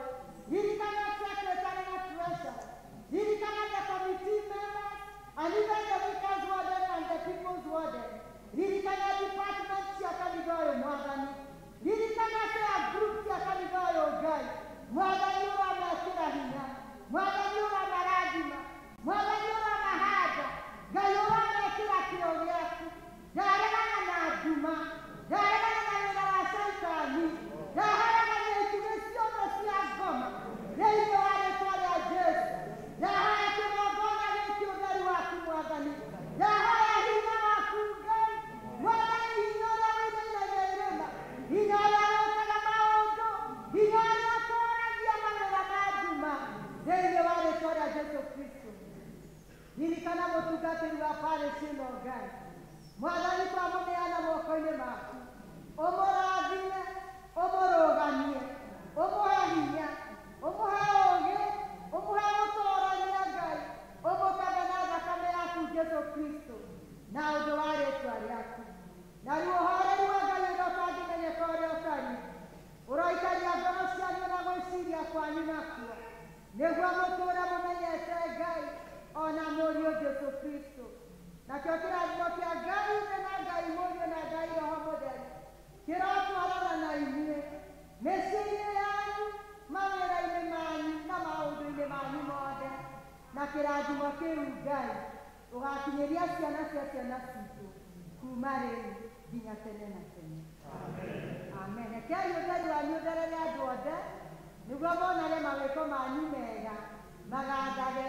S2: ririkana secretary na treasurer, ririkana the committee members and even the vicar's warden and the people's warden. Ririkana department cia kanitha ũyũ Mwathani, ririkana prayer group cia kanitha ũyũ Ngai. Mwathani ũramekĩra hinya, Mwathani ũramarathima, Mwathani ũramahanda, Ngai ũramekĩra kĩo gĩaku. Ndaregana na nduma, ndaregana na wĩra wa caitani, ndaharagania itugĩ ciothe cia ngoma thĩinĩ wa rĩtwa rĩa Jesũ. Ndahoya kĩgongona gĩkĩ ũtheru waku Mwathani, ndahoya hinya waku Ngai. Mwathani hinya ũrĩa ũinainagia irĩma, hinya ũrĩa wĩkaga maũndũ, hinya ũrĩa ũtooragia mawĩra ma nduma thĩinĩ wa rĩtwa rĩa Jesũ Kristo. Ririkana mũtungatĩri wa parish ĩno Ngai. Mwathani twamũneana moko-inĩ maku, ũmũrathime, ũmũrũgamie, ũmũhe hinya, ũmũhe ũũgĩ, ũmũhe gũtoorania Ngai, ũmũkabe na thakame yaku Jesũ Kristo na ũndũ wa rĩtwa rĩaku. Na rĩu ũhoreri wa Ngai ũrĩa ũtangĩmenyeka ũrĩa ũtariĩ ũroikaria ngoro cianyu na gwĩciria kwanyu nakuo nĩguo mũtũũre mũmenyete Ngai ona Mũriũ Jesũ Kristo. Nakĩo kĩrathimo kĩa Ngai Ithe na Ngai Mũriũ na Ngai Roho Mũtheru kĩrotwarana na inyuĩ mĩciĩ-inĩ yanyu, mawĩra-inĩ manyu na maũndũ-inĩ manyu mothe. Na kĩrathimo kĩu Ngai ũgakinyĩria ciana cia ciana citũ kuma rĩu nginya tene na tene. Amen. Rekei ũtheru wanyu ũtherere andũ othe nĩguo monage mawĩko manyu mega magathage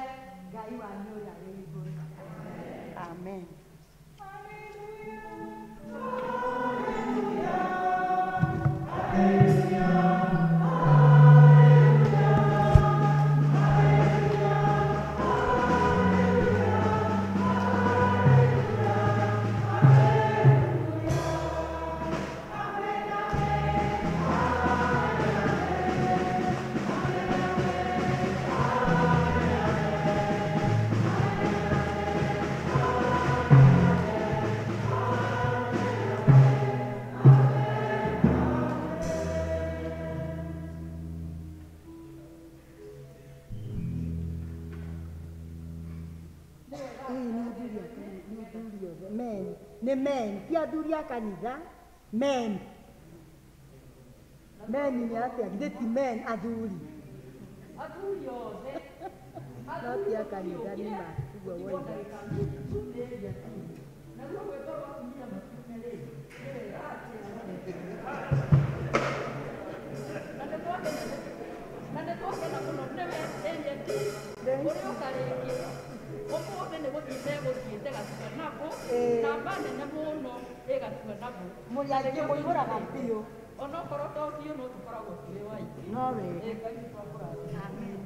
S2: Ngai wanyu ũrĩa wĩ igũrũ. Amen. Nĩ men, ti athuri a kanitha, men. Men nĩ atĩa? Githĩ ti men athuri?
S3: Athuri othe.
S2: No ti a kanitha nĩ ma, ũguo woiga.
S3: Naguo gwĩtwo atumia matume rĩ, nĩ wega atĩa? Na nĩ twakena mũno nĩwe agent ũrĩa ũka rĩngĩ. Ũmũthĩ nĩ gũthiĩ megũthiĩte Gatua nabo, namba nene mũno ĩ Gatua nabo.
S2: Mũrĩ aingĩ mũihũraga biũ.
S3: Onokorwo to biũ no tũkoragwo tũrĩ o aingĩ.
S2: No wega.
S3: Ĩ, Ngai witũ akũrathime.
S2: Amen.